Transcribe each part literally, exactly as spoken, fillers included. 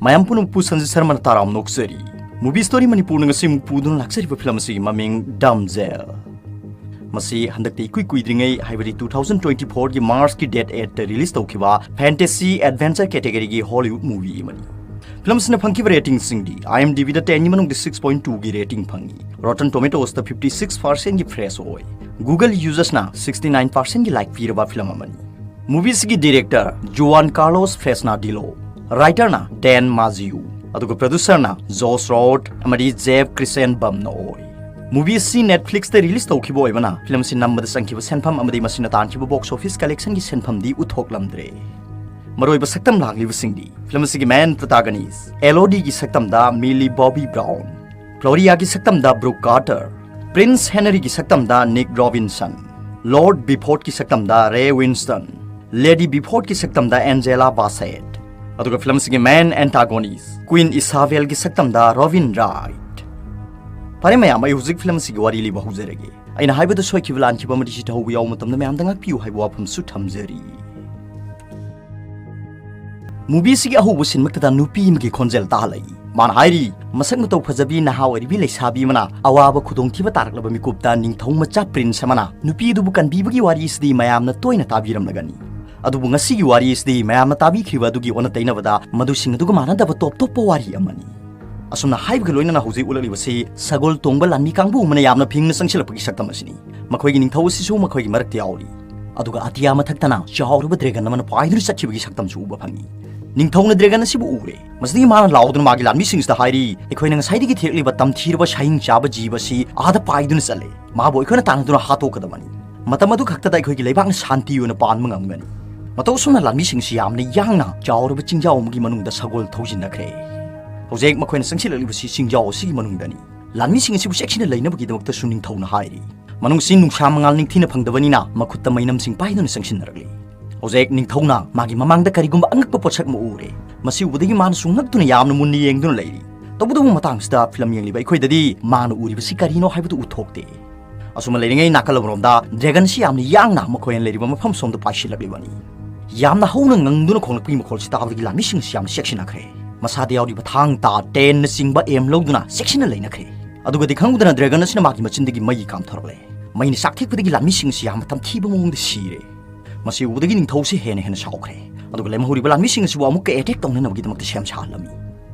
ꯃꯌꯥꯝ ꯄꯨꯝꯅꯃꯛꯄꯨ ꯁꯟꯖꯤꯠ ꯁꯔꯃꯅ ꯇꯔꯥꯝꯅ ꯑꯣꯛꯆꯔꯤ꯫ Movie Story ꯃꯅꯤꯄꯨꯔꯅ ꯉꯁꯤ ꯑꯃꯨꯛ ꯄꯨꯗꯨꯅ ꯂꯥꯛꯆꯔꯤꯕ ꯐꯤꯂꯝ ꯑꯁꯤꯒꯤ ꯃꯃꯤꯡ ꯗꯝꯖꯦꯜ꯫ ꯃꯁꯤ ꯍꯟꯗꯛꯇ ꯏꯀꯨꯏ ꯀꯨꯏꯗ꯭ꯔꯤꯉꯩ, ꯍꯥꯏꯕꯗꯤ two thousand twenty fourꯒꯤ Marchꯀꯤ date eightꯇ release ꯇꯧꯈꯤꯕ fantasy adventure categoryꯒꯤ Hollywood movie ꯑꯃꯅꯤ꯫ ꯐꯤꯂꯝ ꯑꯁꯤꯅ ꯐꯪꯈꯤꯕ ratingꯁꯤꯡꯗꯤ IMDbꯗ tenꯒꯤ ꯃꯅꯨꯡꯗ six point twoꯒꯤ rating ꯐꯪꯉꯤ꯫ Rotten Tomatoesꯇ fifty six percentꯒꯤ fresh ꯑꯣꯏ꯫ Google usersꯅ sixty nine percentꯒꯤ like ꯄꯤꯔꯕ ꯐꯤꯂꯝ ꯑꯃꯅꯤ꯫ Movieꯁꯤꯒꯤ director Juan Carlos Fresnadillo, writerꯅ Dan Mazzeo, ꯑꯗꯨꯒ producerꯅ Josh Roth ꯑꯃꯗꯤ Jeff Christenbaumꯅ ꯑꯣꯏ꯫ Movieꯁꯤ Netflixꯇ release ꯇꯧꯈꯤꯕ ꯑꯣꯏꯕꯅ ꯐꯤꯂꯝ ꯑꯁꯤ ꯅꯝꯕꯗ ꯆꯪꯈꯤꯕ ꯁꯦꯟꯐꯝ ꯑꯃꯗꯤ ꯃꯁꯤꯅ ꯇꯥꯟꯈꯤꯕ box office collectionꯒꯤ ꯁꯦꯟꯐꯝꯗꯤ ꯎꯠꯊꯣꯛꯂꯝꯗ꯭ꯔꯦ꯫ ꯃꯔꯨꯑꯣꯏꯕ ꯁꯛꯇꯝ ꯂꯥꯡꯂꯤꯕꯁꯤꯡꯗꯤ ꯐꯤꯂꯝ ꯑꯁꯤꯒꯤ main protagonist Elodieꯒꯤ ꯁꯛꯇꯝꯗ Millie Bobby Brown, Floriaꯒꯤ ꯁꯛꯇꯝꯗ Brooke Carter, Prince Henryꯒꯤ ꯁꯛꯇꯝꯗ Nick Robinson, Lord Beefordꯀꯤ ꯁꯛꯇꯝꯗ Ray Winstone, Lady Beefordꯀꯤ ꯁꯛꯇꯝꯗ Angela Bassett, ꯑꯗꯨꯒ ꯐꯤꯂꯝ ꯑꯁꯤꯒꯤ main antagonist Queen Isabelꯒꯤ ꯁꯛꯇꯝꯗ Robin Wright꯫ ꯐꯔꯦ ꯃꯌꯥꯝ, ꯑꯩ ꯍꯧꯖꯤꯛ ꯐꯤꯂꯝ ꯑꯁꯤꯒꯤ ꯋꯥꯔꯤ ꯂꯤꯕ ꯍꯧꯖꯔꯒꯦ꯫ ꯑꯩꯅ ꯍꯥꯏꯕꯗ ꯁꯣꯏꯈꯤꯕ ꯂꯥꯟꯈꯤꯕ ꯑꯃꯗꯤ ꯆꯤꯊꯍꯧꯕ ꯌꯥꯎꯕ ꯃꯇꯝꯗ ꯃꯌꯥꯝꯗ ꯉꯥꯛꯄꯤꯌꯨ ꯍꯥꯏꯕ ꯋꯥꯐꯝꯁꯨ ꯊꯝꯖꯔꯤ꯫ Movieꯁꯤꯒꯤ ꯑꯍꯧꯕ ꯁꯤꯟꯃꯛꯇꯗ ꯅꯨꯄꯤ ꯑꯃꯒꯤ ꯈꯣꯟꯖꯦꯜ ꯇꯥꯍꯜꯂꯛꯏ꯫ ꯃꯥꯅ ꯍꯥꯏꯔꯤ, ꯃꯁꯛ ꯃꯇꯧ ꯐꯖꯕꯤ ꯅꯍꯥ ꯑꯣꯏꯔꯤꯕꯤ ꯂꯩꯁꯥꯕꯤ ꯑꯃꯅ ꯑꯋꯥꯕ ꯈꯨꯗꯣꯡꯊꯤꯕ ꯇꯥꯔꯛꯂꯕ ꯃꯤꯀꯨꯞꯇ ꯅꯤꯡꯊꯧ ꯃꯆꯥ prince ꯑꯃꯅ ꯅꯨꯄꯤ ꯑꯗꯨꯕꯨ ꯀꯟꯕꯤꯕꯒꯤ ꯋꯥꯔꯤ ꯑꯁꯤꯗꯤ ꯃꯌꯥꯝꯅ ꯇꯣꯏꯅ ꯇꯥꯕꯤꯔꯝꯂꯒꯅꯤ꯫ ꯑꯗꯨꯕꯨ ꯉꯁꯤꯒꯤ ꯋꯥꯔꯤ ꯑꯁꯤꯗꯤ ꯃꯌꯥꯝꯅ ꯇꯥꯕꯤꯈꯤꯕ ꯑꯗꯨꯒꯤ ꯑꯣꯟꯅ ꯇꯩꯅꯕꯗ ꯃꯗꯨꯁꯤꯡ ꯑꯗꯨꯒ ꯃꯥꯟꯅꯗꯕ ꯇꯣꯞ ꯇꯣꯞꯄ ꯋꯥꯔꯤ ꯑꯃꯅꯤ꯫ ꯑꯁꯨꯝꯅ ꯍꯥꯏꯕꯒ ꯂꯣꯏꯅꯅ ꯍꯧꯖꯤꯛ ꯎꯠꯂꯛꯂꯤꯕꯁꯤ ꯁꯒꯣꯜ ꯇꯣꯡꯕ ꯂꯥꯟꯃꯤ ꯀꯥꯡꯕꯨ ꯑꯃꯅ ꯌꯥꯝꯅ ꯐꯤꯡꯅ ꯆꯪꯁꯤꯜꯂꯛꯄꯒꯤ ꯁꯛꯇꯝ ꯑꯁꯤꯅꯤ꯫ ꯃꯈꯣꯏꯒꯤ ꯅꯤꯡꯊꯧ ꯑꯁꯤꯁꯨ ꯃꯈꯣꯏꯒꯤ ꯃꯔꯛꯇ ꯌꯥꯎꯔꯤ꯫ ꯑꯗꯨꯒ ꯑꯇꯤꯌꯥ ꯃꯊꯛꯇꯅ ꯆꯥꯎꯔꯕ dragon ꯑꯃꯅ ꯄꯥꯏꯗꯨꯅ ꯆꯠꯈꯤꯕꯒꯤ ꯁꯛꯇꯝꯁꯨ ꯎꯕ ꯐꯪꯉꯤ꯫ ꯅꯤꯡꯊꯧꯅ dragon ꯑꯁꯤꯕꯨ ꯎꯔꯦ꯫ ꯃꯁꯤꯗꯒꯤ ꯃꯥꯅ ꯂꯥꯎꯗꯨꯅ ꯃꯥꯒꯤ ꯂꯥꯟꯃꯤꯁꯤꯡꯁꯤꯗ ꯍꯥꯏꯔꯤ, "ꯑꯩꯈꯣꯏꯅ ꯉꯁꯥꯏꯗꯒꯤ ꯊꯦꯛꯂꯤꯕ ꯇꯝꯊꯤꯔꯕ ꯁꯍꯤꯡ ꯆꯥꯕ ꯖꯤꯕ ꯑꯁꯤ ꯑꯥꯗ ꯄꯥꯏꯗꯨꯅ ꯆꯠꯂꯦ꯫ ꯃꯥꯕꯨ ꯑꯩꯈꯣꯏꯅ ꯇꯥꯟꯅꯗꯨꯅ ꯍꯥꯠꯇꯣꯛꯀꯗꯕꯅꯤ꯫ ꯃꯇꯝ ꯑꯗꯨ ꯈꯛꯇꯗ ꯑꯩꯈꯣꯏꯒꯤ ꯂꯩꯕꯥꯛꯅ ꯁꯥꯟꯇꯤ ꯑꯣꯏꯅ ꯄꯥꯟꯕ ꯉꯝꯒꯅꯤ꯫" ꯃꯇꯧ ꯑꯁꯨꯝꯅ ꯂꯥꯟꯃꯤꯁꯤꯡꯁꯤ ꯌꯥꯝꯅ ꯌꯥꯡꯅ ꯆꯥꯎꯔꯕ ꯆꯤꯡꯖꯥꯎ ꯑꯃꯒꯤ ꯃꯅꯨꯡꯗ ꯁꯒꯣꯜ ꯊꯧꯖꯤꯟꯅꯈ꯭ꯔꯦ꯫ ꯍꯧꯖꯤꯛ ꯃꯈꯣꯏꯅ ꯆꯪꯁꯤꯜꯂꯛꯂꯤꯕꯁꯤ ꯆꯤꯡꯖꯥꯎ ꯑꯁꯤꯒꯤ ꯃꯅꯨꯡꯗꯅꯤ꯫ ꯂꯥꯟꯃꯤꯁꯤꯡ ꯑꯁꯤꯕꯨ ꯆꯦꯛꯁꯤꯟꯅ ꯂꯩꯅꯕꯒꯤꯗꯃꯛꯇꯁꯨ ꯅꯤꯡꯊꯧꯅ ꯍꯥꯏꯔꯤ꯫ ꯃꯅꯨꯡꯁꯤ ꯅꯨꯡꯁꯥ ꯃꯉꯥꯜ ꯅꯤꯡꯊꯤꯅ ꯐꯪꯗꯕꯅꯤꯅ ꯃꯈꯨꯠꯇ ꯃꯩꯅꯝꯁꯤꯡ ꯄꯥꯏꯗꯨꯅ ꯆꯪꯁꯤꯟꯅꯔꯛꯂꯤ꯫ ꯍꯧꯖꯤꯛ ꯅꯤꯡꯊꯧꯅ ꯃꯥꯒꯤ ꯃꯃꯥꯡꯗ ꯀꯔꯤꯒꯨꯝꯕ ꯑꯉꯛꯄ ꯄꯣꯠꯁꯛ ꯑꯃ ꯎꯔꯦ꯫ ꯃꯁꯤ ꯎꯕꯗꯒꯤ ꯃꯥꯅꯁꯨ ꯉꯛꯇꯨꯅ ꯌꯥꯝꯅ ꯃꯨꯟꯅ ꯌꯦꯡꯗꯨꯅ ꯂꯩꯔꯤ꯫ ꯇꯧꯕꯇꯕꯨ ꯃꯇꯥꯡꯁꯤꯗ ꯐꯤꯂꯝ ꯌꯦꯡꯂꯤꯕ ꯑꯩꯈꯣꯏꯗꯗꯤ ꯃꯥꯅ ꯎꯔꯤꯕꯁꯤ ꯀꯔꯤꯅꯣ ꯍꯥꯏꯕꯗꯨ ꯎꯊꯣꯛꯇꯦ꯫ ꯑꯁꯨꯝꯅ ꯂꯩꯔꯤꯉꯩ ꯅꯥꯀꯜ ꯑꯃꯔꯣꯝꯗ dragon ꯑꯁꯤ ꯌꯥꯝꯅ ꯌꯥꯡꯅ ꯃꯈꯣꯏꯅ ꯂꯩꯔꯤꯕ ꯃꯐꯝ ꯁꯣꯝꯗ ꯄꯥꯏꯁꯤꯜꯂꯛꯂꯤꯕꯅꯤ꯫ ꯌꯥꯝꯅ ꯍꯧꯅ ꯉꯪꯗꯨꯅ ꯈꯣꯡꯂꯛꯄꯒꯤ ꯃꯈꯣꯜꯁꯤ ꯇꯥꯕꯗꯒꯤ ꯂꯥꯟꯃꯤꯁꯤꯡ ꯑꯁꯤ ꯌꯥꯝꯅ ꯆꯦꯛꯁꯤꯟꯅꯈ꯭ꯔꯦ꯫ ꯃꯁꯥꯗ ꯌꯥꯎꯔꯤꯕ ꯊꯥꯡ ꯇꯥ ꯇꯦꯟꯅꯆꯤꯡꯕ ꯑꯦꯝ ꯂꯧꯗꯨꯅ ꯆꯦꯛꯁꯤꯟꯅ ꯂꯩꯅꯈ꯭ꯔꯦ꯫ ꯑꯗꯨꯒꯗꯤ ꯈꯪꯍꯧꯗꯅ ꯗ꯭ꯔꯦꯒꯟ ꯑꯁꯤꯅ ꯃꯥꯒꯤ ꯃꯆꯤꯟꯗꯒꯤ ꯃꯩ ꯀꯥꯝꯊꯣꯔꯛꯂꯦ꯫ ꯃꯩꯅ ꯆꯥꯛꯊꯦꯛꯄꯗꯒꯤ ꯂꯥꯟꯃꯤꯁꯤꯡ ꯑꯁꯤ ꯌꯥꯝꯅ ꯇꯝꯊꯤꯕ ꯃꯑꯣꯡꯗ ꯁꯤꯔꯦ꯫ ꯃꯁꯤ ꯎꯕꯗꯒꯤ ꯅꯤꯡꯊꯧꯁꯤ ꯍꯦꯟꯅ ꯍꯦꯟꯅ ꯁꯥꯎꯈ꯭ꯔꯦ꯫ ꯑꯗꯨꯒ ꯂꯦꯝꯍꯧꯔꯤꯕ ꯂꯥꯟꯃꯤꯁꯤꯡ ꯑꯁꯤꯕꯨ ꯑꯃꯨꯛꯀ ꯑꯦꯇꯦꯛ ꯇꯧꯅꯅꯕꯒꯤꯗꯃꯛꯇ ꯁꯦꯝ ꯁꯥꯍꯜꯂꯝꯃꯤ꯫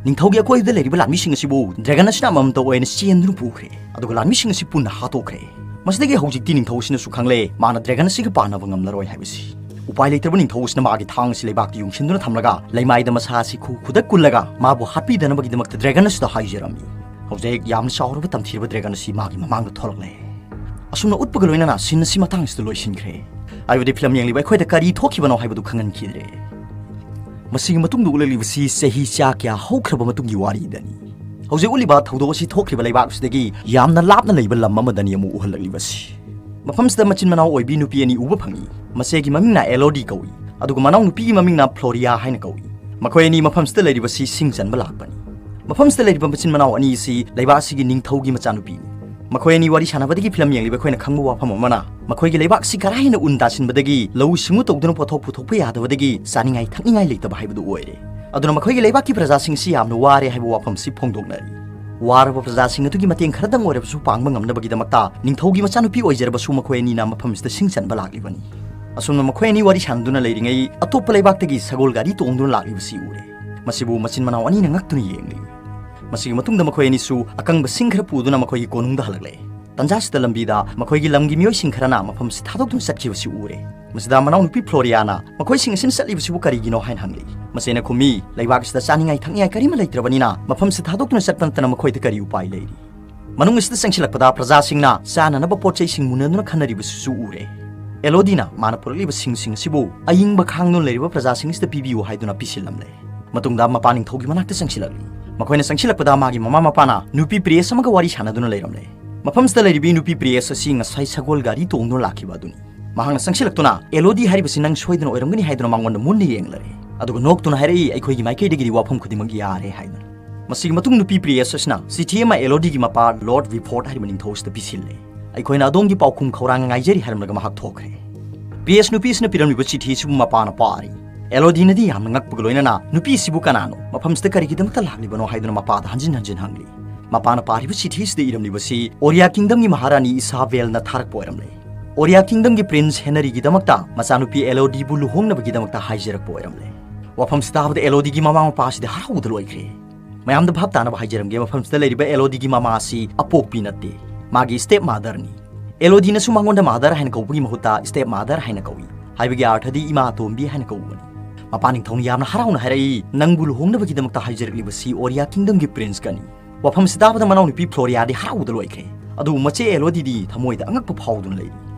ꯅꯤꯡꯊꯧꯒꯤ ꯑꯀꯣꯏꯕꯗ ꯂꯩꯔꯤꯕ ꯂꯥꯟꯃꯤꯁꯤꯡ ꯑꯁꯤꯕꯨ ꯗ꯭ꯔꯦꯒꯟ ꯑꯁꯤꯅ ꯑꯃꯃꯝꯇ ꯑꯣꯏꯅ ꯆꯦꯟꯗꯨꯅ ꯄꯨꯈ꯭ꯔꯦ꯫ ꯑꯗꯨꯒ ꯂꯥꯟꯃꯤꯁꯤꯡ ꯑꯁꯤ ꯄꯨꯟꯅ ꯍꯥꯠꯇꯣꯛꯈ꯭ꯔꯦ꯫ ꯃꯁꯤꯗꯒꯤ ꯍꯧꯖꯤꯛꯇꯤ ꯅꯤꯡꯊꯧ ꯑꯁꯤꯅꯁꯨ ꯈꯪꯂꯦ, ꯃꯥꯅ ꯗ꯭ꯔꯦꯒꯟ ꯑꯁꯤꯒ ꯄꯥꯟꯅꯕ ꯉꯝꯂꯔꯣꯏ ꯍꯥꯏꯕꯁꯤ꯫ ꯎꯄꯥꯏ ꯂꯩꯇ꯭ꯔꯕ ꯅꯤꯡꯊꯧ ꯑꯁꯤꯅ ꯃꯥꯒꯤ ꯊꯥꯡ ꯑꯁꯤ ꯂꯩꯕꯥꯛꯇ ꯌꯨꯡꯁꯤꯟꯗꯨꯅ ꯊꯝꯂꯒ ꯂꯩꯃꯥꯏꯗ ꯃꯁꯥ ꯑꯁꯤ ꯈꯨ ꯈꯨꯗ ꯀꯨꯜꯂꯒ ꯃꯥꯕꯨ ꯍꯥꯠꯄꯤꯗꯅꯕꯒꯤꯗꯃꯛꯇ ꯗ꯭ꯔꯦꯒꯟ ꯑꯁꯤꯗ ꯍꯥꯏꯖꯔꯝꯃꯤ꯫ ꯍꯧꯖꯤꯛ ꯌꯥꯝꯅ ꯆꯥꯎꯔꯕ ꯇꯝꯊꯤꯔꯕ ꯗ꯭ꯔꯦꯒꯟ ꯑꯁꯤ ꯃꯥꯒꯤ ꯃꯃꯥꯡꯗ ꯊꯣꯛꯂꯛꯂꯦ꯫ ꯑꯁꯨꯝꯅ ꯎꯠꯄꯒ ꯂꯣꯏꯅꯅ ꯁꯤꯟ ꯑꯁꯤ ꯃꯇꯥꯡ ꯑꯁꯤꯗ ꯂꯣꯏꯁꯤꯟꯈ꯭ꯔꯦ꯫ ꯍꯥꯏꯕꯗꯤ ꯐꯤꯂꯝ ꯌꯦꯡꯂꯤꯕ ꯑꯩꯈꯣꯏꯗ ꯀꯔꯤ ꯊꯣꯛꯈꯤꯕꯅꯣ ꯍꯥꯏꯕꯗꯨ ꯈꯪꯍꯟꯈꯤꯗ꯭ꯔꯦ꯫ ꯃꯁꯤꯒꯤ ꯃꯇꯨꯡꯗ ꯎꯠꯂꯛꯂꯤꯕꯁꯤ ꯆꯍꯤ ꯆꯥ ꯀꯌꯥ ꯍꯧꯈ꯭ꯔꯕ ꯃꯇꯨꯡꯒꯤ ꯋꯥꯔꯤꯗꯅꯤ꯫ ꯍꯧꯖꯤꯛ ꯎꯠꯂꯤꯕ ꯊꯧꯗꯣꯛ ꯑꯁꯤ ꯊꯣꯛꯈ꯭ꯔꯤꯕ ꯂꯩꯕꯥꯛ ꯑꯁꯤꯗꯒꯤ ꯌꯥꯝꯅ ꯂꯥꯞꯅ ꯂꯩꯕ ꯂꯝ ꯑꯃꯗꯅꯤ ꯑꯃꯨꯛ ꯎꯍꯜꯂꯛꯂꯤꯕꯁꯤ꯫ ꯃꯐꯝꯁꯤꯗ ꯃꯆꯤꯟ ꯃꯅꯥꯎ ꯑꯣꯏꯕꯤ ꯅꯨꯄꯤ ꯑꯅꯤ ꯎꯕ ꯐꯪꯏ꯫ ꯃꯆꯦꯒꯤ ꯃꯃꯤꯡꯅ ꯑꯦꯂꯣꯗꯤ ꯀꯧꯏ, ꯑꯗꯨꯒ ꯃꯅꯥꯎ ꯅꯨꯄꯤꯒꯤ ꯃꯃꯤꯡꯅ ꯐ꯭ꯂꯣꯔꯤꯌꯥ ꯍꯥꯏꯅ ꯀꯧꯏ꯫ ꯃꯈꯣꯏ ꯑꯅꯤ ꯃꯐꯝꯁꯤꯗ ꯂꯩꯔꯤꯕꯁꯤ ꯁꯤꯡ ꯆꯟꯕ ꯂꯥꯛꯄꯅꯤ꯫ ꯃꯐꯝꯁꯤꯗ ꯂꯩꯔꯤꯕ ꯃꯆꯤꯟ ꯃꯅꯥꯎ ꯑꯅꯤ ꯑꯁꯤ ꯂꯩꯕꯥꯛ ꯑꯁꯤꯒꯤ ꯅꯤꯡꯊꯧꯒꯤ ꯃꯆꯥꯅꯨꯄꯤꯅꯤ꯫ ꯃꯈꯣꯏ ꯑꯅꯤ ꯋꯥꯔꯤ ꯁꯥꯟꯅꯕꯗꯒꯤ ꯐꯤꯂꯝ ꯌꯦꯡꯂꯤꯕ ꯑꯩꯈꯣꯏꯅ ꯈꯪꯕ ꯋꯥꯐꯝ ꯑꯃꯅ, ꯃꯈꯣꯏꯒꯤ ꯂꯩꯕꯥꯛ ꯑꯁꯤ ꯀꯔꯥ ꯍꯦꯟꯅ ꯎꯟ ꯇꯥꯁꯤꯟꯕꯗꯒꯤ ꯂꯧꯎ ꯁꯤꯡꯎ ꯇꯧꯗꯨꯅ ꯄꯣꯠꯊꯣꯛ ꯄꯨꯊꯣꯛꯄ ꯌꯥꯗꯕꯗꯒꯤ ꯆꯥꯅꯤꯡꯉꯥꯏ ꯊꯛꯅꯤꯡꯉꯥꯏ ꯂꯩꯇꯕ ꯍꯥꯏꯕꯗꯨ ꯑꯣꯏꯔꯦ꯫ ꯑꯗꯨꯅ ꯃꯈꯣꯏꯒꯤ ꯂꯩꯕꯥꯛꯀꯤ ꯄ꯭ꯔꯖꯥꯁꯤꯡ ꯑꯁꯤ ꯌꯥꯝꯅ ꯋꯥꯔꯦ ꯍꯥꯏꯕ ꯋꯥꯐꯝ ꯑꯁꯤ ꯐꯣꯡꯗꯣꯛꯅꯔꯤ꯫ ꯋꯥꯔꯕ ꯄ꯭ꯔꯖꯥꯁꯤꯡ ꯑꯗꯨꯒꯤ ꯃꯇꯦꯡ ꯈꯔꯗꯪ ꯑꯣꯏꯔꯕꯁꯨ ꯄꯥꯡꯕ ꯉꯝꯅꯕꯒꯤꯗꯃꯛꯇ ꯅꯤꯡꯊꯧꯒꯤ ꯃꯆꯥꯅꯨꯄꯤ ꯑꯣꯏꯖꯔꯕꯁꯨ ꯃꯈꯣꯏ ꯑꯅꯤꯅ ꯃꯐꯝꯁꯤꯗ ꯁꯤꯡ ꯆꯟꯕ ꯂꯥꯛꯂꯤꯕꯅꯤ꯫ ꯑꯁꯨꯝꯅ ꯃꯈꯣꯏ ꯑꯅꯤ ꯋꯥꯔꯤ ꯁꯥꯟꯅꯗꯨꯅ ꯂꯩꯔꯤꯉꯩ ꯑꯇꯣꯞꯄ ꯂꯩꯕꯥꯛꯇꯒꯤ ꯁꯒꯣꯜ ꯒꯥꯔꯤ ꯇꯣꯡꯗꯨꯅ ꯂꯥꯛꯂꯤꯕꯁꯤ ꯎꯔꯦ꯫ ꯃꯁꯤꯕꯨ ꯃꯆꯤꯟ ꯃꯅꯥꯎ ꯑꯅꯤꯅ ꯉꯛꯇꯨꯅ ꯌꯦꯡꯂꯤ꯫ ꯃꯁꯤꯒꯤ ꯃꯇꯨꯡꯗ ꯃꯈꯣꯏ ꯑꯅꯤꯁꯨ ꯑꯀꯪꯕ ꯁꯤꯡ ꯈꯔ ꯄꯨꯗꯨꯅ ꯃꯈꯣꯏꯒꯤ ꯀꯣꯅꯨꯡꯗ ꯍꯜꯂꯛꯂꯦ꯫ ꯇꯟꯖꯥꯁꯤꯗ ꯂꯝꯕꯤꯗ ꯃꯈꯣꯏꯒꯤ ꯂꯝꯒꯤ ꯃꯤꯑꯣꯏꯁꯤꯡ ꯈꯔꯅ ꯃꯐꯝꯁꯤ ꯊꯥꯗꯣꯛꯇꯨꯅ ꯆꯠꯈꯤꯕꯁꯤ ꯎꯔꯦ꯫ ꯃꯁꯤꯗ ꯃꯅꯥꯎꯅꯨꯄꯤ ꯐ꯭ꯂꯣꯔꯤꯌꯥꯅ ꯃꯈꯣꯏꯁꯤꯡ ꯑꯁꯤꯅ ꯆꯠꯂꯤꯕꯁꯤꯕꯨ ꯀꯔꯤꯒꯤꯅꯣ ꯍꯥꯏꯅ ꯍꯪꯂꯤ꯫ ꯃꯆꯦꯅ ꯈꯨꯝꯃꯤ, "ꯂꯩꯕꯥꯛ ꯑꯁꯤꯗ ꯆꯥꯅꯤꯡꯉꯥꯏ ꯊꯛꯅꯤꯡꯉꯥꯏ ꯀꯔꯤꯃ ꯂꯩꯇ꯭ꯔꯕꯅꯤꯅ ꯃꯐꯝꯁꯤ ꯊꯥꯗꯣꯛꯇꯨꯅ ꯆꯠꯄ ꯅꯠꯇꯅ ꯃꯈꯣꯏꯗ ꯀꯔꯤ ꯎꯄꯥꯏ ꯂꯩꯔꯤ?" ꯃꯅꯨꯡ ꯑꯁꯤꯗ ꯆꯪꯁꯤꯜꯂꯛꯄꯗ ꯄ꯭ꯔꯖꯥꯁꯤꯡꯅ ꯆꯥꯅꯅꯕ ꯄꯣꯠ ꯆꯩꯁꯤꯡ ꯃꯨꯟꯅꯗꯨꯅ ꯈꯟꯅꯔꯤꯕꯁꯤꯁꯨ ꯎꯔꯦ꯫ ꯑꯦꯂꯣꯗꯤꯅ ꯃꯥꯅ ꯄꯨꯔꯛꯂꯤꯕ ꯁꯤꯡꯁꯤꯡ ꯑꯁꯤꯕꯨ ꯑꯏꯪꯕ ꯈꯥꯡꯗꯨꯅ ꯂꯩꯔꯤꯕ ꯄ꯭ꯔꯖꯥꯁꯤꯡ ꯑꯁꯤꯗ ꯄꯤꯕꯤꯌꯨ ꯍꯥꯏꯗꯨꯅ ꯄꯤꯁꯤꯜꯂꯝꯂꯦ꯫ ꯃꯇꯨꯡꯗ ꯃꯄꯥ ꯅꯤꯡꯊꯧꯒꯤ ꯃꯅꯥꯛꯇ ꯆꯪꯁꯤꯜꯂꯛꯂꯤ꯫ ꯃꯈꯣꯏꯅ ꯆꯪꯁꯤꯜꯂꯛꯄꯗ ꯃꯥꯒꯤ ꯃꯃꯥ ꯃꯄꯥꯅ ꯅꯨꯄꯤ ꯄ꯭ꯔꯤꯌꯦꯁ ꯑꯃꯒ ꯋꯥꯔꯤ ꯁꯥꯟꯅꯗꯨꯅ ꯂꯩꯔꯝꯂꯦ꯫ ꯃꯐꯝꯁꯤꯗ ꯂꯩꯔꯤꯕꯤ ꯅꯨꯄꯤ ꯄ꯭ꯔꯤꯌꯦꯁ ꯑꯁꯤ ꯉꯁꯥꯏ ꯁꯒꯣꯜ ꯒꯥꯔꯤ ꯇꯣꯡꯗꯨꯅ ꯂꯥꯛꯈꯤꯕ ꯑꯗꯨꯅꯤ꯫ ꯃꯍꯥꯛꯅ ꯆꯪꯁꯤꯜꯂꯛꯇꯨꯅ ꯑꯦꯂꯣꯗꯤ ꯍꯥꯏꯔꯤꯕꯁꯤ ꯅꯪ ꯁꯣꯏꯗꯅ ꯑꯣꯏꯔꯝꯒꯅꯤ ꯍꯥꯏꯗꯨꯅ ꯃꯉꯣꯟꯗ ꯃꯨꯟꯅ ꯌꯦꯡꯂꯔꯦ꯫ ꯑꯗꯨꯒ ꯅꯣꯛꯇꯨꯅ ꯍꯥꯏꯔꯛꯏ, "ꯑꯩꯈꯣꯏꯒꯤ ꯃꯥꯏꯀꯩꯗꯒꯤꯗꯤ ꯋꯥꯐꯝ ꯈꯨꯗꯤꯡꯃꯛ ꯌꯥꯔꯦ" ꯍꯥꯏꯗꯨꯅ꯫ ꯃꯁꯤꯒꯤ ꯃꯇꯨꯡ ꯅꯨꯄꯤ ꯄ꯭ꯔꯤꯌꯦꯁ ꯑꯁꯤꯅ ꯆꯤꯊꯤ ꯑꯃ ꯑꯦꯂꯣꯗꯤꯒꯤ ꯃꯄꯥ ꯂꯣꯔꯗ ꯔꯤꯐꯣꯔꯗ ꯍꯥꯏꯔꯤꯕ ꯅꯤꯡꯊꯧ ꯑꯁꯤꯗ ꯄꯤꯁꯤꯜꯂꯦ꯫ "ꯑꯩꯈꯣꯏꯅ ꯑꯗꯣꯝꯒꯤ ꯄꯥꯎꯈꯨꯝ ꯈꯧꯔꯥꯡꯅ ꯉꯥꯏꯖꯔꯤ" ꯍꯥꯏꯔꯝꯂꯒ ꯃꯍꯥꯛ ꯊꯣꯛꯈ꯭ꯔꯦ꯫ ꯄ꯭ꯔꯤꯌꯦꯁ ꯅꯨꯄꯤ ꯑꯁꯤꯅ ꯄꯤꯔꯝꯂꯤꯕ ꯆꯤꯊꯤ ꯑꯁꯤꯕꯨ ꯃꯄꯥꯅ ꯄꯥꯔꯤ꯫ ꯑꯦꯂꯣꯗꯤꯅꯗꯤ ꯌꯥꯝꯅ ꯉꯛꯄꯒ ꯂꯣꯏꯅꯅ, "ꯅꯨꯄꯤꯁꯤꯕꯨ ꯀꯅꯥꯅꯣ? ꯃꯐꯝꯁꯤꯗ ꯀꯔꯤꯒꯤꯗꯃꯛꯇ ꯂꯥꯛꯂꯤꯕꯅꯣ?" ꯍꯥꯏꯗꯨꯅ ꯃꯄꯥꯗ ꯍꯟꯖꯤꯟ ꯍꯟꯖꯤꯟ ꯍꯪꯂꯤ꯫ ꯃꯄꯥꯅ ꯄꯥꯔꯤꯕ ꯆꯤꯊꯤꯁꯤꯗ ꯏꯔꯝꯂꯤꯕꯁꯤ ꯑꯣꯔꯤꯌꯥ ꯀꯤꯡꯗꯝꯒꯤ ꯃꯍꯥꯔꯥꯅꯤ ꯏꯁꯥꯕꯦꯜꯅ ꯊꯥꯔꯛꯄ ꯑꯣꯏꯔꯝꯂꯦ꯫ ꯑꯣꯔꯤꯌꯥ ꯀꯤꯡꯗꯝꯒꯤ ꯄ꯭ꯔꯤꯟꯁ ꯍꯦꯅꯔꯤꯒꯤꯗꯃꯛꯇ ꯃꯆꯥꯅꯨꯄꯤ ꯑꯦꯂꯣꯗꯤꯕꯨ ꯂꯨꯍꯣꯡꯅꯕꯒꯤꯗꯃꯛꯇ ꯍꯥꯏꯖꯔꯛꯄ ꯑꯣꯏꯔꯝꯂꯦ꯫ ꯋꯥꯐꯝꯁꯤ ꯇꯥꯕꯗ ꯑꯦꯂꯣꯗꯤꯒꯤ ꯃꯃꯥ ꯃꯄꯥꯁꯤꯗꯤ ꯍꯔꯥꯎꯕꯗ ꯂꯣꯏꯈ꯭ꯔꯦ꯫ ꯃꯌꯥꯝꯗ ꯚꯥꯞ ꯇꯥꯅꯕ ꯍꯥꯏꯖꯔꯝꯒꯦ, ꯃꯐꯝꯁꯤꯗ ꯂꯩꯔꯤꯕ ꯑꯦꯂꯣꯗꯤꯒꯤ ꯃꯃꯥ ꯑꯁꯤ ꯑꯄꯣꯛꯄꯤ ꯅꯠꯇꯦ, ꯃꯥꯒꯤ ꯁ꯭ꯇꯦꯞ ꯃꯥꯗꯔꯅꯤ꯫ ꯑꯦꯂꯣꯗꯤꯅꯁꯨ ꯃꯉꯣꯟꯗ ꯃꯥꯗꯔ ꯍꯥꯏꯅ ꯀꯧꯕꯒꯤ ꯃꯍꯨꯠꯇ ꯁ꯭ꯇꯦꯞ ꯃꯥꯗꯔ ꯍꯥꯏꯅ ꯀꯧꯏ꯫ ꯍꯥꯏꯕꯒꯤ ꯑꯥꯔꯊꯗꯤ ꯏꯃꯥ ꯑꯇꯣꯝꯕꯤ ꯍꯥꯏꯅ ꯀꯧꯕꯅꯤ꯫ ꯃꯄꯥ ꯅꯤꯡꯊꯧꯅ ꯌꯥꯝꯅ ꯍꯔꯥꯎꯅ ꯍꯥꯏꯔꯛꯏ, "ꯅꯪꯕꯨ ꯂꯨꯍꯣꯡꯅꯕꯒꯤꯗꯃꯛꯇ ꯍꯥꯏꯖꯔꯛꯂꯤꯕꯁꯤ ꯑꯣꯔꯤꯌꯥ ꯀꯤꯡꯗꯝꯒꯤ ꯄ꯭ꯔꯤꯟꯁꯀꯅꯤ꯫" ꯋꯥꯐꯝꯁꯤ ꯇꯥꯕꯗ ꯃꯅꯥꯎꯅꯨꯄꯤ ꯐ꯭ꯂꯣꯔꯤꯌꯥꯗꯤ ꯍꯔꯥꯎꯕꯗ ꯂꯣꯏꯈ꯭ꯔꯦ꯫ ꯑꯗꯨꯕꯨ ꯃꯆꯦ ꯑꯦꯂꯣꯗꯤꯗꯤ ꯊꯃꯣꯏꯗ ꯑꯉꯛꯄ ꯐꯥꯎꯗꯨꯅ ꯂꯩꯔꯤ꯫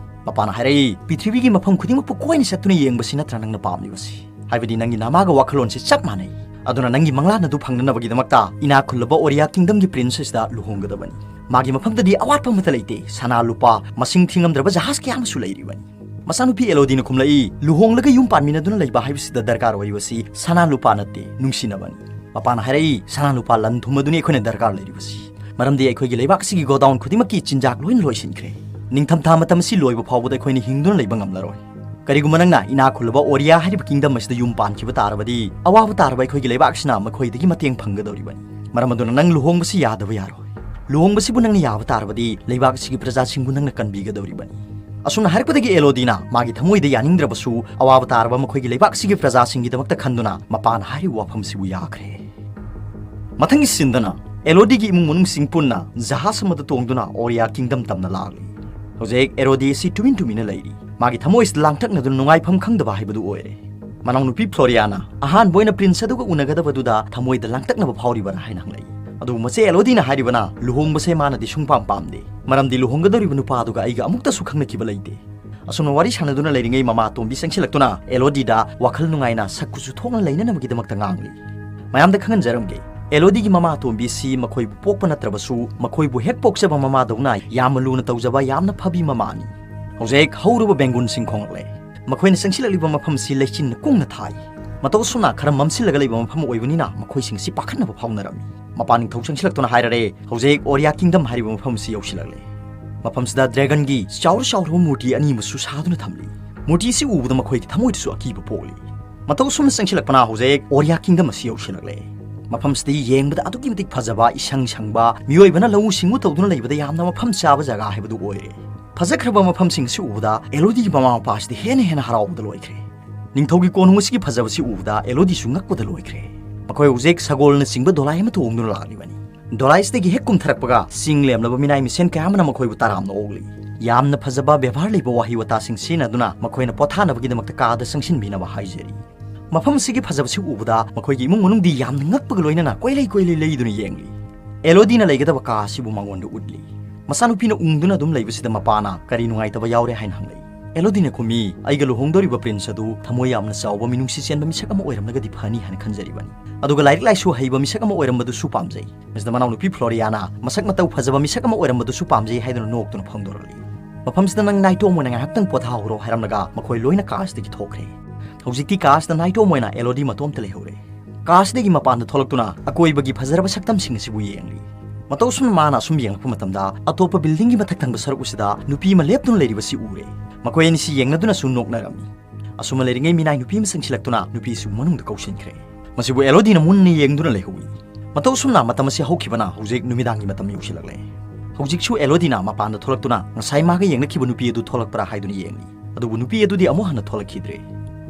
ꯃꯄꯥꯅ ꯍꯥꯏꯔꯛꯏ, "ꯄ꯭ꯔꯤꯊꯤꯕꯤꯒꯤ ꯃꯐꯝ ꯈꯨꯗꯤꯡꯃꯛꯄꯨ ꯀꯣꯏꯅ ꯆꯠꯇꯨꯅ ꯌꯦꯡꯕꯁꯤ ꯅꯠꯇ꯭ꯔ ꯅꯪꯅ ꯄꯥꯝꯂꯤꯕꯁꯤ? ꯍꯥꯏꯕꯗꯤ ꯅꯪꯒꯤ ꯅꯃꯥꯒ ꯋꯥꯈꯜꯂꯣꯟꯁꯤ ꯆꯞ ꯃꯥꯟꯅꯩ꯫ ꯑꯗꯨꯅ ꯅꯪꯒꯤ ꯃꯪꯂꯥꯟ ꯑꯗꯨ ꯐꯪꯅꯅꯕꯒꯤꯗꯃꯛꯇ ꯏꯅꯥꯛ ꯈꯨꯜꯂꯕ ꯑꯣꯔꯤꯌꯥ ꯀꯤꯡꯗꯝꯒꯤ ꯄ꯭ꯔꯤꯟꯁ ꯑꯁꯤꯗ ꯂꯨꯍꯣꯡꯒꯗꯕꯅꯤ꯫ ꯃꯥꯒꯤ ꯃꯐꯝꯗꯗꯤ ꯑꯋꯥꯠꯄ ꯑꯃꯠꯇ ꯂꯩꯇꯦ, ꯁꯅꯥ ꯂꯨꯄꯥ, ꯃꯁꯤꯡ ꯊꯤꯉꯝꯗ꯭ꯔꯕ ꯖꯍꯥꯖ ꯀꯌꯥ ꯑꯃꯁꯨ ꯂꯩꯔꯤꯕꯅꯤ꯫" ꯃꯆꯥꯅꯨꯄꯤ ꯑꯦꯂꯣꯗꯤꯅ ꯈꯨꯝꯂꯛꯏ, "ꯂꯨꯍꯣꯡꯂꯒ ꯌꯨꯝ ꯄꯥꯟꯃꯤꯟꯅꯗꯨꯅ ꯂꯩꯕ ꯍꯥꯏꯕꯁꯤꯗ ꯗꯔꯀꯥꯔ ꯑꯣꯏꯔꯤꯕꯁꯤ ꯁꯅꯥ ꯂꯨꯄꯥ ꯅꯠꯇꯦ, ꯅꯨꯡꯁꯤꯅꯕꯅꯤ꯫" ꯃꯄꯥꯅ ꯍꯥꯏꯔꯛꯏ, "ꯁꯅꯥ ꯂꯨꯄꯥ ꯂꯟ ꯊꯨꯝ ꯑꯗꯨꯅꯤ ꯑꯩꯈꯣꯏꯅ ꯗꯔꯀꯥꯔ ꯂꯩꯔꯤꯕꯁꯤ꯫ ꯃꯔꯝꯗꯤ ꯑꯩꯈꯣꯏꯒꯤ ꯂꯩꯕꯥꯛ ꯑꯁꯤꯒꯤ ꯒꯣꯗꯥꯎꯟ ꯈꯨꯗꯤꯡꯃꯛꯀꯤ ꯆꯤꯟꯖꯥꯛ ꯂꯣꯏꯅ ꯂꯣꯏꯁꯤꯟꯈ꯭ꯔꯦ꯫ ꯅꯤꯡꯊꯝꯊꯥ ꯃꯇꯝ ꯑꯁꯤ ꯂꯣꯏꯕ ꯐꯥꯎꯕꯗ ꯑꯩꯈꯣꯏꯅ ꯍꯤꯡꯗꯨꯅ ꯂꯩꯕ ꯉꯝꯂꯔꯣꯏ꯫ ꯀꯔꯤꯒꯨꯝꯕ ꯅꯪꯅ ꯏꯅꯥꯛ ꯈꯨꯜꯂꯕ ꯑꯣꯔꯤꯌꯥ ꯍꯥꯏꯔꯤꯕ ꯀꯤꯡꯗꯝ ꯑꯁꯤꯗ ꯌꯨꯝ ꯄꯥꯟꯈꯤꯕ ꯇꯥꯔꯕꯗꯤ, ꯑꯋꯥꯕ ꯇꯥꯔꯕ ꯑꯩꯈꯣꯏꯒꯤ ꯂꯩꯕꯥꯛ ꯑꯁꯤꯅ ꯃꯈꯣꯏꯗꯒꯤ ꯃꯇꯦꯡ ꯐꯪꯒꯗꯧꯔꯤꯕꯅꯤ꯫ ꯃꯔꯝ ꯑꯗꯨꯅ ꯅꯪ ꯂꯨꯍꯣꯡꯕꯁꯤ ꯌꯥꯗꯕ ꯌꯥꯔꯣꯏ꯫ ꯂꯨꯍꯣꯡꯕꯁꯤꯕꯨ ꯅꯪꯅ ꯌꯥꯕ ꯇꯥꯔꯕꯗꯤ, ꯂꯩꯕꯥꯛ ꯑꯁꯤꯒꯤ ꯄ꯭ꯔꯖꯥꯁꯤꯡꯕꯨ ꯅꯪꯅ ꯀꯟꯕꯤꯒꯗꯧꯔꯤꯕꯅꯤ꯫" ꯑꯁꯨꯝꯅ ꯍꯥꯏꯔꯛꯄꯗꯒꯤ ꯑꯦꯂꯣꯗꯤꯅ ꯃꯥꯒꯤ ꯊꯃꯣꯏꯗ ꯌꯥꯅꯤꯡꯗ꯭ꯔꯕꯁꯨ, ꯑꯋꯥꯕ ꯇꯥꯔꯕ ꯃꯈꯣꯏꯒꯤ ꯂꯩꯕꯥꯛ ꯑꯁꯤꯒꯤ ꯄ꯭ꯔꯖꯥꯁꯤꯡꯒꯤꯗꯃꯛꯇ ꯈꯟꯗꯨꯅ ꯃꯄꯥꯅ ꯍꯥꯏꯔꯤꯕ ꯋꯥꯐꯝꯁꯤꯕꯨ ꯌꯥꯈ꯭ꯔꯦ꯫ ꯃꯊꯪꯒꯤ ꯁꯤꯟꯗꯅ ꯑꯦꯂꯣꯗꯤꯒꯤ ꯏꯃꯨꯡ ꯃꯅꯨꯡꯁꯤꯡ ꯄꯨꯟꯅ ꯖꯍꯥꯖ ꯑꯃꯗ ꯇꯣꯡꯗꯨꯅ ꯑꯣꯔꯤꯌꯥ ꯀꯤꯡꯗꯝ ꯇꯝꯅ ꯂꯥꯛꯂꯤ꯫ ꯍꯧꯖꯤꯛ ꯑꯦꯂꯣꯗꯤ ꯑꯁꯤ ꯇꯨꯃꯤꯟ ꯇꯨꯃꯤꯟꯅ ꯂꯩꯔꯤ꯫ ꯃꯥꯒꯤ ꯊꯃꯣꯏꯁꯤꯗ ꯂꯥꯡꯇꯛꯅꯗꯨꯅ ꯅꯨꯡꯉꯥꯏꯐꯝ ꯈꯪꯗꯕ ꯍꯥꯏꯕꯗꯨ ꯑꯣꯏꯔꯦ꯫ ꯃꯅꯥꯎꯅꯨꯄꯤ ꯐ꯭ꯂꯣꯔꯤꯌꯥꯅ ꯑꯍꯥꯟꯕ ꯑꯣꯏꯅ ꯄ꯭ꯔꯤꯟꯁ ꯑꯗꯨꯒ ꯎꯅꯒꯗꯕꯗꯨꯗ ꯊꯃꯣꯏꯗ ꯂꯥꯡꯇꯛꯅꯕ ꯐꯥꯎꯔꯤꯕꯔꯥ ꯍꯥꯏꯅ ꯍꯪꯂꯛꯏ꯫ ꯑꯗꯨꯕꯨ ꯃꯆꯦ ꯑꯦꯂꯣꯗꯤꯅ ꯍꯥꯏꯔꯤꯕꯅ, "ꯂꯨꯍꯣꯡꯕꯁꯦ ꯃꯥꯅꯗꯤ ꯁꯨꯡꯄꯥꯝ ꯄꯥꯝꯗꯦ, ꯃꯔꯝꯗꯤ ꯂꯨꯍꯣꯡꯒꯗꯧꯔꯤꯕ ꯅꯨꯄꯥ ꯑꯗꯨꯒ ꯑꯩꯒ ꯑꯃꯨꯛꯇꯁꯨ ꯈꯪꯅꯈꯤꯕ ꯂꯩꯇꯦ꯫" ꯑꯁꯨꯝꯅ ꯋꯥꯔꯤ ꯁꯥꯟꯅꯗꯨꯅ ꯂꯩꯔꯤꯉꯩ ꯃꯃꯥ ꯑꯇꯣꯝꯕꯤ ꯆꯪꯁꯤꯜꯂꯛꯇꯨꯅ ꯑꯦꯂꯣꯗꯤꯗ ꯋꯥꯈꯜ ꯅꯨꯡꯉꯥꯏꯅ ꯁꯛ ꯀꯨꯆꯨ ꯊꯣꯛꯅ ꯂꯩꯅꯅꯕꯒꯤꯗꯃꯛꯇ ꯉꯥꯡꯂꯤ꯫ ꯃꯌꯥꯝꯗ ꯈꯪꯍꯟꯖꯔꯝꯒꯦ, ꯑꯦꯂꯣꯗꯤꯒꯤ ꯃꯃꯥ ꯑꯇꯣꯝꯕꯤꯁꯤ ꯃꯈꯣꯏꯕꯨ ꯄꯣꯛꯄ ꯅꯠꯇ꯭ꯔꯕꯁꯨ ꯃꯈꯣꯏꯕꯨ ꯍꯦꯛ ꯄꯣꯛꯆꯕ ꯃꯃꯥꯗꯧꯅ ꯌꯥꯝꯅ ꯂꯨꯅ ꯇꯧꯖꯕ ꯌꯥꯝꯅ ꯐꯕꯤ ꯃꯃꯥꯅꯤ꯫ ꯍꯧꯖꯤꯛ ꯍꯧꯔꯕ ꯕꯦꯡꯒꯨꯟꯁꯤꯡ ꯈꯣꯡꯂꯛꯂꯦ꯫ ꯃꯈꯣꯏꯅ ꯆꯪꯁꯤꯜꯂꯛꯂꯤꯕ ꯃꯐꯝꯁꯤ ꯂꯩꯆꯤꯟꯅ ꯀꯨꯡꯅ ꯊꯥꯏ꯫ ꯃꯇꯧ ꯑꯁꯨꯝꯅ ꯈꯔ ꯃꯝꯁꯤꯜꯂꯒ ꯂꯩꯕ ꯃꯐꯝ ꯑꯣꯏꯕꯅꯤꯅ ꯃꯈꯣꯏꯁꯤꯡꯁꯤ ꯄꯥꯈꯠꯅꯕ ꯐꯥꯎꯅꯔꯝꯃꯤ꯫ ꯃꯄꯥ ꯅꯤꯡꯊꯧ ꯆꯪꯁꯤꯜꯂꯛꯇꯨꯅ ꯍꯥꯏꯔꯔꯦ, "ꯍꯧꯖꯤꯛ ꯑꯣꯔꯤꯌꯥ ꯀꯤꯡꯗꯝ ꯍꯥꯏꯔꯤꯕ ꯃꯐꯝ ꯑꯁꯤ ꯌꯧꯁꯤꯜꯂꯛꯂꯦ꯫" ꯃꯐꯝꯁꯤꯗ ꯗ꯭ꯔꯦꯒꯟꯒꯤ ꯆꯥꯎꯔ ꯆꯥꯎꯔꯕ ꯃꯨꯔꯇꯤ ꯑꯅꯤ ꯑꯃꯁꯨ ꯁꯥꯗꯨꯅ ꯊꯝꯂꯤ꯫ ꯃꯨꯔꯇꯤ ꯑꯁꯤ ꯎꯕꯗ ꯃꯈꯣꯏꯒꯤ ꯊꯃꯣꯏꯗꯁꯨ ꯑꯀꯤꯕ ꯄꯣꯛꯂꯤ꯫ ꯃꯇꯧ ꯁꯨꯝꯅ ꯆꯪꯁꯤꯜꯂꯛꯄꯅ ꯍꯧꯖꯤꯛ ꯑꯣꯔꯤꯌꯥ ꯀꯤꯡꯗꯝ ꯑꯁꯤ ꯌꯧꯁꯤꯜꯂꯛꯂꯦ꯫ ꯃꯐꯝꯁꯤꯗ ꯌꯦꯡꯕꯗ ꯑꯗꯨꯛꯀꯤ ꯃꯇꯤꯛ ꯐꯖꯕ, ꯏꯁꯪ ꯁꯪꯕ, ꯃꯤꯑꯣꯏꯕꯅ ꯂꯧꯎ ꯁꯤꯡꯎ ꯇꯧꯗꯨꯅ ꯂꯩꯕꯗ ꯌꯥꯝꯅ ꯃꯐꯝ ꯆꯥꯕ ꯖꯒꯥ ꯍꯥꯏꯕꯗꯨ ꯑꯣꯏꯔꯦ꯫ ꯐꯖꯈ꯭ꯔꯕ ꯃꯐꯝꯁꯤꯡ ꯑꯁꯤ ꯎꯕꯗ ꯑꯦꯂꯣꯗꯤꯒꯤ ꯃꯃꯥ ꯃꯄꯥ ꯑꯁꯤꯗꯤ ꯍꯦꯟꯅ ꯍꯦꯟꯅ ꯍꯔꯥꯎꯕꯗ ꯂꯣꯏꯈ꯭ꯔꯦ꯫ ꯅꯤꯡꯊꯧꯒꯤ ꯀꯣꯅꯨꯡ ꯑꯁꯤꯒꯤ ꯐꯖꯕꯁꯤ ꯎꯕꯗ ꯑꯦꯂꯣꯗꯤꯁꯨ ꯉꯛꯄꯗ ꯂꯣꯏꯈ꯭ꯔꯦ꯫ ꯃꯈꯣꯏ ꯍꯧꯖꯤꯛ ꯁꯒꯣꯜꯅꯆꯤꯡꯕ ꯗꯣꯂꯥꯏ ꯑꯃ ꯇꯣꯡꯗꯨꯅ ꯂꯥꯛꯂꯤꯕꯅꯤ꯫ ꯗꯣꯂꯥꯏꯁꯤꯗꯒꯤ ꯍꯦꯛ ꯀꯨꯝꯊꯔꯛꯄꯒ ꯆꯤꯡ ꯂꯦꯝꯂꯕ ꯃꯤꯅꯥꯏ ꯃꯁꯦꯟ ꯀꯌꯥ ꯑꯃꯅ ꯃꯈꯣꯏꯕꯨ ꯇꯔꯥꯝꯅ ꯑꯣꯛꯂꯤ꯫ ꯌꯥꯝꯅ ꯐꯖꯕ ꯕꯦꯕꯥꯔ ꯂꯩꯕ ꯋꯥꯍꯩ ꯋꯥꯇꯥꯁꯤꯡ ꯁꯤꯖꯤꯟꯅꯗꯨꯅ ꯃꯈꯣꯏꯅ ꯄꯣꯊꯥꯅꯕꯒꯤꯗꯃꯛꯇ ꯀꯥꯗ ꯆꯪꯁꯤꯟꯕꯤꯅꯕ ꯍꯥꯏꯖꯔꯤ꯫ ꯃꯐꯝ ꯑꯁꯤꯒꯤ ꯐꯖꯕꯁꯤ ꯎꯕꯗ ꯃꯈꯣꯏꯒꯤ ꯏꯃꯨꯡ ꯃꯅꯨꯡꯗꯤ ꯌꯥꯝꯅ ꯉꯛꯄꯒ ꯂꯣꯏꯅꯅ ꯀꯣꯏꯂꯩ ꯀꯣꯏꯂꯩ ꯂꯩꯗꯨꯅ ꯌꯦꯡꯂꯤ꯫ ꯑꯦꯂꯣꯗꯤꯅ ꯂꯩꯒꯗꯕ ꯀꯥ ꯑꯁꯤꯕꯨ ꯃꯉꯣꯟꯗ ꯎꯠꯂꯤ꯫ ꯃꯆꯥꯅꯨꯄꯤꯅ ꯎꯪꯗꯨꯅ ꯑꯗꯨꯝ ꯂꯩꯕꯁꯤꯗ ꯃꯄꯥꯅ ꯀꯔꯤ ꯅꯨꯡꯉꯥꯏꯇꯕ ꯌꯥꯎꯔꯦ ꯍꯥꯏꯅ ꯍꯪꯂꯛꯏ꯫ ꯑꯦꯂꯣꯗꯤꯅ ꯈꯨꯝꯃꯤ, "ꯑꯩꯒ ꯂꯨꯍꯣꯡꯗꯣꯔꯤꯕ ꯄ꯭ꯔꯤꯟꯁ ꯑꯗꯨ ꯊꯃꯣꯏ ꯌꯥꯝꯅ ꯆꯥꯎꯕ, ꯃꯤꯅꯨꯡꯁꯤ ꯆꯦꯟꯕ ꯃꯤꯁꯛ ꯑꯃ ꯑꯣꯏꯔꯝꯂꯒꯗꯤ ꯐꯅꯤ ꯍꯥꯏꯅ ꯈꯟꯖꯔꯤꯕꯅꯤ꯫ ꯑꯗꯨꯒ ꯂꯥꯏꯔꯤꯛ ꯂꯥꯏꯁꯨ ꯍꯩꯕ ꯃꯤꯁꯛ ꯑꯃ ꯑꯣꯏꯔꯝꯕꯗꯨꯁꯨ ꯄꯥꯝꯖꯩ꯫" ꯃꯁꯤꯗ ꯃꯅꯥꯎꯅꯨꯄꯤ ꯐ꯭ꯂꯣꯔꯤꯌꯥꯅ, "ꯃꯁꯛ ꯃꯇꯧ ꯐꯖꯕ ꯃꯤꯁꯛ ꯑꯃ ꯑꯣꯏꯔꯝꯕꯗꯨꯁꯨ ꯄꯥꯝꯖꯩ" ꯍꯥꯏꯗꯨꯅ ꯅꯣꯛꯇꯨꯅ ꯐꯣꯡꯗꯣꯔꯛꯂꯤ꯫ ꯃꯐꯝꯁꯤꯗ ꯅꯪ ꯅꯥꯏꯇꯣꯝ ꯑꯣꯏꯅ ꯉꯥꯏꯍꯥꯛꯇꯪ ꯄꯣꯊꯥꯍꯧꯔꯣ ꯍꯥꯏꯔꯝꯂꯒ ꯃꯈꯣꯏ ꯂꯣꯏꯅ ꯀꯥꯁꯤꯗꯒꯤ ꯊꯣꯛꯈ꯭ꯔꯦ꯫ ꯍꯧꯖꯤꯛꯇꯤ ꯀꯥꯁꯤꯗ ꯅꯥꯏꯇꯣꯝ ꯑꯣꯏꯅ ꯑꯦꯂꯣꯗꯤ ꯃꯇꯣꯝꯇ ꯂꯩꯍꯧꯔꯦ꯫ ꯀꯥꯁꯤꯗꯒꯤ ꯃꯄꯥꯟꯗ ꯊꯣꯛꯂꯛꯇꯨꯅ ꯑꯀꯣꯏꯕꯒꯤ ꯐꯖꯔꯕ ꯁꯛꯇꯝꯁꯤꯡ ꯑꯁꯤꯕꯨ ꯌꯦꯡꯂꯤ꯫ ꯃꯇꯧ ꯁꯨꯝꯅ ꯃꯥꯅ ꯑꯁꯨꯝ ꯌꯦꯡꯂꯛꯄ ꯃꯇꯝꯗ ꯑꯇꯣꯞꯄ ꯕꯤꯜꯗꯤꯡꯒꯤ ꯃꯊꯛ ꯊꯪꯕ ꯁꯔꯨꯛ ꯑꯁꯤꯗ ꯅꯨꯄꯤ ꯑꯃ ꯂꯦꯞꯇꯨꯅ ꯂꯩꯔꯤꯕꯁꯤ ꯎꯔꯦ꯫ ꯃꯈꯣꯏ ꯑꯅꯤꯁꯤ ꯌꯦꯡꯅꯗꯨꯅꯁꯨ ꯅꯣꯛꯅꯔꯝꯃꯤ꯫ ꯑꯁꯨꯝꯅ ꯂꯩꯔꯤꯉꯩ ꯃꯤꯅꯥꯏ ꯅꯨꯄꯤ ꯑꯃ ꯆꯪꯁꯤꯜꯂꯛꯇꯨꯅ ꯅꯨꯄꯤꯁꯤꯕꯨ ꯃꯅꯨꯡꯗ ꯀꯧꯁꯤꯟꯈ꯭ꯔꯦ꯫ ꯃꯁꯤꯕꯨ ꯑꯦꯂꯣꯗꯤꯅ ꯃꯨꯟꯅ ꯌꯦꯡꯗꯨꯅ ꯂꯩꯍꯧꯏ꯫ ꯃꯇꯧ ꯁꯨꯝꯅ ꯃꯇꯝ ꯑꯁꯤ ꯍꯧꯈꯤꯕꯅ ꯍꯧꯖꯤꯛ ꯅꯨꯃꯤꯗꯥꯡꯒꯤ ꯃꯇꯝ ꯌꯧꯁꯤꯜꯂꯛꯂꯦ꯫ ꯍꯧꯖꯤꯛꯁꯨ ꯑꯦꯂꯣꯗꯤꯅ ꯃꯄꯥꯟꯗ ꯊꯣꯛꯂꯛꯇꯨꯅ ꯉꯁꯥꯏ ꯃꯥꯒ ꯌꯦꯡꯅꯈꯤꯕ ꯅꯨꯄꯤ ꯑꯗꯨ ꯊꯣꯛꯂꯛꯄ꯭ꯔꯥ ꯍꯥꯏꯗꯨꯅ ꯌꯦꯡꯂꯤ꯫ ꯑꯗꯨꯕꯨ ꯅꯨꯄꯤ ꯑꯗꯨꯗꯤ ꯑꯃꯨꯛ ꯍꯟꯅ ꯊꯣꯛꯂꯛꯈꯤꯗ꯭ꯔꯦ꯫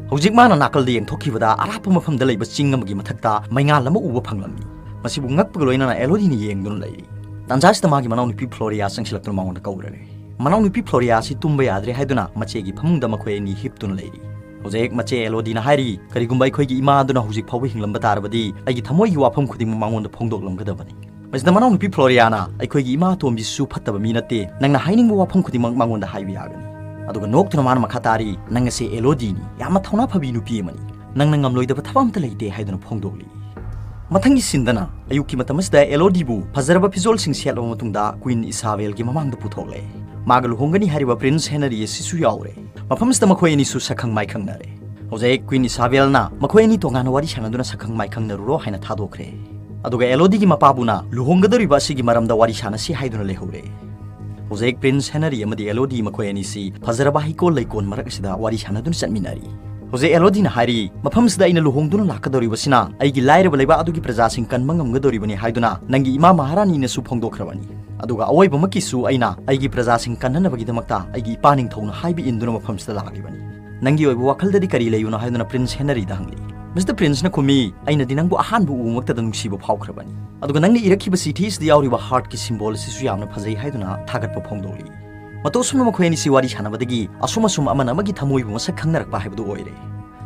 ꯍꯧꯖꯤꯛ ꯃꯥꯅ ꯅꯥꯀꯜꯗ ꯌꯦꯡꯊꯣꯛꯈꯤꯕꯗ ꯑꯔꯥꯞꯄ ꯃꯐꯝꯗ ꯂꯩꯕ ꯆꯤꯡ ꯑꯃꯒꯤ ꯃꯊꯛꯇ ꯃꯩꯉꯥꯜ ꯑꯃ ꯎꯕ ꯐꯪꯂꯝꯃꯤ꯫ ꯃꯁꯤꯕꯨ ꯉꯛꯄꯒ ꯂꯣꯏꯅꯅ ꯑꯦꯂꯣꯗꯤꯅ ꯌꯦꯡꯗꯨꯅ ꯂꯩꯔꯤ꯫ ꯇꯥꯟꯖꯥꯁꯤꯗ ꯃꯥꯒꯤ ꯃꯅꯥꯎꯅꯨꯄꯤ ꯐ꯭ꯂꯣꯔꯤꯌꯥ ꯆꯪꯁꯤꯜꯂꯛꯇꯨꯅ ꯃꯉꯣꯟꯗ ꯀꯧꯔꯔꯦ꯫ ꯃꯅꯥꯎꯅꯨꯄꯤ ꯐ꯭ꯂꯣꯔꯤꯌꯥ ꯑꯁꯤ ꯇꯨꯝꯕ ꯌꯥꯗ꯭ꯔꯦ ꯍꯥꯏꯗꯨꯅ ꯃꯆꯦꯒꯤ ꯐꯃꯨꯡꯗ ꯃꯈꯣꯏ ꯑꯅꯤ ꯍꯤꯞꯇꯨꯅ ꯂꯩꯔꯤ꯫ ꯍꯧꯖꯤꯛ ꯃꯆꯦ ꯑꯦꯂꯣꯗꯤꯅ ꯍꯥꯏꯔꯤ, "ꯀꯔꯤꯒꯨꯝꯕ ꯑꯩꯈꯣꯏꯒꯤ ꯏꯃꯥ ꯑꯗꯨꯅ ꯍꯧꯖꯤꯛ ꯐꯥꯎꯕ ꯍꯤꯡꯂꯝꯕ ꯇꯥꯔꯕꯗꯤ ꯑꯩꯒꯤ ꯊꯃꯣꯏꯒꯤ ꯋꯥꯐꯝ ꯈꯨꯗꯤꯡꯃꯛ ꯃꯉꯣꯟꯗ ꯐꯣꯡꯗꯣꯛꯂꯝꯒꯗꯕꯅꯤ꯫" ꯃꯁꯤꯗ ꯃꯅꯥꯎꯅꯨꯄꯤ ꯐ꯭ꯂꯣꯔꯤꯌꯥꯅ, "ꯑꯩꯈꯣꯏꯒꯤ ꯏꯃꯥ ꯑꯇꯣꯝꯕꯤꯁꯨ ꯐꯠꯇꯕ ꯃꯤ ꯅꯠꯇꯦ, ꯅꯪꯅ ꯍꯥꯏꯅꯤꯡꯕ ꯋꯥꯐꯝ ꯈꯨꯗꯤꯡꯃꯛ ꯃꯉꯣꯟꯗ ꯍꯥꯏꯕ ꯌꯥꯒꯅꯤ꯫" ꯑꯗꯨꯒ ꯅꯣꯛꯇꯨꯅ ꯃꯥꯅ ꯃꯈꯥ ꯇꯥꯔꯤ, "ꯅꯪ ꯑꯁꯤ ꯑꯦꯂꯣꯗꯤꯅꯤ, ꯌꯥꯝꯅ ꯊꯧꯅꯥ ꯐꯕꯤ ꯅꯨꯄꯤ ꯑꯃꯅꯤ, ꯅꯪꯅ ꯉꯝꯂꯣꯏꯗꯕ ꯊꯕꯛ ꯑꯃꯠꯇ ꯂꯩꯇꯦ" ꯍꯥꯏꯗꯨꯅ ꯐꯣꯡꯗꯣꯛꯂꯤ꯫ ꯃꯊꯪꯒꯤ ꯁꯤꯟꯗꯅ ꯑꯌꯨꯛꯀꯤ ꯃꯇꯝ ꯑꯁꯤꯗ ꯑꯦꯂꯣꯗꯤꯕꯨ ꯐꯖꯔꯕ ꯐꯤꯖꯣꯜꯁꯤꯡ ꯁꯦꯠꯂꯕ ꯃꯇꯨꯡꯗ ꯀ꯭ꯋꯤꯟ ꯏꯁꯥꯕꯦꯜꯒꯤ ꯃꯃꯥꯡꯗ ꯄꯨꯊꯣꯛꯂꯦ꯫ ꯃꯥꯒ ꯂꯨꯍꯣꯡꯒꯅꯤ ꯍꯥꯏꯔꯤꯕ ꯄ꯭ꯔꯤꯟꯁ ꯍꯦꯅꯔꯤ ꯑꯁꯤꯁꯨ ꯌꯥꯎꯔꯦ꯫ ꯃꯐꯝꯁꯤꯗ ꯃꯈꯣꯏ ꯑꯅꯤꯁꯨ ꯁꯛꯈꯪ ꯃꯥꯏꯈꯪꯅꯔꯦ꯫ ꯍꯧꯖꯤꯛ ꯀ꯭ꯋꯤꯟ ꯏꯁꯥꯕꯦꯜꯅ ꯃꯈꯣꯏ ꯑꯅꯤ ꯇꯣꯉꯥꯟꯅ ꯋꯥꯔꯤ ꯁꯥꯟꯅꯗꯨꯅ ꯁꯛꯈꯪ ꯃꯥꯏꯈꯪꯅꯔꯨꯔꯣ ꯍꯥꯏꯅ ꯊꯥꯗꯣꯛꯈ꯭ꯔꯦ꯫ ꯑꯗꯨꯒ ꯑꯦꯂꯣꯗꯤꯒꯤ ꯃꯄꯥꯕꯨꯅ ꯂꯨꯍꯣꯡꯒꯗꯧꯔꯤꯕ ꯑꯁꯤꯒꯤ ꯃꯔꯝꯗ ꯋꯥꯔꯤ ꯁꯥꯟꯅꯁꯤ ꯍꯥꯏꯗꯨꯅ ꯂꯩꯍꯧꯔꯦ꯫ ꯍꯧꯖꯤꯛ ꯄ꯭ꯔꯤꯟꯁ ꯍꯦꯅꯔꯤ ꯑꯃꯗꯤ ꯑꯦꯂꯣꯗꯤ ꯃꯈꯣꯏ ꯑꯅꯤꯁꯤ ꯐꯖꯔꯕ ꯍꯩꯀꯣꯜ ꯂꯩꯀꯣꯜ ꯃꯔꯛ ꯑꯁꯤꯗ ꯋꯥꯔꯤ ꯁꯥꯟꯅꯗꯨꯅ ꯆꯠꯃꯤꯟꯅꯔꯤ꯫ ꯍꯧꯖꯤꯛ ꯑꯦꯂꯣꯗꯤꯅ ꯍꯥꯏꯔꯤ, "ꯃꯐꯝꯁꯤꯗ ꯑꯩꯅ ꯂꯨꯍꯣꯡꯗꯨꯅ ꯂꯥꯛꯀꯗꯧꯔꯤꯕꯁꯤꯅ ꯑꯩꯒꯤ ꯂꯥꯏꯔꯕ ꯂꯩꯕꯥꯛ ꯑꯗꯨꯒꯤ ꯄ꯭ꯔꯖꯥꯁꯤꯡ ꯀꯟꯕ ꯉꯝꯒꯗꯧꯔꯤꯕꯅꯤ ꯍꯥꯏꯗꯨꯅ ꯅꯪꯒꯤ ꯏꯃꯥ ꯃꯍꯥꯔꯥꯅꯤꯅꯁꯨ ꯐꯣꯡꯗꯣꯛꯈ꯭ꯔꯕꯅꯤ꯫ ꯑꯗꯨꯒ ꯑꯋꯣꯏꯕꯃꯛꯀꯤꯁꯨ ꯑꯩꯅ ꯑꯩꯒꯤ ꯄ꯭ꯔꯖꯥꯁꯤꯡ ꯀꯟꯅꯅꯕꯒꯤꯗꯃꯛꯇ ꯑꯩꯒꯤ ꯏꯄꯥ ꯅꯤꯡꯊꯧꯅ ꯍꯥꯏꯕ ꯏꯟꯗꯨꯅ ꯃꯐꯝꯁꯤꯗ ꯂꯥꯛꯂꯤꯕꯅꯤ꯫ ꯅꯪꯒꯤ ꯑꯣꯏꯕ ꯋꯥꯈꯜꯗꯗꯤ ꯀꯔꯤ ꯂꯩꯕꯅꯣ?" ꯍꯥꯏꯗꯨꯅ ꯄ꯭ꯔꯤꯟꯁ ꯍꯦꯅꯔꯤꯗ ꯍꯪꯂꯤ꯫ ꯃꯤꯁꯇꯔ ꯄ꯭ꯔꯤꯟꯁꯅ ꯈꯨꯝꯃꯤ, "ꯑꯩꯅꯗꯤ ꯅꯪꯕꯨ ꯑꯍꯥꯟꯕ ꯎꯕꯃꯛꯇꯗ ꯅꯨꯡꯁꯤꯕ ꯐꯥꯎꯈ꯭ꯔꯕꯅꯤ꯫ ꯑꯗꯨꯒ ꯅꯪꯅ ꯏꯔꯛꯈꯤꯕ ꯆꯤꯊꯤ ꯑꯁꯤꯗ ꯌꯥꯎꯔꯤꯕ ꯍꯥꯔꯠꯀꯤ ꯁꯤꯝꯕꯣꯜ ꯑꯁꯤꯁꯨ ꯌꯥꯝꯅ ꯐꯖꯩ" ꯍꯥꯏꯗꯨꯅ ꯊꯥꯒꯠꯄ ꯐꯣꯡꯗꯣꯛꯂꯤ꯫ ꯃꯇꯧ ꯑꯁꯨꯝꯅ ꯃꯈꯣꯏ ꯑꯅꯤꯁꯤ ꯋꯥꯔꯤ ꯁꯥꯟꯅꯕꯗꯒꯤ ꯑꯁꯨꯝ ꯑꯁꯨꯝ ꯑꯃꯅ ꯑꯃꯒꯤ ꯊꯃꯣꯏꯕꯨ ꯃꯁꯛ ꯈꯪꯅꯔꯛꯄ ꯍꯥꯏꯕꯗꯨ ꯑꯣꯏꯔꯦ꯫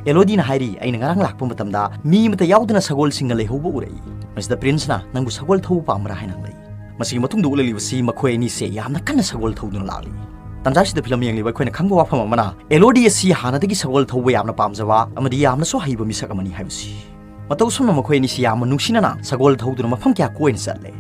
ꯑꯦꯂꯣꯗꯤꯅ ꯍꯥꯏꯔꯤ, "ꯑꯩꯅ ꯉꯔꯥꯡ ꯂꯥꯛꯄ ꯃꯇꯝꯗ ꯃꯤ ꯑꯃꯠꯇ ꯌꯥꯎꯗꯅ ꯁꯒꯣꯜꯁꯤꯡꯅ ꯂꯩꯍꯧꯕ ꯎꯔꯛꯏ꯫ ꯃꯁꯤꯗ ꯄ꯭ꯔꯤꯟꯁꯅ ꯅꯪꯕꯨ ꯁꯒꯣꯜ ꯊꯧꯕ ꯄꯥꯝꯕ꯭ꯔꯥ?" ꯍꯥꯏꯅ ꯍꯪꯂꯛꯏ꯫ ꯃꯁꯤꯒꯤ ꯃꯇꯨꯡꯗ ꯎꯠꯂꯛꯂꯤꯕꯁꯤ ꯃꯈꯣꯏ ꯑꯅꯤꯁꯦ ꯌꯥꯝꯅ ꯀꯟꯅ ꯁꯒꯣꯜ ꯊꯧꯗꯨꯅ ꯂꯥꯛꯂꯤ꯫ ꯇꯥꯟꯖꯥꯁꯤꯗ ꯐꯤꯂꯝ ꯌꯦꯡꯂꯤꯕ ꯑꯩꯈꯣꯏꯅ ꯈꯪꯕ ꯋꯥꯐꯝ ꯑꯃꯅ, ꯑꯦꯂꯣꯗꯤ ꯑꯁꯤ ꯍꯥꯟꯅꯗꯒꯤ ꯁꯒꯣꯜ ꯊꯧꯕ ꯌꯥꯝꯅ ꯄꯥꯝꯖꯕ ꯑꯃꯗꯤ ꯌꯥꯝꯅꯁꯨ ꯍꯩꯕ ꯃꯤꯁꯛ ꯑꯃꯅꯤ ꯍꯥꯏꯕꯁꯤ꯫ ꯃꯇꯧ ꯑꯁꯨꯝꯅ ꯃꯈꯣꯏ ꯑꯅꯤꯁꯤ ꯌꯥꯝꯅ ꯅꯨꯡꯁꯤꯅꯅ ꯁꯒꯣꯜ ꯊꯧꯗꯨꯅ ꯃꯐꯝ ꯀꯌꯥ ꯀꯣꯏꯅ ꯆꯠꯂꯦ꯫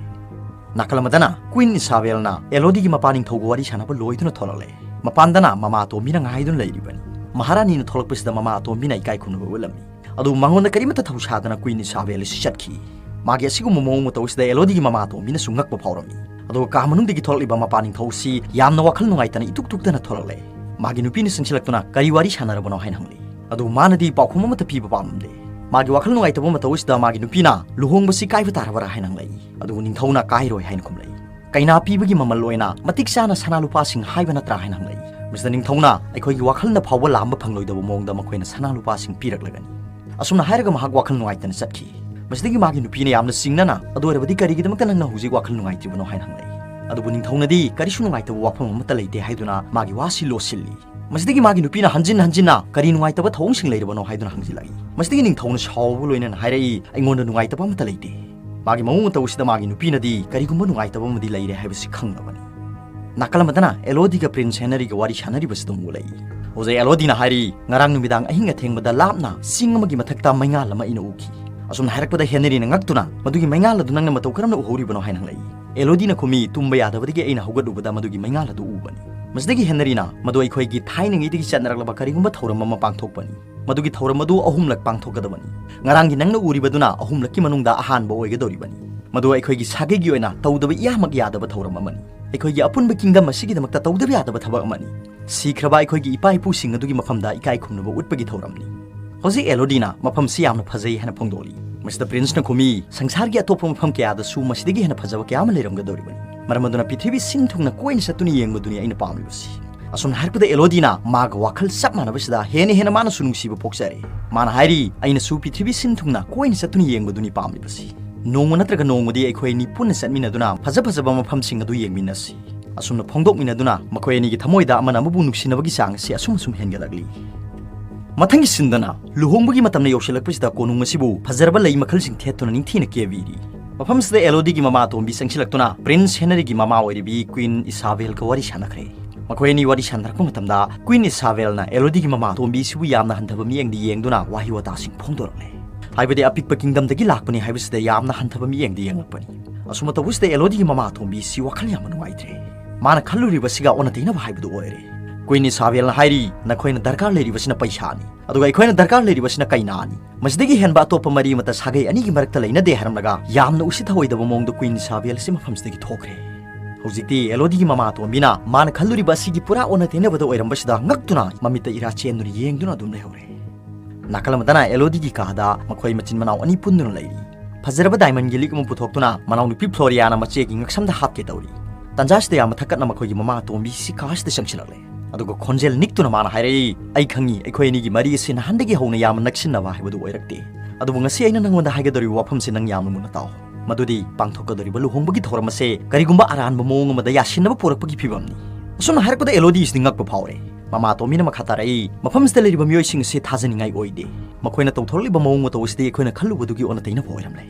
ꯅꯥꯀꯜ ꯑꯃꯗꯅ ꯀ꯭ꯋꯤꯟ ꯏꯁꯥꯕꯦꯜꯅ ꯑꯦꯂꯣꯗꯤꯒꯤ ꯃꯄꯥ ꯅꯤꯡꯊꯧꯒ ꯋꯥꯔꯤ ꯁꯥꯟꯅꯕ ꯂꯣꯏꯗꯨꯅ ꯊꯣꯛꯂꯛꯂꯦ꯫ ꯃꯄꯥꯟꯗꯅ ꯃꯃꯥ ꯑꯇꯣꯝꯕꯤꯅ ꯉꯥꯏꯗꯨꯅ ꯂꯩꯔꯤꯕꯅꯤ꯫ ꯃꯍꯥꯔꯥꯅꯤꯅ ꯊꯣꯛꯂꯛꯄꯁꯤꯗ ꯃꯃꯥ ꯑꯇꯣꯝꯕꯤꯅ ꯏꯀꯥꯏ ꯈꯨꯝꯅꯕ ꯎꯠꯂꯝꯃꯤ꯫ ꯑꯗꯨꯕꯨ ꯃꯉꯣꯟꯗ ꯀꯔꯤꯃꯠꯇ ꯊꯧꯁꯥꯗꯅ ꯀ꯭ꯋꯤꯟ ꯏꯁꯥꯕꯦꯜ ꯑꯁꯤ ꯆꯠꯈꯤ꯫ ꯃꯥꯒꯤ ꯑꯁꯤꯒꯨꯝꯕ ꯃꯑꯣꯡ ꯃꯇꯧ ꯑꯁꯤꯗ ꯑꯦꯂꯣꯗꯤꯒꯤ ꯃꯃꯥ ꯑꯇꯣꯝꯕꯤꯅꯁꯨ ꯉꯛꯄ ꯐꯥꯎꯔꯝꯃꯤ꯫ ꯑꯗꯨꯒ ꯀꯥ ꯃꯅꯨꯡꯗꯒꯤ ꯊꯣꯛꯂꯛꯂꯤꯕ ꯃꯄꯥ ꯅꯤꯡꯊꯧ ꯑꯁꯤ ꯌꯥꯝꯅ ꯋꯥꯈꯜ ꯅꯨꯡꯉꯥꯏꯇꯅ ꯏꯇꯨꯛ ꯇꯨꯛꯇꯅ ꯊꯣꯛꯂꯛꯂꯦ꯫ ꯃꯥꯒꯤ ꯅꯨꯄꯤꯅ ꯆꯪꯁꯤꯜꯂꯛꯇꯨꯅ, "ꯀꯔꯤ ꯋꯥꯔꯤ ꯁꯥꯟꯅꯔꯕꯅꯣ?" ꯍꯥꯏꯅ ꯍꯪꯂꯤ꯫ ꯑꯗꯨꯕꯨ ꯃꯥꯅꯗꯤ ꯄꯥꯎꯈꯨꯝ ꯑꯃꯠꯇ ꯄꯤꯕ ꯄꯥꯝꯂꯝꯗꯦ꯫ ꯃꯥꯒꯤ ꯋꯥꯈꯜ ꯅꯨꯡꯉꯥꯏꯇꯕ ꯃꯇꯧ ꯑꯁꯤꯗ ꯃꯥꯒꯤ ꯅꯨꯄꯤꯅ "ꯂꯨꯍꯣꯡꯕꯁꯤ ꯀꯥꯏꯕ ꯇꯥꯔꯕ꯭ꯔꯥ?" ꯍꯥꯏꯅ ꯍꯪꯂꯛꯏ꯫ ꯑꯗꯨꯕꯨ ꯅꯤꯡꯊꯧꯅ "ꯀꯥꯏꯔꯣꯏ" ꯍꯥꯏꯅ ꯈꯨꯝꯂꯛꯏ꯫ "ꯀꯩꯅꯥ ꯄꯤꯕꯒꯤ ꯃꯃꯜ ꯑꯣꯏꯅ ꯃꯇꯤꯛ ꯆꯥꯅ ꯁꯅꯥ ꯂꯨꯄꯥꯁꯤꯡ ꯍꯥꯏꯕ ꯅꯠꯇ꯭ꯔꯥ?" ꯍꯥꯏꯅ ꯍꯪꯂꯛꯏ꯫ ꯃꯁꯤꯗ ꯅꯤꯡꯊꯧꯅ ꯑꯩꯈꯣꯏꯒꯤ ꯋꯥꯈꯜꯅ ꯐꯥꯎꯕ ꯂꯥꯝꯕ ꯐꯪꯂꯣꯏꯗꯕ ꯃꯑꯣꯡꯗ ꯃꯈꯣꯏꯅ ꯁꯅꯥ ꯂꯨꯄꯥꯁꯤꯡ ꯄꯤꯔꯛꯂꯒꯅꯤ꯫ ꯑꯁꯨꯝꯅ ꯍꯥꯏꯔꯒ ꯃꯍꯥꯛ ꯋꯥꯈꯜ ꯅꯨꯡꯉꯥꯏꯇꯅ ꯆꯠꯈꯤ꯫ ꯃꯁꯤꯗꯒꯤ ꯃꯥꯒꯤ ꯅꯨꯄꯤꯅ ꯌꯥꯝꯅ ꯆꯤꯡꯅꯅ, "ꯑꯗꯨ ꯑꯣꯏꯔꯕꯗꯤ ꯀꯔꯤꯒꯤꯗꯃꯛꯇ ꯅꯪꯅ ꯍꯧꯖꯤꯛ ꯋꯥꯈꯜ ꯅꯨꯡꯉꯥꯏꯇ꯭ꯔꯤꯕꯅꯣ?" ꯍꯥꯏꯅ ꯍꯪꯂꯛꯏ꯫ ꯑꯗꯨꯕꯨ ꯅꯤꯡꯊꯧꯅꯗꯤ ꯀꯔꯤꯁꯨ ꯅꯨꯡꯉꯥꯏꯇꯕ ꯋꯥꯐꯝ ꯑꯃꯠꯇ ꯂꯩꯇꯦ ꯍꯥꯏꯗꯨꯅ ꯃꯥꯒꯤ ꯋꯥꯁꯤ ꯂꯣꯠꯁꯤꯜꯂꯤ꯫ ꯃꯁꯤꯗꯒꯤ ꯃꯥꯒꯤ ꯅꯨꯄꯤꯅ ꯍꯟꯖꯤꯟ ꯍꯟꯖꯤꯟꯅ "ꯀꯔꯤ ꯅꯨꯡꯉꯥꯏꯇꯕ ꯊꯧꯑꯣꯡꯁꯤꯡ ꯂꯩꯔꯕꯅꯣ?" ꯍꯥꯏꯗꯨꯅ ꯍꯪꯖꯤꯜꯂꯛꯏ꯫ ꯃꯁꯤꯗꯒꯤ ꯅꯤꯡꯊꯧꯅ ꯁꯥꯎꯕ ꯂꯣꯏꯅꯅ ꯍꯥꯏꯔꯛꯏ, "ꯑꯩꯉꯣꯟꯗ ꯅꯨꯡꯉꯥꯏꯇꯕ ꯑꯃꯠꯇ ꯂꯩꯇꯦ"꯫ ꯃꯥꯒꯤ ꯃꯑꯣꯡ ꯃꯇꯧ ꯑꯁꯤꯗ ꯃꯥꯒꯤ ꯅꯨꯄꯤꯅꯗꯤ ꯀꯔꯤꯒꯨꯝꯕ ꯅꯨꯡꯉꯥꯏꯇꯕ ꯑꯃꯗꯤ ꯂꯩꯔꯦ ꯍꯥꯏꯕꯁꯤ ꯈꯪꯂꯕꯅꯤ꯫ ꯅꯥꯀꯜ ꯑꯃꯗꯅ ꯑꯦꯂꯣꯗꯤꯒ ꯄ꯭ꯔꯤꯟꯁ ꯍꯦꯅꯔꯤꯒ ꯋꯥꯔꯤ ꯁꯥꯟꯅꯔꯤꯕꯁꯤꯗ ꯑꯃꯨꯛ ꯎꯠꯂꯛꯏ꯫ ꯍꯧꯖꯤꯛ ꯑꯦꯂꯣꯗꯤꯅ ꯍꯥꯏꯔꯤ, "ꯉꯔꯥꯡ ꯅꯨꯃꯤꯗꯥꯡ ꯑꯍꯤꯡ ꯑꯊꯦꯡꯕꯗ ꯂꯥꯞꯅ ꯆꯤꯡ ꯑꯃꯒꯤ ꯃꯊꯛꯇ ꯃꯩꯉꯥꯜ ꯑꯃ ꯑꯩꯅ ꯎꯈꯤ"꯫ ꯑꯁꯨꯝꯅ ꯍꯥꯏꯔꯛꯄꯗ ꯍꯦꯅꯔꯤꯅ ꯉꯛꯇꯨꯅ, "ꯃꯗꯨꯒꯤ ꯃꯩꯉꯥꯜ ꯑꯗꯨ ꯅꯪꯅ ꯃꯇꯧ ꯀꯔꯝꯅ ꯎꯍꯧꯔꯤꯕꯅꯣ?" ꯍꯥꯏꯅ ꯍꯪꯂꯛꯏ꯫ ꯑꯦꯂꯣꯗꯤꯅ ꯈꯨꯝꯃꯤ, "ꯇꯨꯝꯕ ꯌꯥꯗꯕꯗꯒꯤ ꯑꯩꯅ ꯍꯧꯒꯠꯂꯨꯕꯗ ꯃꯗꯨꯒꯤ ꯃꯩꯉꯥꯜ ꯑꯗꯨ ꯎꯕꯅꯤ"꯫ ꯃꯁꯤꯗꯒꯤ ꯍꯦꯅꯔꯤꯅ, "ꯃꯗꯨ ꯑꯩꯈꯣꯏꯒꯤ ꯊꯥꯏꯅꯉꯩꯗꯒꯤ ꯆꯠꯅꯔꯛꯂꯕ ꯀꯔꯤꯒꯨꯝꯕ ꯊꯧꯔꯝ ꯑꯃ ꯄꯥꯡꯊꯣꯛꯄꯅꯤ꯫ ꯃꯗꯨꯒꯤ ꯊꯧꯔꯝ ꯑꯗꯨ ꯑꯍꯨꯝꯂꯛ ꯄꯥꯡꯊꯣꯛꯀꯗꯕꯅꯤ꯫ ꯉꯔꯥꯡꯒꯤ ꯅꯪꯅ ꯎꯔꯤꯕꯗꯨꯅ ꯑꯍꯨꯝꯂꯛꯀꯤ ꯃꯅꯨꯡꯗ ꯑꯍꯥꯟꯕ ꯑꯣꯏꯒꯗꯧꯔꯤꯕꯅꯤ꯫ ꯃꯗꯨ ꯑꯩꯈꯣꯏꯒꯤ ꯁꯥꯒꯩꯒꯤ ꯑꯣꯏꯅ ꯇꯧꯗꯕ ꯏꯌꯥꯃꯛ ꯌꯥꯗꯕ ꯊꯧꯔꯝ ꯑꯃꯅꯤ꯫ ꯑꯩꯈꯣꯏꯒꯤ ꯑꯄꯨꯟꯕ ꯀꯤꯡꯗꯝ ꯑꯁꯤꯒꯤꯗꯃꯛꯇ ꯇꯧꯗꯕ ꯌꯥꯗꯕ ꯊꯕꯛ ꯑꯃꯅꯤ"꯫ ꯁꯤꯈ꯭ꯔꯕ ꯑꯩꯈꯣꯏꯒꯤ ꯏꯄꯥ ꯏꯄꯨꯁꯤꯡ ꯑꯗꯨꯒꯤ ꯃꯐꯝꯗ ꯏꯀꯥꯏ ꯈꯨꯝꯅꯕ ꯎꯠꯄꯒꯤ ꯊꯧꯔꯝꯅꯤ꯫ ꯍꯧꯖꯤꯛ ꯑꯦꯂꯣꯗꯤꯅ ꯃꯐꯝꯁꯤ ꯌꯥꯝꯅ ꯐꯖꯩ ꯍꯥꯏꯅ ꯐꯣꯡꯗꯣꯛꯂꯤ꯫ ꯃꯁꯤꯗ ꯄ꯭ꯔꯤꯟꯁꯅ ꯈꯨꯝꯃꯤ, "ꯁꯪꯁꯥꯔꯒꯤ ꯑꯇꯣꯞꯄ ꯃꯐꯝ ꯀꯌꯥꯗꯁꯨ ꯃꯁꯤꯗꯒꯤ ꯍꯦꯟꯅ ꯐꯖꯕ ꯀꯌꯥ ꯑꯃ ꯂꯩꯔꯝꯒꯗꯧꯔꯤꯕꯅꯤ꯫ ꯃꯔꯝ ꯑꯗꯨꯅ ꯄ꯭ꯔꯤꯊꯤꯕꯤ ꯁꯤꯟ ꯊꯨꯡꯅ ꯀꯣꯏꯅ ꯆꯠꯇꯨꯅ ꯌꯦꯡꯕꯗꯨꯅꯤ ꯑꯩꯅ ꯄꯥꯝꯂꯤꯕꯁꯤ꯫" ꯑꯁꯨꯝꯅ ꯍꯥꯏꯔꯛꯄꯗ ꯑꯦꯂꯣꯗꯤꯅ ꯃꯥꯒ ꯋꯥꯈꯜ ꯆꯞ ꯃꯥꯟꯅꯕꯁꯤꯗ ꯍꯦꯟꯅ ꯍꯦꯟꯅ ꯃꯥꯅꯁꯨ ꯅꯨꯡꯁꯤꯕ ꯄꯣꯛꯆꯔꯦ꯫ ꯃꯥꯅ ꯍꯥꯏꯔꯤ, "ꯑꯩꯅꯁꯨ ꯄ꯭ꯔꯤꯊꯤꯕꯤ ꯁꯤꯟ ꯊꯨꯡꯅ ꯀꯣꯏꯅ ꯆꯠꯇꯨꯅ ꯌꯦꯡꯕꯗꯨꯅꯤ ꯄꯥꯝꯂꯤꯕꯁꯤ꯫ ꯅꯣꯡꯃ ꯅꯠꯇ꯭ꯔꯒ ꯅꯣꯡꯃꯗꯤ ꯑꯩꯈꯣꯏ ꯑꯅꯤ ꯄꯨꯟꯅ ꯆꯠꯃꯤꯟꯅꯗꯨꯅ ꯐꯖ ꯐꯖꯕ ꯃꯐꯝꯁꯤꯡ ꯑꯗꯨ ꯌꯦꯡꯃꯤꯟꯅꯁꯤ꯫" ꯑꯁꯨꯝꯅ ꯐꯣꯡꯗꯣꯛꯃꯤꯟꯅꯗꯨꯅ ꯃꯈꯣꯏ ꯑꯅꯤꯒꯤ ꯊꯃꯣꯏꯗ ꯑꯃꯅ ꯑꯃꯕꯨ ꯅꯨꯡꯁꯤꯅꯕꯒꯤ ꯆꯥꯡ ꯑꯁꯤ ꯑꯁꯨꯝ ꯑꯁꯨꯝ ꯍꯦꯟꯒꯠꯂꯛꯂꯤ꯫ ꯃꯊꯪꯒꯤ ꯁꯤꯟꯗꯅ ꯂꯨꯍꯣꯡꯕꯒꯤ ꯃꯇꯝꯅ ꯌꯧꯁꯤꯜꯂꯛꯄꯁꯤꯗ ꯀꯣꯅꯨꯡ ꯑꯁꯤꯕꯨ ꯐꯖꯔꯕ ꯂꯩ ꯃꯈꯜꯁꯤꯡ ꯊꯦꯠꯇꯨꯅ ꯅꯤꯡꯊꯤꯅ ꯀꯦꯕꯤꯔꯤ꯫ ꯃꯐꯝꯁꯤꯗ ꯑꯦꯂꯣꯗꯤꯒꯤ ꯃꯃꯥ ꯑꯇꯣꯝꯕꯤ ꯆꯪꯁꯤꯜꯂꯛꯇꯨꯅ ꯄ꯭ꯔꯤꯟꯁ ꯍꯦꯅꯔꯤꯒꯤ ꯃꯃꯥ ꯑꯣꯏꯔꯤꯕꯤ ꯀ꯭ꯋꯤꯟ ꯏꯁꯥꯕꯦꯜꯒ ꯋꯥꯔꯤ ꯁꯥꯟꯅꯈ꯭ꯔꯦ꯫ ꯃꯈꯣꯏ ꯑꯅꯤ ꯋꯥꯔꯤ ꯁꯥꯟꯅꯔꯛꯄ ꯃꯇꯝꯗ ꯀ꯭ꯋꯤꯟ ꯏꯁꯥꯕꯦꯜꯅ ꯑꯦꯂꯣꯗꯤꯒꯤ ꯃꯃꯥ ꯑꯇꯣꯝꯕꯤꯁꯤꯕꯨ ꯌꯥꯝꯅ ꯍꯟꯊꯕ ꯃꯤꯠꯌꯦꯡꯗ ꯌꯦꯡꯗꯨꯅ ꯋꯥꯍꯩ ꯋꯥꯇꯥꯁꯤꯡ ꯐꯣꯡꯗꯣꯔꯛꯂꯦ꯫ ꯍꯥꯏꯕꯗꯤ ꯑꯄꯤꯛꯄ ꯀꯤꯡꯗꯝꯗꯒꯤ ꯂꯥꯛꯄꯅꯤ ꯍꯥꯏꯕꯁꯤꯗ ꯌꯥꯝꯅ ꯍꯟꯊꯕ ꯃꯤꯠꯌꯦꯡꯗ ꯌꯦꯡꯂꯛꯄꯅꯤ꯫ ꯑꯁꯨꯝꯅ ꯇꯧꯕꯁꯤꯗ ꯑꯦꯂꯣꯗꯤꯒꯤ ꯃꯃꯥ ꯑꯇꯣꯝꯕꯤꯁꯤ ꯋꯥꯈꯜ ꯌꯥꯝꯅ ꯅꯨꯡꯉꯥꯏꯇ꯭ꯔꯦ꯫ ꯃꯥꯅ ꯈꯜꯂꯨꯔꯤꯕꯁꯤꯒ ꯑꯣꯟꯅ ꯇꯩꯅꯕ ꯍꯥꯏꯕꯗꯨ ꯑꯣꯏꯔꯦ꯫ ꯀ꯭ꯋꯤꯟ ꯏꯁꯥꯕꯦꯜꯅ ꯍꯥꯏꯔꯤ, "ꯅꯈꯣꯏꯅ ꯗꯔꯀꯥꯔ ꯂꯩꯔꯤꯕꯁꯤꯅ ꯄꯩꯁꯥꯅꯤ, ꯑꯗꯨꯒ ꯑꯩꯈꯣꯏꯅ ꯗꯔꯀꯥꯔ ꯂꯩꯔꯤꯕꯁꯤꯅ ꯀꯩꯅꯥꯅꯤ꯫ ꯃꯁꯤꯗꯒꯤ ꯍꯦꯟꯕ ꯑꯇꯣꯞꯄ ꯃꯔꯤ ꯑꯃꯠꯇ ꯁꯥꯒꯩ ꯑꯅꯤꯒꯤ ꯃꯔꯛꯇ ꯂꯩꯅꯗꯦ" ꯍꯥꯏꯔꯝꯂꯒ ꯌꯥꯝꯅ ꯎꯁꯤꯠ ꯊꯑꯣꯏꯗꯕ ꯃꯑꯣꯡꯗ ꯀ꯭ꯋꯤꯟ ꯏꯁꯥꯕꯦꯜ ꯑꯁꯤ ꯃꯐꯝꯁꯤꯗꯒꯤ ꯊꯣꯛꯈ꯭ꯔꯦ꯫ ꯍꯧꯖꯤꯛꯇꯤ ꯑꯦꯂꯣꯗꯤꯒꯤ ꯃꯃꯥ ꯑꯇꯣꯝꯕꯤꯅ ꯃꯥꯅ ꯈꯜꯂꯨꯔꯤꯕ ꯑꯁꯤꯒꯤ ꯄꯨꯔꯥ ꯑꯣꯟꯅ ꯇꯩꯅꯕꯗ ꯑꯣꯏꯔꯝꯕꯁꯤꯗ ꯉꯛꯇꯨꯅ ꯃꯃꯤꯠꯇ ꯏꯔꯥ ꯆꯦꯟꯗꯨꯅ ꯌꯦꯡꯗꯨꯅ ꯑꯗꯨꯝ ꯂꯩꯍꯧꯔꯦ꯫ ꯅꯥꯀꯜ ꯑꯃꯗꯅ ꯑꯦꯂꯣꯗꯤꯒꯤ ꯀꯥꯗ ꯃꯈꯣꯏ ꯃꯆꯤꯟ ꯃꯅꯥꯎ ꯑꯅꯤ ꯄꯨꯟꯗꯨꯅ ꯂꯩꯔꯤ꯫ ꯐꯖꯔꯕ ꯗꯥꯏꯃꯟꯒꯤ ꯂꯤꯛ ꯑꯃ ꯄꯨꯊꯣꯛꯇꯨꯅ ꯃꯅꯥꯎꯅꯨꯄꯤ ꯐ꯭ꯂꯣꯔꯤꯌꯥꯅ ꯃꯆꯦꯒꯤ ꯉꯛꯁꯝꯗ ꯍꯥꯞꯀꯦ ꯇꯧꯔꯤ꯫ ꯇꯟꯖꯥꯁꯤꯗ ꯌꯥꯝꯅ ꯊꯛꯀꯠꯅ ꯃꯈꯣꯏꯒꯤ ꯃꯃꯥ ꯑꯇꯣꯝꯕꯤꯁꯤ ꯀꯥꯁꯤꯗ ꯆꯪꯁꯤꯜꯂꯛꯂꯦ꯫ ꯑꯗꯨꯒ ꯈꯣꯟꯖꯦꯜ ꯅꯤꯛꯇꯨꯅ ꯃꯥꯅ ꯍꯥꯏꯔꯛꯏ, "ꯑꯩ ꯈꯪꯉꯤ, ꯑꯩꯈꯣꯏ ꯑꯅꯤꯒꯤ ꯃꯔꯤ ꯑꯁꯤ ꯅꯍꯥꯟꯗꯒꯤ ꯍꯧꯅ ꯌꯥꯝꯅ ꯅꯛꯁꯤꯟꯅꯕ ꯍꯥꯏꯕꯗꯨ ꯑꯣꯏꯔꯛꯇꯦ꯫ ꯑꯗꯨꯕꯨ ꯉꯁꯤ ꯑꯩꯅ ꯅꯪꯉꯣꯟꯗ ꯍꯥꯏꯒꯗꯧꯔꯤꯕ ꯋꯥꯐꯝꯁꯤ ꯅꯪ ꯌꯥꯝꯅ ꯃꯨꯟꯅ ꯇꯥꯎ꯫ ꯃꯗꯨꯗꯤ ꯄꯥꯡꯊꯣꯛꯀꯗꯧꯔꯤꯕ ꯂꯨꯍꯣꯡꯕꯒꯤ ꯊꯧꯔꯝ ꯑꯁꯦ ꯀꯔꯤꯒꯨꯝꯕ ꯑꯔꯥꯟꯕ ꯃꯑꯣꯡ ꯑꯃꯗ ꯌꯥꯁꯤꯟꯅꯕ ꯄꯨꯔꯛꯄꯒꯤ ꯐꯤꯕꯝꯅꯤ꯫" ꯑꯁꯨꯝꯅ ꯍꯥꯏꯔꯛꯄꯗ ꯑꯦꯂꯣꯗꯤꯁꯤꯗꯤ ꯉꯛꯄ ꯐꯥꯎꯔꯦ꯫ ꯃꯃꯥ ꯇꯣꯝꯕꯤꯅ ꯃꯈꯥ ꯇꯥꯔꯛꯏ, "ꯃꯐꯝꯁꯤꯗ ꯂꯩꯔꯤꯕ ꯃꯤꯑꯣꯏꯁꯤꯡ ꯑꯁꯤ ꯊꯥꯖꯅꯤꯡꯉꯥꯏ ꯑꯣꯏꯗꯦ꯫ ꯃꯈꯣꯏꯅ ꯇꯧꯊꯣꯔꯛꯂꯤꯕ ꯃꯑꯣꯡ ꯃꯇꯧ ꯑꯁꯤꯗꯤ ꯑꯩꯈꯣꯏꯅ ꯈꯜꯂꯨꯕꯗꯨꯒꯤ ꯑꯣꯟꯅ ꯇꯩꯅꯕ ꯑꯣꯏꯔꯝꯂꯦ꯫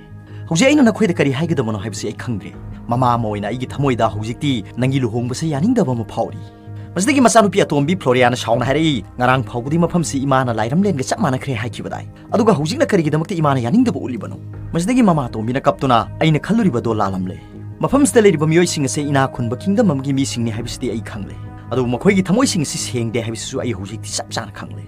ꯍꯧꯖꯤꯛ ꯑꯩꯅ ꯅꯈꯣꯏꯗ ꯀꯔꯤ ꯍꯥꯏꯒꯗꯕꯅꯣ ꯍꯥꯏꯕꯁꯤ ꯑꯩ ꯈꯪꯗ꯭ꯔꯦ꯫ ꯃꯃꯥ ꯑꯃ ꯑꯣꯏꯅ ꯑꯩꯒꯤ ꯊꯃꯣꯏꯗ ꯍꯧꯖꯤꯛꯇꯤ ꯅꯪꯒꯤ ꯂꯨꯍꯣꯡꯕꯁꯦ ꯌꯥꯅꯤꯡꯗꯕ ꯑꯃ ꯐꯥꯎꯔꯤ꯫" ꯃꯁꯤꯗꯒꯤ ꯃꯆꯥꯅꯨꯄꯤ ꯑꯇꯣꯝꯕꯤ ꯐ꯭ꯂꯣꯔꯤꯌꯥꯅ ꯁꯥꯎꯅ ꯍꯥꯏꯔꯛꯏ, "ꯉꯔꯥꯡ ꯐꯥꯎꯕꯗꯤ ꯃꯐꯝꯁꯤ ꯏꯃꯥꯅ ꯂꯥꯏꯔꯝꯂꯦꯟꯒ ꯆꯞ ꯃꯥꯟꯅꯈ꯭ꯔꯦ ꯍꯥꯏꯈꯤꯕꯗꯥꯏ? ꯑꯗꯨꯒ ꯍꯧꯖꯤꯛꯅ ꯀꯔꯤꯒꯤꯗꯃꯛꯇ ꯏꯃꯥꯅ ꯌꯥꯅꯤꯡꯗꯕ ꯎꯠꯂꯤꯕꯅꯣ?" ꯃꯁꯤꯗꯒꯤ ꯃꯃꯥ ꯑꯇꯣꯝꯕꯤꯅ ꯀꯞꯇꯨꯅ, "ꯑꯩꯅ ꯈꯜꯂꯨꯔꯤꯕꯗꯣ ꯂꯥꯜꯂꯝꯂꯦ꯫ ꯃꯐꯝꯁꯤꯗ ꯂꯩꯔꯤꯕ ꯃꯤꯑꯣꯏꯁꯤꯡ ꯑꯁꯦ ꯏꯅꯥꯛ ꯈꯨꯟꯕ ꯀꯤꯡꯗꯝ ꯑꯃꯒꯤ ꯃꯤꯁꯤꯡꯅꯤ ꯍꯥꯏꯕꯁꯤꯗꯤ ꯑꯩ ꯈꯪꯂꯦ꯫ ꯑꯗꯨꯕꯨ ꯃꯈꯣꯏꯒꯤ ꯊꯃꯣꯏꯁꯤꯡ ꯑꯁꯤ ꯁꯦꯡꯗꯦ ꯍꯥꯏꯕꯁꯤꯁꯨ ꯑꯩ ꯍꯧꯖꯤꯛꯇꯤ ꯆꯞ ꯆꯥꯅ ꯈꯪꯂꯦ꯫"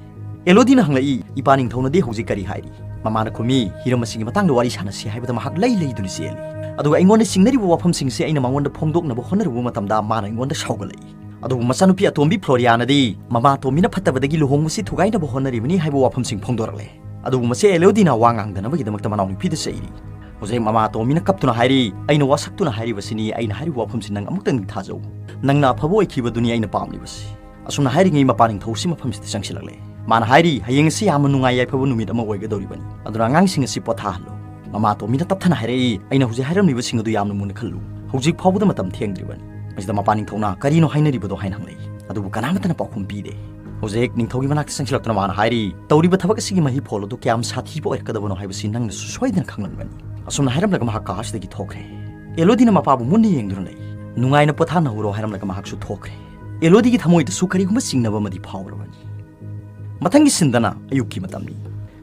ꯑꯦꯂꯣꯗꯤꯅ ꯍꯪꯂꯛꯏ, "ꯏꯄꯥ ꯅꯤꯡꯊꯧꯅꯗꯤ ꯍꯧꯖꯤꯛ ꯀꯔꯤ ꯍꯥꯏꯔꯤ?" ꯃꯃꯥꯅ ꯈꯨꯝꯃꯤ, "ꯍꯤꯔꯝ ꯑꯁꯤꯒꯤ ꯃꯇꯥꯡꯗ ꯋꯥꯔꯤ ꯁꯥꯟꯅꯁꯤ ꯍꯥꯏꯕꯗ ꯃꯍꯥꯛ ꯂꯩ ꯂꯩꯗꯨꯅ ꯆꯦꯜꯂꯤ꯫ ꯑꯗꯨꯒ ꯑꯩꯉꯣꯟꯗ ꯆꯤꯡꯅꯔꯤꯕ ꯋꯥꯐꯝꯁꯤꯡꯁꯦ ꯑꯩꯅ ꯃꯉꯣꯟꯗ ꯐꯣꯡꯗꯣꯛꯅꯕ ꯍꯣꯠꯅꯔꯨꯕ ꯃꯇꯝꯗ ꯃꯥꯅ ꯑꯩꯉꯣꯟꯗ ꯁꯥꯎꯒꯠꯂꯛꯏ꯫ ꯑꯗꯨꯕꯨ ꯃꯆꯥꯅꯨꯄꯤ ꯑꯇꯣꯝꯕꯤ ꯐ꯭ꯂꯣꯔꯤꯌꯥꯅꯗꯤ ꯃꯃꯥ ꯑꯇꯣꯝꯕꯤꯅ ꯐꯠꯇꯕꯗꯒꯤ ꯂꯨꯍꯣꯡꯕꯁꯤ ꯊꯨꯒꯥꯏꯅꯕ ꯍꯣꯠꯅꯔꯤꯕꯅꯤ ꯍꯥꯏꯕ ꯋꯥꯐꯝꯁꯤꯡ ꯐꯣꯡꯗꯣꯔꯛꯂꯦ꯫ ꯑꯗꯨꯕꯨ ꯃꯆꯦ ꯑꯦꯂꯣꯗꯤꯅ ꯋꯥ ꯉꯥꯡꯗꯅꯕꯒꯤꯗꯃꯛꯇ ꯃꯅꯥꯎꯅꯨꯄꯤꯗ ꯆꯩꯔꯤ꯫ ꯍꯧꯖꯤꯛ ꯃꯃꯥ ꯑꯇꯣꯝꯕꯤꯅ ꯀꯞꯇꯨꯅ ꯍꯥꯏꯔꯤ, "ꯑꯩꯅ ꯋꯥꯁꯛꯇꯨꯅ ꯍꯥꯏꯔꯤꯕꯁꯤꯅꯤ, ꯑꯩꯅ ꯍꯥꯏꯔꯤꯕ ꯋꯥꯐꯝꯁꯤ ꯅꯪ ꯑꯃꯨꯛꯇꯪꯗꯤ ꯊꯥꯖꯧ꯫ ꯅꯪꯅ ꯑꯐꯕ ꯑꯣꯏꯈꯤꯕꯗꯨꯅꯤ ꯑꯩꯅ ꯄꯥꯝꯂꯤꯕꯁꯤ"꯫ ꯑꯁꯨꯝꯅ ꯍꯥꯏꯔꯤꯉꯩ ꯃꯄꯥ ꯅꯤꯡꯊꯧꯁꯤ ꯃꯐꯝꯁꯤꯗ ꯆꯪꯁꯤꯜꯂꯛꯂꯦ꯫ ꯃꯥꯅ ꯍꯥꯏꯔꯤ, "ꯍꯌꯦꯡ ꯑꯁꯤ ꯌꯥꯝꯅ ꯅꯨꯡꯉꯥꯏ ꯌꯥꯏꯐꯕ ꯅꯨꯃꯤꯠ ꯑꯃ ꯑꯣꯏꯒꯗꯧꯔꯤꯕꯅꯤ, ꯑꯗꯨꯅ ꯑꯉꯥꯡꯁꯤꯡ ꯑꯁꯤ ꯄꯣꯊꯥꯍꯜꯂꯨ"꯫ ꯃꯃꯥ ꯑꯇꯣꯝꯕꯤꯅ ꯇꯞꯊꯅ ꯍꯥꯏꯔꯛꯏ, "ꯑꯩꯅ ꯍꯧꯖꯤꯛ ꯍꯥꯏꯔꯝꯂꯤꯕꯁꯤꯡ ꯑꯗꯨ ꯌꯥꯝꯅ ꯃꯨꯟꯅ ꯈꯜꯂꯨ꯫ ꯍꯧꯖꯤꯛ ꯐꯥꯎꯕꯗ ꯃꯇꯝ ꯊꯦꯡꯗ꯭ꯔꯤꯕꯅꯤ"꯫ ꯃꯁꯤꯗ ꯃꯄꯥ ꯅꯤꯡꯊꯧꯅ, "ꯀꯔꯤꯅꯣ ꯍꯥꯏꯅꯔꯤꯕꯗꯣ?" ꯍꯥꯏꯅ ꯍꯪꯂꯛꯏ꯫ ꯑꯗꯨꯕꯨ ꯀꯅꯥꯃꯠꯇꯅ ꯄꯥꯎꯈꯨꯝ ꯄꯤꯗꯦ꯫ ꯍꯧꯖꯤꯛ ꯅꯤꯡꯊꯧꯒꯤ ꯃꯅꯥꯛꯇ ꯆꯪꯁꯤꯜꯂꯛꯇꯨꯅ ꯃꯥꯅ ꯍꯥꯏꯔꯤ, "ꯇꯧꯔꯤꯕ ꯊꯕꯛ ꯑꯁꯤꯒꯤ ꯃꯍꯩ ꯐꯣꯜ ꯑꯗꯨ ꯀꯌꯥꯝ ꯁꯥꯊꯤꯕ ꯑꯣꯏꯔꯛꯀꯗꯕꯅꯣ ꯍꯥꯏꯕꯁꯤ ꯅꯪꯅꯁꯨ ꯁꯣꯏꯗꯅ ꯈꯪꯂꯝꯒꯅꯤ"꯫ ꯑꯁꯨꯝꯅ ꯍꯥꯏꯔꯝꯂꯒ ꯃꯍꯥꯛ ꯀꯥ ꯑꯁꯤꯗꯒꯤ ꯊꯣꯛꯈ꯭ꯔꯦ꯫ ꯑꯦꯂꯣꯗꯤꯅ ꯃꯄꯥꯕꯨ ꯃꯨꯟꯅ ꯌꯦꯡꯗꯨꯅ ꯂꯩ꯫ "ꯅꯨꯡꯉꯥꯏꯅ ꯄꯣꯊꯥꯅꯍꯧꯔꯣ" ꯍꯥꯏꯔꯝꯂꯒ ꯃꯍꯥꯛꯁꯨ ꯊꯣꯛꯈ꯭ꯔꯦ꯫ ꯑꯦꯂꯣꯗꯤꯒꯤ ꯊꯃꯣꯏꯗꯁꯨ ꯀꯔꯤꯒꯨꯝꯕ ꯆꯤꯡꯅꯕ ꯑꯃꯗꯤ ꯐꯥꯎꯔꯕꯅꯤ꯫ ꯃꯊꯪꯒꯤ ꯁꯤꯟꯗꯅ ꯑꯌꯨꯛꯀꯤ ꯃꯇꯝꯅꯤ꯫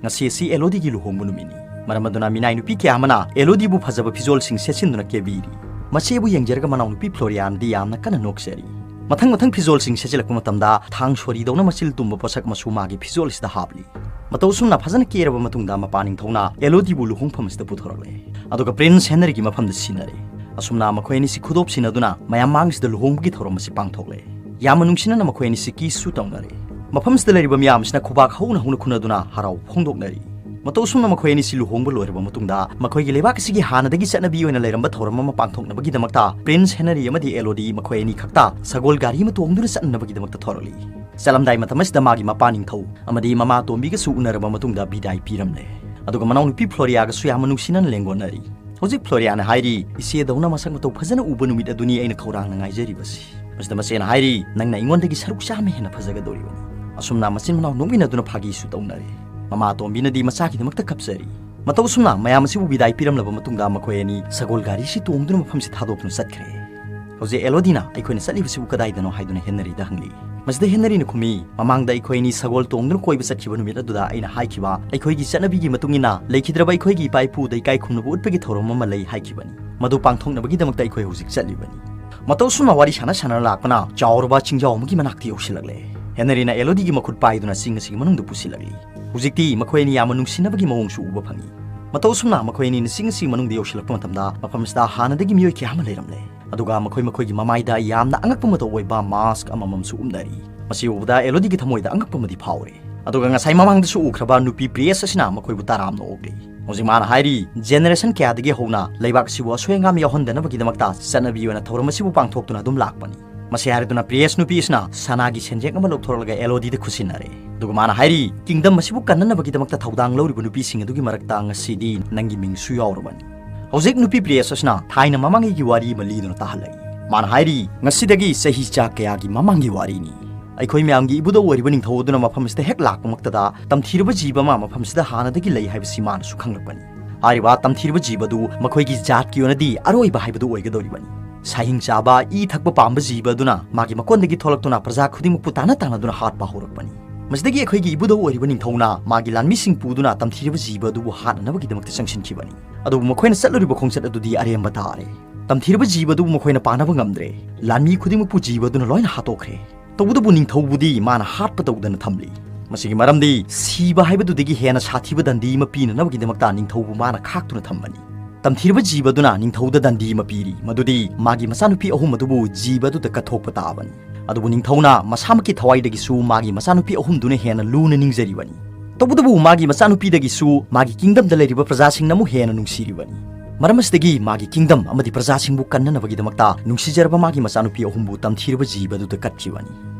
ꯉꯁꯤ ꯑꯁꯤ ꯑꯦꯂꯣꯗꯤꯒꯤ ꯂꯨꯍꯣꯡꯕ ꯅꯨꯃꯤꯠꯅꯤ꯫ ꯃꯔꯝ ꯑꯗꯨꯅ ꯃꯤꯅꯥꯏ ꯅꯨꯄꯤ ꯀꯌꯥ ꯑꯃꯅ ꯑꯦꯂꯣꯗꯤꯕꯨ ꯐꯖꯕ ꯐꯤꯖꯣꯜꯁꯤꯡ ꯁꯦꯠꯆꯤꯟꯗꯨꯅ ꯀꯦꯕꯤꯔꯤ꯫ ꯃꯆꯦꯕꯨ ꯌꯦꯡꯖꯔꯒ ꯃꯅꯥꯎꯅꯨꯄꯤ ꯐ꯭ꯂꯣꯔꯤꯌꯥꯅꯗꯤ ꯌꯥꯝꯅ ꯀꯟꯅ ꯅꯣꯛꯆꯔꯤ꯫ ꯃꯊꯪ ꯃꯊꯪ ꯐꯤꯖꯣꯜꯁꯤꯡ ꯁꯦꯠꯆꯤꯜꯂꯛꯄ ꯃꯇꯝꯗ ꯊꯥꯡ ꯁꯣꯔꯤꯗꯧꯅ ꯃꯆꯤꯜ ꯇꯨꯝꯕ ꯄꯣꯠꯁꯛ ꯃꯆꯨ ꯃꯥꯒꯤ ꯐꯤꯖꯣꯜ ꯑꯁꯤꯗ ꯍꯥꯞꯂꯤ꯫ ꯃꯇꯧ ꯑꯁꯨꯝꯅ ꯐꯖꯅ ꯀꯦꯔꯕ ꯃꯇꯨꯡꯗ ꯃꯄꯥ ꯅꯤꯡꯊꯧꯅ ꯑꯦꯂꯣꯗꯤꯕꯨ ꯂꯨꯍꯣꯡꯐꯝ ꯑꯁꯤꯗ ꯄꯨꯊꯣꯔꯛꯂꯦ꯫ ꯑꯗꯨꯒ ꯄ꯭ꯔꯤꯟꯁ ꯍꯦꯅꯔꯤꯒꯤ ꯃꯐꯝꯗ ꯁꯤꯟꯅꯔꯦ꯫ ꯑꯁꯨꯝꯅ ꯃꯈꯣꯏ ꯑꯅꯤꯁꯤ ꯈꯨꯗꯣꯞ ꯁꯤꯟꯅꯗꯨꯅ ꯃꯌꯥꯝ ꯃꯥꯡꯁꯤꯗ ꯂꯨꯍꯣꯡꯕꯒꯤ ꯊꯧꯔꯝ ꯑꯁꯤ ꯄꯥꯡꯊꯣꯛꯂꯦ꯫ ꯌꯥꯝꯅ ꯅꯨꯡꯁꯤꯅꯅ ꯃꯈꯣꯏ ꯑꯅꯤꯁꯤ ꯀꯤꯁꯁꯨ ꯇꯧꯅꯔꯦ꯫ ꯃꯐꯝꯁꯤꯗ ꯂꯩꯔꯤꯕ ꯃꯤꯌꯥꯝꯁꯤꯅ ꯈꯨꯕꯥꯛ ꯍꯧꯅ ꯍꯧꯅ ꯈꯨꯅꯗꯨꯅ ꯍꯔꯥꯎ ꯐꯣꯡꯗꯣꯛꯅꯔꯤ꯫ ꯃꯇꯧ ꯑꯁꯨꯝꯅ ꯃꯈꯣꯏ ꯑꯅꯤꯁꯤ ꯂꯨꯍꯣꯡꯕ ꯂꯣꯏꯔꯕ ꯃꯇꯨꯡꯗ ꯃꯈꯣꯏꯒꯤ ꯂꯩꯕꯥꯛ ꯑꯁꯤꯒꯤ ꯍꯥꯟꯅꯗꯒꯤ ꯆꯠꯅꯕꯤ ꯑꯣꯏꯅ ꯂꯩꯔꯝꯕ ꯊꯧꯔꯝ ꯑꯃ ꯄꯥꯡꯊꯣꯛꯅꯕꯒꯤꯗꯃꯛꯇ ꯄ꯭ꯔꯤꯟꯁ ꯍꯦꯅꯔꯤ ꯑꯃꯗꯤ ꯑꯦꯂꯣꯗꯤ ꯃꯈꯣꯏ ꯑꯅꯤ ꯈꯛꯇ ꯁꯒꯣꯜ ꯒꯥꯔꯤ ꯑꯃ ꯇꯣꯡꯗꯨꯅ ꯆꯠꯅꯅꯕꯒꯤꯗꯃꯛꯇ ꯊꯣꯔꯛꯂꯤ꯫ ꯆꯠꯂꯝꯗꯥꯏ ꯃꯇꯝ ꯑꯁꯤꯗ ꯃꯥꯒꯤ ꯃꯄꯥ ꯅꯤꯡꯊꯧ ꯑꯃꯗꯤ ꯃꯃꯥ ꯇꯣꯝꯕꯤꯒꯁꯨ ꯎꯅꯔꯕ ꯃꯇꯨꯡꯗ ꯕꯤꯗꯥꯏ ꯄꯤꯔꯝꯂꯦ꯫ ꯑꯗꯨꯒ ꯃꯅꯥꯎꯅꯨꯄꯤ ꯐ꯭ꯂꯣꯔꯤꯌꯥꯒꯁꯨ ꯌꯥꯝꯅ ꯅꯨꯡꯁꯤꯅꯅ ꯂꯦꯡꯒꯣꯠꯅꯔꯤ꯫ ꯍꯧꯖꯤꯛ ꯐ꯭ꯂꯣꯔꯤꯌꯥꯅ ꯍꯥꯏꯔꯤ, "ꯏꯆꯦꯗꯧꯅ ꯃꯁꯛ ꯃꯇꯧ ꯐꯖꯅ ꯎꯕ ꯅꯨꯃꯤꯠ ꯑꯗꯨꯅꯤ ꯑꯩꯅ ꯈꯧꯔꯥꯡꯅ ꯉꯥꯏꯖꯔꯤꯕꯁꯤ"꯫ ꯃꯁꯤꯗ ꯃꯆꯦꯅ ꯍꯥꯏꯔꯤ, "ꯅꯪꯅ ꯑꯩꯉꯣꯟꯗꯒꯤ ꯁꯔꯨꯛ ꯆꯥꯝꯃ ꯍꯦꯟꯅ ꯐꯖꯒꯗꯧꯔꯤꯕꯅꯤ"꯫ ꯑꯁꯨꯝꯅ ꯃꯆꯤꯟ ꯃꯅꯥꯎ ꯅꯣꯛꯃꯤꯟꯅꯗꯨꯅ ꯐꯥꯒꯤꯁꯨ ꯇꯧꯅꯔꯦ꯫ ꯃꯃꯥ ꯑꯇꯣꯝꯕꯤꯅꯗꯤ ꯃꯆꯥꯒꯤꯗꯃꯛꯇ ꯀꯞꯆꯔꯤ꯫ ꯃꯇꯧ ꯑꯁꯨꯝꯅ ꯃꯌꯥꯝ ꯑꯁꯤꯕꯨ ꯕꯤꯗꯥꯏ ꯄꯤꯔꯝꯂꯕ ꯃꯇꯨꯡꯗ ꯃꯈꯣꯏ ꯑꯅꯤ ꯁꯒꯣꯜ ꯒꯥꯔꯤꯁꯤ ꯇꯣꯡꯗꯨꯅ ꯃꯐꯝꯁꯤ ꯊꯥꯗꯣꯛꯇꯨꯅ ꯆꯠꯈ꯭ꯔꯦ꯫ ꯍꯧꯖꯤꯛ ꯑꯦꯂꯣꯗꯤꯅ "ꯑꯩꯈꯣꯏꯅ ꯆꯠꯂꯤꯕꯁꯤꯕꯨ ꯀꯗꯥꯏꯗꯅꯣ?" ꯍꯥꯏꯗꯨꯅ ꯍꯦꯅꯔꯤꯗ ꯍꯪꯂꯤ꯫ ꯃꯁꯤꯗ ꯍꯦꯅꯔꯤꯅ ꯈꯨꯝꯃꯤ, "ꯃꯃꯥꯡꯗ ꯑꯩꯈꯣꯏ ꯑꯅꯤ ꯁꯒꯣꯜ ꯇꯣꯡꯗꯨꯅ ꯀꯣꯏꯕ ꯆꯠꯈꯤꯕ ꯅꯨꯃꯤꯠ ꯑꯗꯨꯗ ꯑꯩꯅ ꯍꯥꯏꯈꯤꯕ, ꯑꯩꯈꯣꯏꯒꯤ ꯆꯠꯅꯕꯤꯒꯤ ꯃꯇꯨꯡ ꯏꯟꯅ ꯂꯩꯈꯤꯗ꯭ꯔꯕ ꯑꯩꯈꯣꯏꯒꯤ ꯏꯄꯥ ꯏꯄꯨꯗ ꯏꯀꯥꯏ ꯈꯨꯝꯅꯕ ꯎꯠꯄꯒꯤ ꯊꯧꯔꯝ ꯑꯃ ꯂꯩ ꯍꯥꯏꯈꯤꯕꯅꯤ꯫ ꯃꯗꯨ ꯄꯥꯡꯊꯣꯛꯅꯕꯒꯤꯗꯃꯛꯇ ꯑꯩꯈꯣꯏ ꯍꯧꯖꯤꯛ ꯆꯠꯂꯤꯕꯅꯤ"꯫ ꯃꯇꯧ ꯑꯁꯨꯝꯅ ꯋꯥꯔꯤ ꯁꯥꯟꯅ ꯁꯥꯟꯅ ꯂꯥꯛꯄꯅ ꯆꯥꯎꯔꯕ ꯆꯤꯡꯖꯥꯎ ꯑꯃꯒꯤ ꯃꯅꯥꯛꯇ ꯌꯧꯁꯤꯜꯂꯛꯂꯦ꯫ ꯍꯦꯅꯔꯤꯅ ꯑꯦꯂꯣꯗꯤꯒꯤ ꯃꯈꯨꯠ ꯄꯥꯏꯗꯨꯅ ꯆꯤꯡ ꯑꯁꯤꯒꯤ ꯃꯅꯨꯡꯗ ꯄꯨꯁꯤꯜꯂꯛꯂꯤ꯫ ꯍꯧꯖꯤꯛꯇꯤ ꯃꯈꯣꯏ ꯑꯅꯤ ꯌꯥꯝꯅ ꯅꯨꯡꯁꯤꯅꯕꯒꯤ ꯃꯑꯣꯡꯁꯨ ꯎꯕ ꯐꯪꯏ꯫ ꯃꯇꯧ ꯑꯁꯨꯝꯅ ꯃꯈꯣꯏ ꯑꯅꯤꯅ ꯆꯤꯡ ꯑꯁꯤꯒꯤ ꯃꯅꯨꯡꯗ ꯌꯧꯁꯤꯜꯂꯛꯄ ꯃꯇꯝꯗ ꯃꯐꯝ ꯑꯁꯤꯗ ꯍꯥꯟꯅꯗꯒꯤ ꯃꯤꯑꯣꯏ ꯀꯌꯥ ꯑꯃ ꯂꯩꯔꯝꯂꯦ꯫ ꯑꯗꯨꯒ ꯃꯈꯣꯏ ꯃꯈꯣꯏꯒꯤ ꯃꯃꯥꯏꯗ ꯌꯥꯝꯅ ꯑꯉꯛꯄ ꯃꯇꯧ ꯑꯣꯏꯕ ꯃꯥꯁꯛ ꯑꯃꯃꯝꯁꯨ ꯎꯞꯅꯔꯤ꯫ ꯃꯁꯤ ꯎꯕꯗ ꯑꯦꯂꯣꯗꯤꯒꯤ ꯊꯃꯣꯏꯗ ꯑꯉꯛꯄ ꯑꯃꯗꯤ ꯐꯥꯎꯔꯦ꯫ ꯑꯗꯨꯒ ꯉꯁꯥꯏ ꯃꯃꯥꯡꯗꯁꯨ ꯎꯈ꯭ꯔꯕ ꯅꯨꯄꯤ ꯄ꯭ꯔꯤꯌꯦꯁ ꯑꯁꯤꯅ ꯃꯈꯣꯏꯕꯨ ꯇꯔꯥꯝꯅ ꯑꯣꯛꯂꯤ꯫ ꯍꯧꯖꯤꯛ ꯃꯥꯅ ꯍꯥꯏꯔꯤ, ꯖꯦꯅꯦꯔꯦꯁꯟ ꯀꯌꯥꯗꯒꯤ ꯍꯧꯅ ꯂꯩꯕꯥꯛ ꯑꯁꯤꯕꯨ ꯑꯁꯣꯏ ꯑꯉꯥꯝ ꯌꯥꯎꯍꯟꯗꯅꯕꯒꯤꯗꯃꯛꯇ ꯆꯠꯅꯕꯤ ꯑꯣꯏꯅ ꯊꯧꯔꯝ ꯑꯁꯤꯕꯨ ꯄꯥꯡꯊꯣꯛꯇꯨꯅ ꯑꯗꯨꯝ ꯂꯥꯛꯄꯅꯤ꯫ ꯃꯁꯤ ꯍꯥꯏꯔꯗꯨꯅ ꯄ꯭ꯔꯤꯌꯦꯁ ꯅꯨꯄꯤ ꯑꯁꯤꯅ ꯁꯅꯥꯒꯤ ꯁꯦꯟꯖꯦꯛ ꯑꯃ ꯂꯧꯊꯣꯔꯛꯂꯒ ꯑꯦꯂꯣꯗꯤꯗ ꯈꯨꯠꯁꯤꯟꯅꯔꯦ꯫ ꯑꯗꯨꯒ ꯃꯥꯅ ꯍꯥꯏꯔꯤ, ꯀꯤꯡꯗꯝ ꯑꯁꯤꯕꯨ ꯀꯟꯅꯅꯕꯒꯤꯗꯃꯛꯇ ꯊꯧꯗꯥꯡ ꯂꯧꯔꯤꯕ ꯅꯨꯄꯤꯁꯤꯡ ꯑꯗꯨꯒꯤ ꯃꯔꯛꯇ ꯉꯁꯤꯗꯤ ꯅꯪꯒꯤ ꯃꯤꯡꯁꯨ ꯌꯥꯎꯔꯕꯅꯤ꯫ ꯍꯧꯖꯤꯛ ꯅꯨꯄꯤ ꯄ꯭ꯔꯤꯌꯦꯁ ꯑꯁꯤꯅ ꯊꯥꯏꯅ ꯃꯃꯥꯡꯉꯩꯒꯤ ꯋꯥꯔꯤ ꯑꯃ ꯂꯤꯗꯨꯅ ꯇꯥꯍꯜꯂꯛꯏ꯫ ꯃꯥꯅ ꯍꯥꯏꯔꯤ, ꯉꯁꯤꯗꯒꯤ ꯆꯍꯤ ꯆꯥ ꯀꯌꯥꯒꯤ ꯃꯃꯥꯡꯒꯤ ꯋꯥꯔꯤꯅꯤ꯫ ꯑꯩꯈꯣꯏ ꯃꯌꯥꯝꯒꯤ ꯏꯕꯨꯙꯧ ꯑꯣꯏꯔꯤꯕ ꯅꯤꯡꯊꯧ ꯑꯗꯨꯅ ꯃꯐꯝ ꯑꯁꯤꯗ ꯍꯦꯛ ꯂꯥꯛꯄꯃꯛꯇꯗ ꯇꯝꯊꯤꯔꯕ ꯖꯤꯕ ꯑꯃ ꯃꯐꯝ ꯑꯁꯤꯗ ꯍꯥꯟꯅꯗꯒꯤ ꯂꯩ ꯍꯥꯏꯕꯁꯤ ꯃꯥꯅꯁꯨ ꯈꯪꯂꯛꯄꯅꯤ꯫ ꯍꯥꯏꯔꯤꯕ ꯇꯝꯊꯤꯔꯕ ꯖꯤꯕ ꯑꯗꯨ ꯃꯈꯣꯏꯒꯤ ꯖꯥꯠꯀꯤ ꯑꯣꯏꯅꯗꯤ ꯑꯔꯣꯏꯕ ꯍꯥꯏꯕꯗꯨ ꯑꯣꯏꯒꯗꯧꯔꯤꯕꯅꯤ꯫ ꯁꯥꯍꯤꯡ ꯆꯥꯕ, ꯏ ꯊꯛꯄ ꯄꯥꯝꯕ ꯖꯤꯕ ꯑꯗꯨꯅ ꯃꯥꯒꯤ ꯃꯀꯣꯟꯗꯒꯤ ꯊꯣꯛꯂꯛꯇꯨꯅ ꯄ꯭ꯔꯖꯥ ꯈꯨꯗꯤꯡꯃꯛꯄꯨ ꯇꯥꯟꯅ ꯇꯥꯟꯅꯗꯨꯅ ꯍꯥꯠꯄ ꯍꯧꯔꯛꯄꯅꯤ꯫ ꯃꯁꯤꯗꯒꯤ ꯑꯩꯈꯣꯏꯒꯤ ꯏꯕꯨꯙꯧ ꯑꯣꯏꯔꯤꯕ ꯅꯤꯡꯊꯧꯅ ꯃꯥꯒꯤ ꯂꯥꯟꯃꯤꯁꯤꯡ ꯄꯨꯗꯨꯅ ꯇꯝꯊꯤꯔꯕ ꯖꯤꯕ ꯑꯗꯨꯕꯨ ꯍꯥꯠꯅꯅꯕꯒꯤꯗꯃꯛꯇ ꯆꯪꯁꯤꯟꯈꯤꯕꯅꯤ꯫ ꯑꯗꯨꯕꯨ ꯃꯈꯣꯏꯅ ꯆꯠꯂꯨꯔꯤꯕ ꯈꯣꯡꯆꯠ ꯑꯗꯨꯗꯤ ꯑꯔꯦꯝꯕ ꯇꯥꯔꯦ꯫ ꯇꯝꯊꯤꯔꯕ ꯖꯤꯕ ꯑꯗꯨꯕꯨ ꯃꯈꯣꯏꯅ ꯄꯥꯅꯕ ꯉꯝꯗ꯭ꯔꯦ꯫ ꯂꯥꯟꯃꯤ ꯈꯨꯗꯤꯡꯃꯛꯄꯨ ꯖꯤꯕ ꯑꯗꯨꯅ ꯂꯣꯏꯅ ꯍꯥꯠꯇꯣꯛꯈ꯭ꯔꯦ꯫ ꯇꯧꯕꯇꯕꯨ ꯅꯤꯡꯊꯧꯕꯨꯗꯤ ꯃꯥꯅ ꯍꯥꯠꯄ ꯇꯧꯗꯅ ꯊꯝꯂꯤ꯫ ꯃꯁꯤꯒꯤ ꯃꯔꯝꯗꯤ ꯁꯤꯕ ꯍꯥꯏꯕꯗꯨꯗꯒꯤ ꯍꯦꯟꯅ ꯁꯥꯊꯤꯕ ꯗꯟꯗꯤ ꯑꯃ ꯄꯤꯅꯅꯕꯒꯤꯗꯃꯛꯇ ꯅꯤꯡꯊꯧꯕꯨ ꯃꯥꯅ ꯈꯥꯛꯇꯨꯅ ꯊꯝꯕꯅꯤ꯫ ꯇꯝꯊꯤꯔꯕ ꯖꯤꯕ ꯑꯗꯨꯅ ꯅꯤꯡꯊꯧꯗ ꯗꯟꯗꯤ ꯑꯃ ꯄꯤꯔꯤ, ꯃꯗꯨꯗꯤ ꯃꯥꯒꯤ ꯃꯆꯥꯅꯨꯄꯤ ꯑꯍꯨꯝ ꯑꯗꯨꯕꯨ ꯖꯤꯕ ꯑꯗꯨꯗ ꯀꯠꯊꯣꯛꯄ ꯇꯥꯕꯅꯤ꯫ ꯑꯗꯨꯕꯨ ꯅꯤꯡꯊꯧꯅ ꯃꯁꯥꯃꯛꯀꯤ ꯊꯋꯥꯏꯗꯒꯤꯁꯨ ꯃꯥꯒꯤ ꯃꯆꯥꯅꯨꯄꯤ ꯑꯍꯨꯝꯗꯨꯅ ꯍꯦꯟꯅ ꯂꯨꯅ ꯅꯤꯡꯖꯔꯤꯕꯅꯤ꯫ ꯇꯧꯕꯇꯕꯨ ꯃꯥꯒꯤ ꯃꯆꯥꯅꯨꯄꯤꯗꯒꯤꯁꯨ ꯃꯥꯒꯤ ꯀꯤꯡꯗꯝꯗ ꯂꯩꯔꯤꯕ ꯄ꯭ꯔꯖꯥꯁꯤꯡꯅ ꯑꯃꯨꯛ ꯍꯦꯟꯅ ꯅꯨꯡꯁꯤꯔꯤꯕꯅꯤ꯫ ꯃꯔꯝ ꯑꯁꯤꯗꯒꯤ ꯃꯥꯒꯤ ꯀꯤꯡꯗꯝ ꯑꯃꯗꯤ ꯄ꯭ꯔꯖꯥꯁꯤꯡꯕꯨ ꯀꯟꯅꯅꯕꯒꯤꯗꯃꯛꯇ ꯅꯨꯡꯁꯤꯖꯔꯕ ꯃꯥꯒꯤ ꯃꯆꯥꯅꯨꯄꯤ ꯑꯍꯨꯝꯕꯨ ꯇꯝꯊꯤꯔꯕ ꯖꯤꯕ ꯑꯗꯨꯗ ꯀꯠꯈꯤꯕꯅꯤ꯫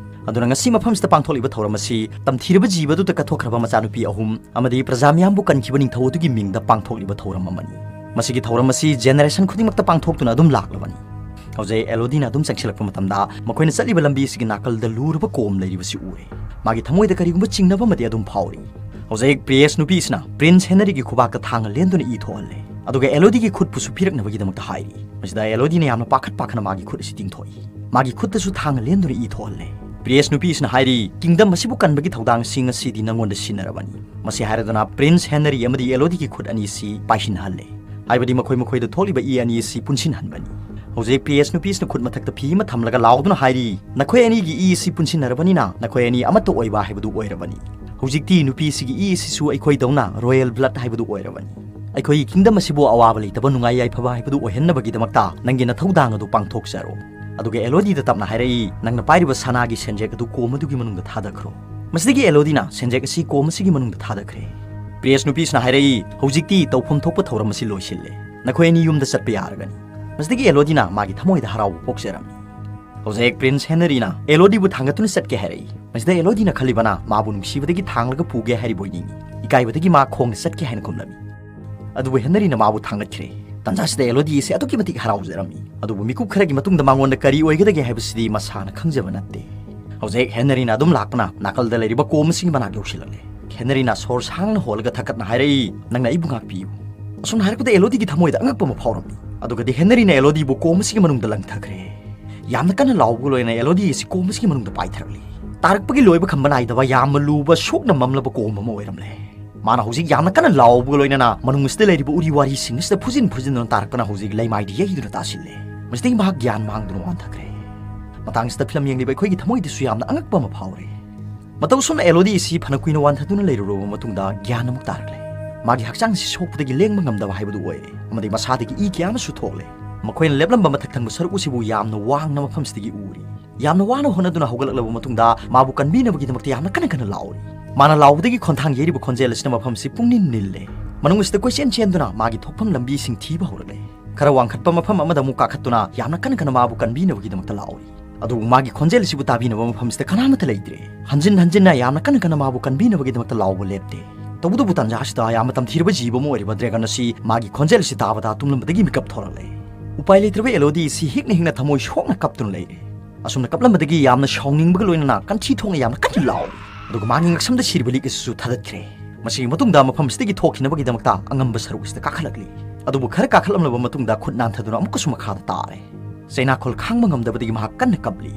ꯑꯗꯨꯅ ꯉꯁꯤ ꯃꯐꯝꯁꯤꯗ ꯄꯥꯡꯊꯣꯛꯂꯤꯕ ꯊꯧꯔꯝ ꯑꯁꯤ ꯇꯝꯊꯤꯔꯕ ꯖꯤꯕ ꯑꯗꯨꯗ ꯀꯠꯊꯣꯛꯈ꯭ꯔꯕ ꯃꯆꯥꯅꯨꯄꯤ ꯑꯍꯨꯝ ꯑꯃꯗꯤ ꯄ꯭ꯔꯖꯥ ꯃꯤꯌꯥꯝꯕꯨ ꯀꯟꯈꯤꯕ ꯅꯤꯡꯊꯧ ꯑꯗꯨꯒꯤ ꯃꯤꯡꯗ ꯄꯥꯡꯊꯣꯛꯂꯤꯕ ꯊꯧꯔꯝ ꯑꯃꯅꯤ꯫ ꯃꯁꯤꯒꯤ ꯊꯧꯔꯝ ꯑꯁꯤ ꯖꯦꯅꯦꯔꯦꯁꯟ ꯈꯨꯗꯤꯡꯃꯛꯇ ꯄꯥꯡꯊꯣꯛꯇꯨꯅ ꯑꯗꯨꯝ ꯂꯥꯛꯂꯕꯅꯤ꯫ ꯍꯧꯖꯤꯛ ꯑꯦꯂꯣꯗꯤꯅ ꯑꯗꯨꯝ ꯆꯪꯁꯤꯜꯂꯛꯄ ꯃꯇꯝꯗ ꯃꯈꯣꯏꯅ ꯆꯠꯂꯤꯕ ꯂꯝꯕꯤ ꯑꯁꯤꯒꯤ ꯅꯥꯀꯜꯗ ꯂꯨꯔꯕ ꯀꯣꯝ ꯂꯩꯔꯤꯕꯁꯤ ꯎꯔꯦ꯫ ꯃꯥꯒꯤ ꯊꯃꯣꯏꯗ ꯀꯔꯤꯒꯨꯝꯕ ꯆꯤꯡꯅꯕ ꯑꯃꯗꯤ ꯑꯗꯨꯝ ꯐꯥꯎꯔꯤ꯫ ꯍꯧꯖꯤꯛ ꯄ꯭ꯔꯤꯌꯦꯁ ꯅꯨꯄꯤ ꯑꯁꯤꯅ ꯄ꯭ꯔꯤꯟꯁ ꯍꯦꯅꯔꯤꯒꯤ ꯈꯨꯕꯥꯛꯇ ꯊꯥꯡꯅ ꯂꯦꯟꯗꯨꯅ ꯏ ꯊꯣꯛꯍꯜꯂꯦ꯫ ꯑꯗꯨꯒ ꯑꯦꯂꯣꯗꯤꯒꯤ ꯈꯨꯠꯄꯨꯁꯨ ꯄꯤꯔꯛꯅꯕꯒꯤꯗꯃꯛꯇ ꯍꯥꯏꯔꯤ꯫ ꯃꯁꯤꯗ ꯑꯦꯂꯣꯗꯤꯅ ꯌꯥꯝꯅ ꯄꯥꯈꯠ ꯄꯥꯈꯠꯅ ꯃꯥꯒꯤ ꯈꯨꯠ ꯑꯁꯤ ꯇꯤꯡꯊꯣꯛꯏ꯫ ꯃꯥꯒꯤ ꯈꯨꯠꯇꯁꯨ ꯊꯥꯡꯅ ꯂꯦꯟꯗꯨꯅ ꯏ ꯊꯣꯛꯍꯜꯂꯦ꯫ ꯄ꯭ꯔꯤꯌꯦꯁ ꯅꯨꯄꯤ ꯑꯁꯤꯅ ꯍꯥꯏꯔꯤ, "ꯀꯤꯡꯗꯝ ꯑꯁꯤꯕꯨ ꯀꯟꯕꯒꯤ ꯊꯧꯗꯥꯡ ꯑꯁꯤ ꯉꯁꯤꯗꯤ ꯅꯪꯉꯣꯟꯗ ꯁꯤꯟꯅꯔꯕꯅꯤ"꯫ ꯃꯁꯤ ꯍꯥꯏꯔꯗꯨꯅ ꯄ꯭ꯔꯤꯟꯁ ꯍꯦꯅꯔꯤ ꯑꯃꯗꯤ ꯑꯦꯂꯣꯗꯤꯒꯤ ꯈꯨꯠ ꯑꯅꯤ ꯑꯁꯤ ꯄꯥꯏꯁꯤꯟꯍꯜꯂꯦ꯫ ꯍꯥꯏꯕꯗꯤ ꯃꯈꯣꯏ ꯃꯈꯣꯏꯗ ꯊꯣꯛꯂꯤꯕ ꯏ ꯑꯅꯤ ꯑꯁꯤ ꯄꯨꯟꯁꯤꯟꯍꯟꯕꯅꯤ꯫ ꯍꯧꯖꯤꯛ ꯄ꯭ꯔꯤꯌꯦꯁ ꯅꯨꯄꯤ ꯑꯁꯤꯅ ꯈꯨꯠ ꯃꯊꯛꯇ ꯐꯤ ꯑꯃ ꯊꯝꯂꯒ ꯂꯥꯎꯗꯨꯅ ꯍꯥꯏꯔꯤ, "ꯅꯈꯣꯏ ꯑꯅꯤꯒꯤ ꯏ ꯑꯁꯤ ꯄꯨꯟꯁꯤꯟꯅꯔꯕꯅꯤꯅ ꯅꯈꯣꯏ ꯑꯅꯤ ꯑꯃꯠꯇ ꯑꯣꯏꯕ ꯍꯥꯏꯕꯗꯨ ꯑꯣꯏꯔꯕꯅꯤ꯫ ꯍꯧꯖꯤꯛꯇꯤ ꯅꯨꯄꯤ ꯑꯁꯤꯒꯤ ꯏ ꯑꯁꯤꯁꯨ ꯑꯩꯈꯣꯏꯗꯧꯅ ꯔꯣꯌꯦꯜ ꯕ꯭ꯂꯗ ꯍꯥꯏꯕꯗꯨ ꯑꯣꯏꯔꯕꯅꯤ"꯫ ꯑꯩꯈꯣꯏꯒꯤ ꯀꯤꯡꯗꯝ ꯑꯁꯤꯕꯨ ꯑꯋꯥꯕ ꯂꯩꯇꯕ, ꯅꯨꯡꯉꯥꯏ ꯌꯥꯏꯐꯕ ꯍꯥꯏꯕꯗꯨ ꯑꯣꯏꯍꯟꯅꯕꯒꯤꯗꯃꯛꯇ ꯅꯪꯒꯤ ꯅꯊꯧꯗꯥꯡ ꯑꯗꯨ ꯄꯥꯡꯊꯣꯛꯆꯔꯣ꯫ ꯑꯗꯨꯒ ꯑꯦꯂꯣꯗꯤꯗ ꯇꯞꯅ ꯍꯥꯏꯔꯛꯏ, "ꯅꯪꯅ ꯄꯥꯏꯔꯤꯕ ꯁꯅꯥꯒꯤ ꯁꯦꯟꯖꯦꯛ ꯑꯗꯨ ꯀꯣꯝ ꯑꯗꯨꯒꯤ ꯃꯅꯨꯡꯗ ꯊꯥꯗꯈ꯭ꯔꯣ"꯫ ꯃꯁꯤꯗꯒꯤ ꯑꯦꯂꯣꯗꯤꯅ ꯁꯦꯟꯖꯦꯛ ꯑꯁꯤ ꯀꯣꯝ ꯑꯁꯤꯒꯤ ꯃꯅꯨꯡꯗ ꯊꯥꯗꯈ꯭ꯔꯦ꯫ ꯄ꯭ꯔꯦꯁ ꯅꯨꯄꯤꯁꯤꯅ ꯍꯥꯏꯔꯛꯏ, "ꯍꯧꯖꯤꯛꯇꯤ ꯇꯧꯐꯝ ꯊꯣꯛꯄ ꯊꯧꯔꯝ ꯑꯁꯤ ꯂꯣꯏꯁꯤꯜꯂꯦ꯫ ꯅꯈꯣꯏ ꯑꯅꯤ ꯌꯨꯝꯗ ꯆꯠꯄ ꯌꯥꯔꯒꯅꯤ"꯫ ꯃꯁꯤꯗꯒꯤ ꯑꯦꯂꯣꯗꯤꯅ ꯃꯥꯒꯤ ꯊꯃꯣꯏꯗ ꯍꯔꯥꯎꯕ ꯄꯣꯛꯆꯔꯝꯃꯤ꯫ ꯍꯧꯖꯤꯛ ꯄ꯭ꯔꯤꯟꯁ ꯍꯦꯅꯔꯤꯅ ꯑꯦꯂꯣꯗꯤꯕꯨ ꯊꯥꯡꯒꯠꯇꯨꯅ ꯆꯠꯀꯦ ꯍꯥꯏꯔꯛꯏ꯫ ꯃꯁꯤꯗ ꯑꯦꯂꯣꯗꯤꯅ ꯈꯜꯂꯤꯕꯅ ꯃꯥꯕꯨ ꯅꯨꯡꯁꯤꯕꯗꯒꯤ ꯊꯥꯡꯂꯒ ꯄꯨꯒꯦ ꯍꯥꯏꯔꯤꯕ ꯑꯣꯏꯅꯤꯡꯏ꯫ ꯏꯀꯥꯏꯕꯗꯒꯤ ꯃꯥ ꯈꯣꯡꯅ ꯆꯠꯀꯦ ꯍꯥꯏꯅ ꯈꯨꯝꯂꯝꯃꯤ꯫ ꯑꯗꯨꯕꯨ ꯍꯦꯅꯔꯤꯅ ꯃꯥꯕꯨ ꯊꯥꯡꯒꯠꯈ꯭ꯔꯦ꯫ ꯇꯟꯖꯥꯁꯤꯗ ꯑꯦꯂꯣꯗꯤ ꯑꯁꯤ ꯑꯗꯨꯛꯀꯤ ꯃꯇꯤꯛ ꯍꯔꯥꯎꯖꯔꯝꯃꯤ꯫ ꯑꯗꯨꯕꯨ ꯃꯤꯀꯨꯞ ꯈꯔꯒꯤ ꯃꯇꯨꯡꯗ ꯃꯉꯣꯟꯗ ꯀꯔꯤ ꯑꯣꯏꯒꯗꯒꯦ ꯍꯥꯏꯕꯁꯤꯗꯤ ꯃꯁꯥꯅ ꯈꯪꯖꯕ ꯅꯠꯇꯦ꯫ ꯍꯧꯖꯤꯛ ꯍꯦꯅꯔꯤꯅ ꯑꯗꯨꯝ ꯂꯥꯛꯄꯅ ꯅꯥꯀꯜꯗ ꯂꯩꯔꯤꯕ ꯀꯣꯝ ꯑꯁꯤꯒꯤ ꯃꯅꯥꯛ ꯌꯧꯁꯤꯜꯂꯛꯂꯦ꯫ ꯍꯦꯅꯔꯤꯅ ꯁꯣꯔ ꯁꯥꯡꯅ ꯍꯣꯜꯂꯒ ꯊꯛꯀꯠꯅ ꯍꯥꯏꯔꯛꯏ, "ꯅꯪꯅ ꯑꯩꯕꯨ ꯉꯥꯛꯄꯤꯌꯨ"꯫ ꯑꯁꯨꯝꯅ ꯍꯥꯏꯔꯛꯄꯗ ꯑꯦꯂꯣꯗꯤꯒꯤ ꯊꯃꯣꯏꯗ ꯑꯉꯛꯄ ꯑꯃ ꯐꯥꯎꯔꯝꯃꯤ꯫ ꯑꯗꯨꯒꯗꯤ ꯍꯦꯅꯔꯤꯅ ꯑꯦꯂꯣꯗꯤꯕꯨ ꯀꯣꯝ ꯑꯁꯤꯒꯤ ꯃꯅꯨꯡꯗ ꯂꯪꯊꯈ꯭ꯔꯦ꯫ ꯌꯥꯝꯅ ꯀꯟꯅ ꯂꯥꯎꯕꯒ ꯂꯣꯏꯅꯅ ꯑꯦꯂꯣꯗꯤ ꯑꯁꯤ ꯀꯣꯝ ꯑꯁꯤꯒꯤ ꯃꯅꯨꯡꯗ ꯄꯥꯏꯊꯔꯛꯂꯤ꯫ ꯇꯥꯔꯛꯄꯒꯤ ꯂꯣꯏꯕ ꯈꯝꯕ ꯅꯥꯏꯗꯕ ꯌꯥꯝꯅ ꯂꯨꯕ ꯁꯣꯛꯅ ꯃꯝꯂꯕ ꯀꯣꯝ ꯑꯃ ꯑꯣꯏꯔꯝꯂꯦ꯫ ꯃꯥꯅ ꯍꯧꯖꯤꯛ ꯌꯥꯝꯅ ꯀꯟꯅ ꯂꯥꯎꯕꯒ ꯂꯣꯏꯅꯅ ꯃꯅꯨꯡ ꯑꯁꯤꯗ ꯂꯩꯔꯤꯕ ꯎꯔꯤ ꯋꯥꯔꯤꯁꯤꯡ ꯑꯁꯤꯗ ꯐꯨꯖꯤꯟ ꯐꯨꯖꯤꯟꯗꯨꯅ ꯇꯥꯔꯛꯄꯅ ꯍꯧꯖꯤꯛ ꯂꯩꯃꯥꯏꯗ ꯌꯩꯗꯨꯅ ꯇꯥꯁꯤꯜꯂꯦ꯫ ꯃꯁꯤꯗꯒꯤ ꯃꯍꯥꯛ ꯒ꯭ꯌꯥꯟ ꯃꯥꯡꯗꯨꯅ ꯋꯥꯟꯊꯈ꯭ꯔꯦ꯫ ꯃꯇꯥꯡꯁꯤꯗ ꯐꯤꯂꯝ ꯌꯦꯡꯂꯤꯕ ꯑꯩꯈꯣꯏꯒꯤ ꯊꯃꯣꯏꯗꯁꯨ ꯌꯥꯝꯅ ꯑꯉꯛꯄ ꯑꯃ ꯐꯥꯎꯔꯦ꯫ ꯃꯇꯧ ꯑꯁꯨꯝꯅ ꯑꯦꯂꯣꯗꯤ ꯑꯁꯤ ꯐꯅ ꯀꯨꯏꯅ ꯋꯥꯟꯊꯗꯨꯅ ꯂꯩꯔꯨꯔꯕ ꯃꯇꯨꯡꯗ ꯒ꯭ꯌꯥꯟ ꯑꯃꯨꯛ ꯇꯥꯔꯛꯂꯦ꯫ ꯃꯥꯒꯤ ꯍꯛꯆꯥꯡꯁꯤ ꯁꯣꯛꯄꯗꯒꯤ ꯂꯦꯡꯕ ꯉꯝꯗꯕ ꯍꯥꯏꯕꯗꯨ ꯑꯣꯏꯔꯦ, ꯑꯃꯗꯤ ꯃꯁꯥꯗꯒꯤ ꯏ ꯀꯌꯥ ꯑꯃꯁꯨ ꯊꯣꯛꯂꯦ꯫ ꯃꯈꯣꯏꯅ ꯂꯦꯞꯂꯝꯕ ꯃꯊꯛ ꯊꯪꯕ ꯁꯔꯨꯛ ꯑꯁꯤꯕꯨ ꯌꯥꯝꯅ ꯋꯥꯡꯅ ꯃꯐꯝꯁꯤꯗꯒꯤ ꯎꯔꯤ꯫ ꯌꯥꯝꯅ ꯋꯥꯅ ꯍꯣꯠꯅꯗꯨꯅ ꯍꯧꯒꯠꯂꯛꯂꯕ ꯃꯇꯨꯡꯗ ꯃꯥꯕꯨ ꯀꯟꯕꯤꯅꯕꯒꯤꯗꯃꯛꯇ ꯌꯥꯝꯅ ꯀꯟꯅ ꯀꯟꯅ ꯂꯥꯎꯔꯤ꯫ ꯃꯥꯅ ꯂꯥꯎꯕꯗꯒꯤ ꯈꯣꯟꯊꯥꯡ ꯌꯩꯔꯤꯕ ꯈꯣꯟꯖꯦꯜ ꯑꯁꯤꯅ ꯃꯐꯝꯁꯤ ꯄꯨꯡꯅꯤꯜ ꯅꯤꯜꯂꯦ꯫ ꯃꯅꯨꯡ ꯑꯁꯤꯗ ꯀꯣꯏꯆꯦꯟ ꯆꯦꯟꯗꯨꯅ ꯃꯥꯒꯤ ꯊꯣꯛꯐꯝ ꯂꯝꯕꯤꯁꯤꯡ ꯊꯤꯕ ꯍꯧꯔꯛꯂꯦ꯫ ꯈꯔ ꯋꯥꯡꯈꯠꯄ ꯃꯐꯝ ꯑꯃꯗ ꯑꯃꯨꯛ ꯀꯥꯈꯠꯇꯨꯅ ꯌꯥꯝꯅ ꯀꯟꯅ ꯀꯟꯅ ꯃꯥꯕꯨ ꯀꯟꯕꯤꯅꯕꯒꯤꯗꯃꯛꯇ ꯂꯥꯎꯔꯤ꯫ ꯑꯗꯨꯕꯨ ꯃꯥꯒꯤ ꯈꯣꯟꯖꯦꯜ ꯑꯁꯤꯕꯨ ꯇꯥꯕꯤꯅꯕ ꯃꯐꯝꯁꯤꯗ ꯀꯅꯥꯃꯠꯇ ꯂꯩꯇ꯭ꯔꯦ꯫ ꯍꯟꯖꯤꯟ ꯍꯟꯖꯤꯟꯅ ꯌꯥꯝꯅ ꯀꯟꯅ ꯀꯟꯅ ꯃꯥꯕꯨ ꯀꯟꯕꯤꯅꯕꯒꯤꯗꯃꯛꯇ ꯂꯥꯎꯕ ꯂꯦꯞꯇꯦ꯫ ꯇꯧꯕꯇꯕꯨ ꯇꯥꯟꯖꯥ ꯑꯁꯤꯗ ꯌꯥꯝꯅ ꯇꯝꯊꯤꯔꯕ ꯖꯤꯕ ꯑꯃ ꯑꯣꯏꯔꯤꯕ ꯗ꯭ꯔꯦꯒꯟ ꯑꯁꯤ ꯃꯥꯒꯤ ꯈꯣꯟꯖꯦꯜ ꯑꯁꯤ ꯇꯥꯕꯗ ꯇꯨꯝꯂꯝꯕꯗꯒꯤ ꯃꯤꯀꯞ ꯊꯣꯔꯛꯂꯦ꯫ ꯎꯄꯥꯏ ꯂꯩꯇ꯭ꯔꯕ ꯑꯦꯂꯣꯗꯤ ꯑꯁꯤ ꯍꯤꯛꯅ ꯍꯤꯛꯅ ꯊꯃꯣꯏ ꯁꯣꯛꯅ ꯀꯞꯇꯨꯅ ꯂꯩꯔꯦ꯫ ꯑꯁꯨꯝꯅ ꯀꯞꯂꯝꯕꯗꯒꯤ ꯌꯥꯝꯅ ꯁꯥꯎꯅꯤꯡꯕꯒ ꯂꯣꯏꯅꯅ ꯀꯟꯊꯤ ꯊꯣꯛꯅ ꯌꯥꯝꯅ ꯀꯟꯅ ꯂꯥꯎꯔꯤ꯫ ꯑꯗꯨꯒ ꯃꯥꯒꯤ ꯉꯛꯁꯝꯗ ꯁꯤꯔꯤꯕ ꯂꯤꯛ ꯑꯁꯤꯁꯨ ꯊꯥꯗꯠꯈ꯭ꯔꯦ꯫ ꯃꯁꯤꯒꯤ ꯃꯇꯨꯡꯗ ꯃꯐꯝ ꯑꯁꯤꯗꯒꯤ ꯊꯣꯛꯈꯤꯅꯕꯒꯤꯗꯃꯛꯇ ꯑꯉꯝꯕ ꯁꯔꯨꯛ ꯑꯁꯤꯗ ꯀꯥꯈꯠꯂꯛꯂꯤ꯫ ꯑꯗꯨꯕꯨ ꯈꯔ ꯀꯥꯈꯠꯂꯝꯂꯕ ꯃꯇꯨꯡꯗ ꯈꯨꯠ ꯅꯥꯟꯊꯗꯨꯅ ꯑꯃꯨꯛꯀꯁꯨ ꯃꯈꯥꯗ ꯇꯥꯔꯦ꯫ ꯆꯩꯅꯥꯈꯣꯜ ꯈꯥꯡꯕ ꯉꯝꯗꯕꯗꯒꯤ ꯃꯍꯥꯛ ꯀꯟꯅ ꯀꯞꯂꯤ꯫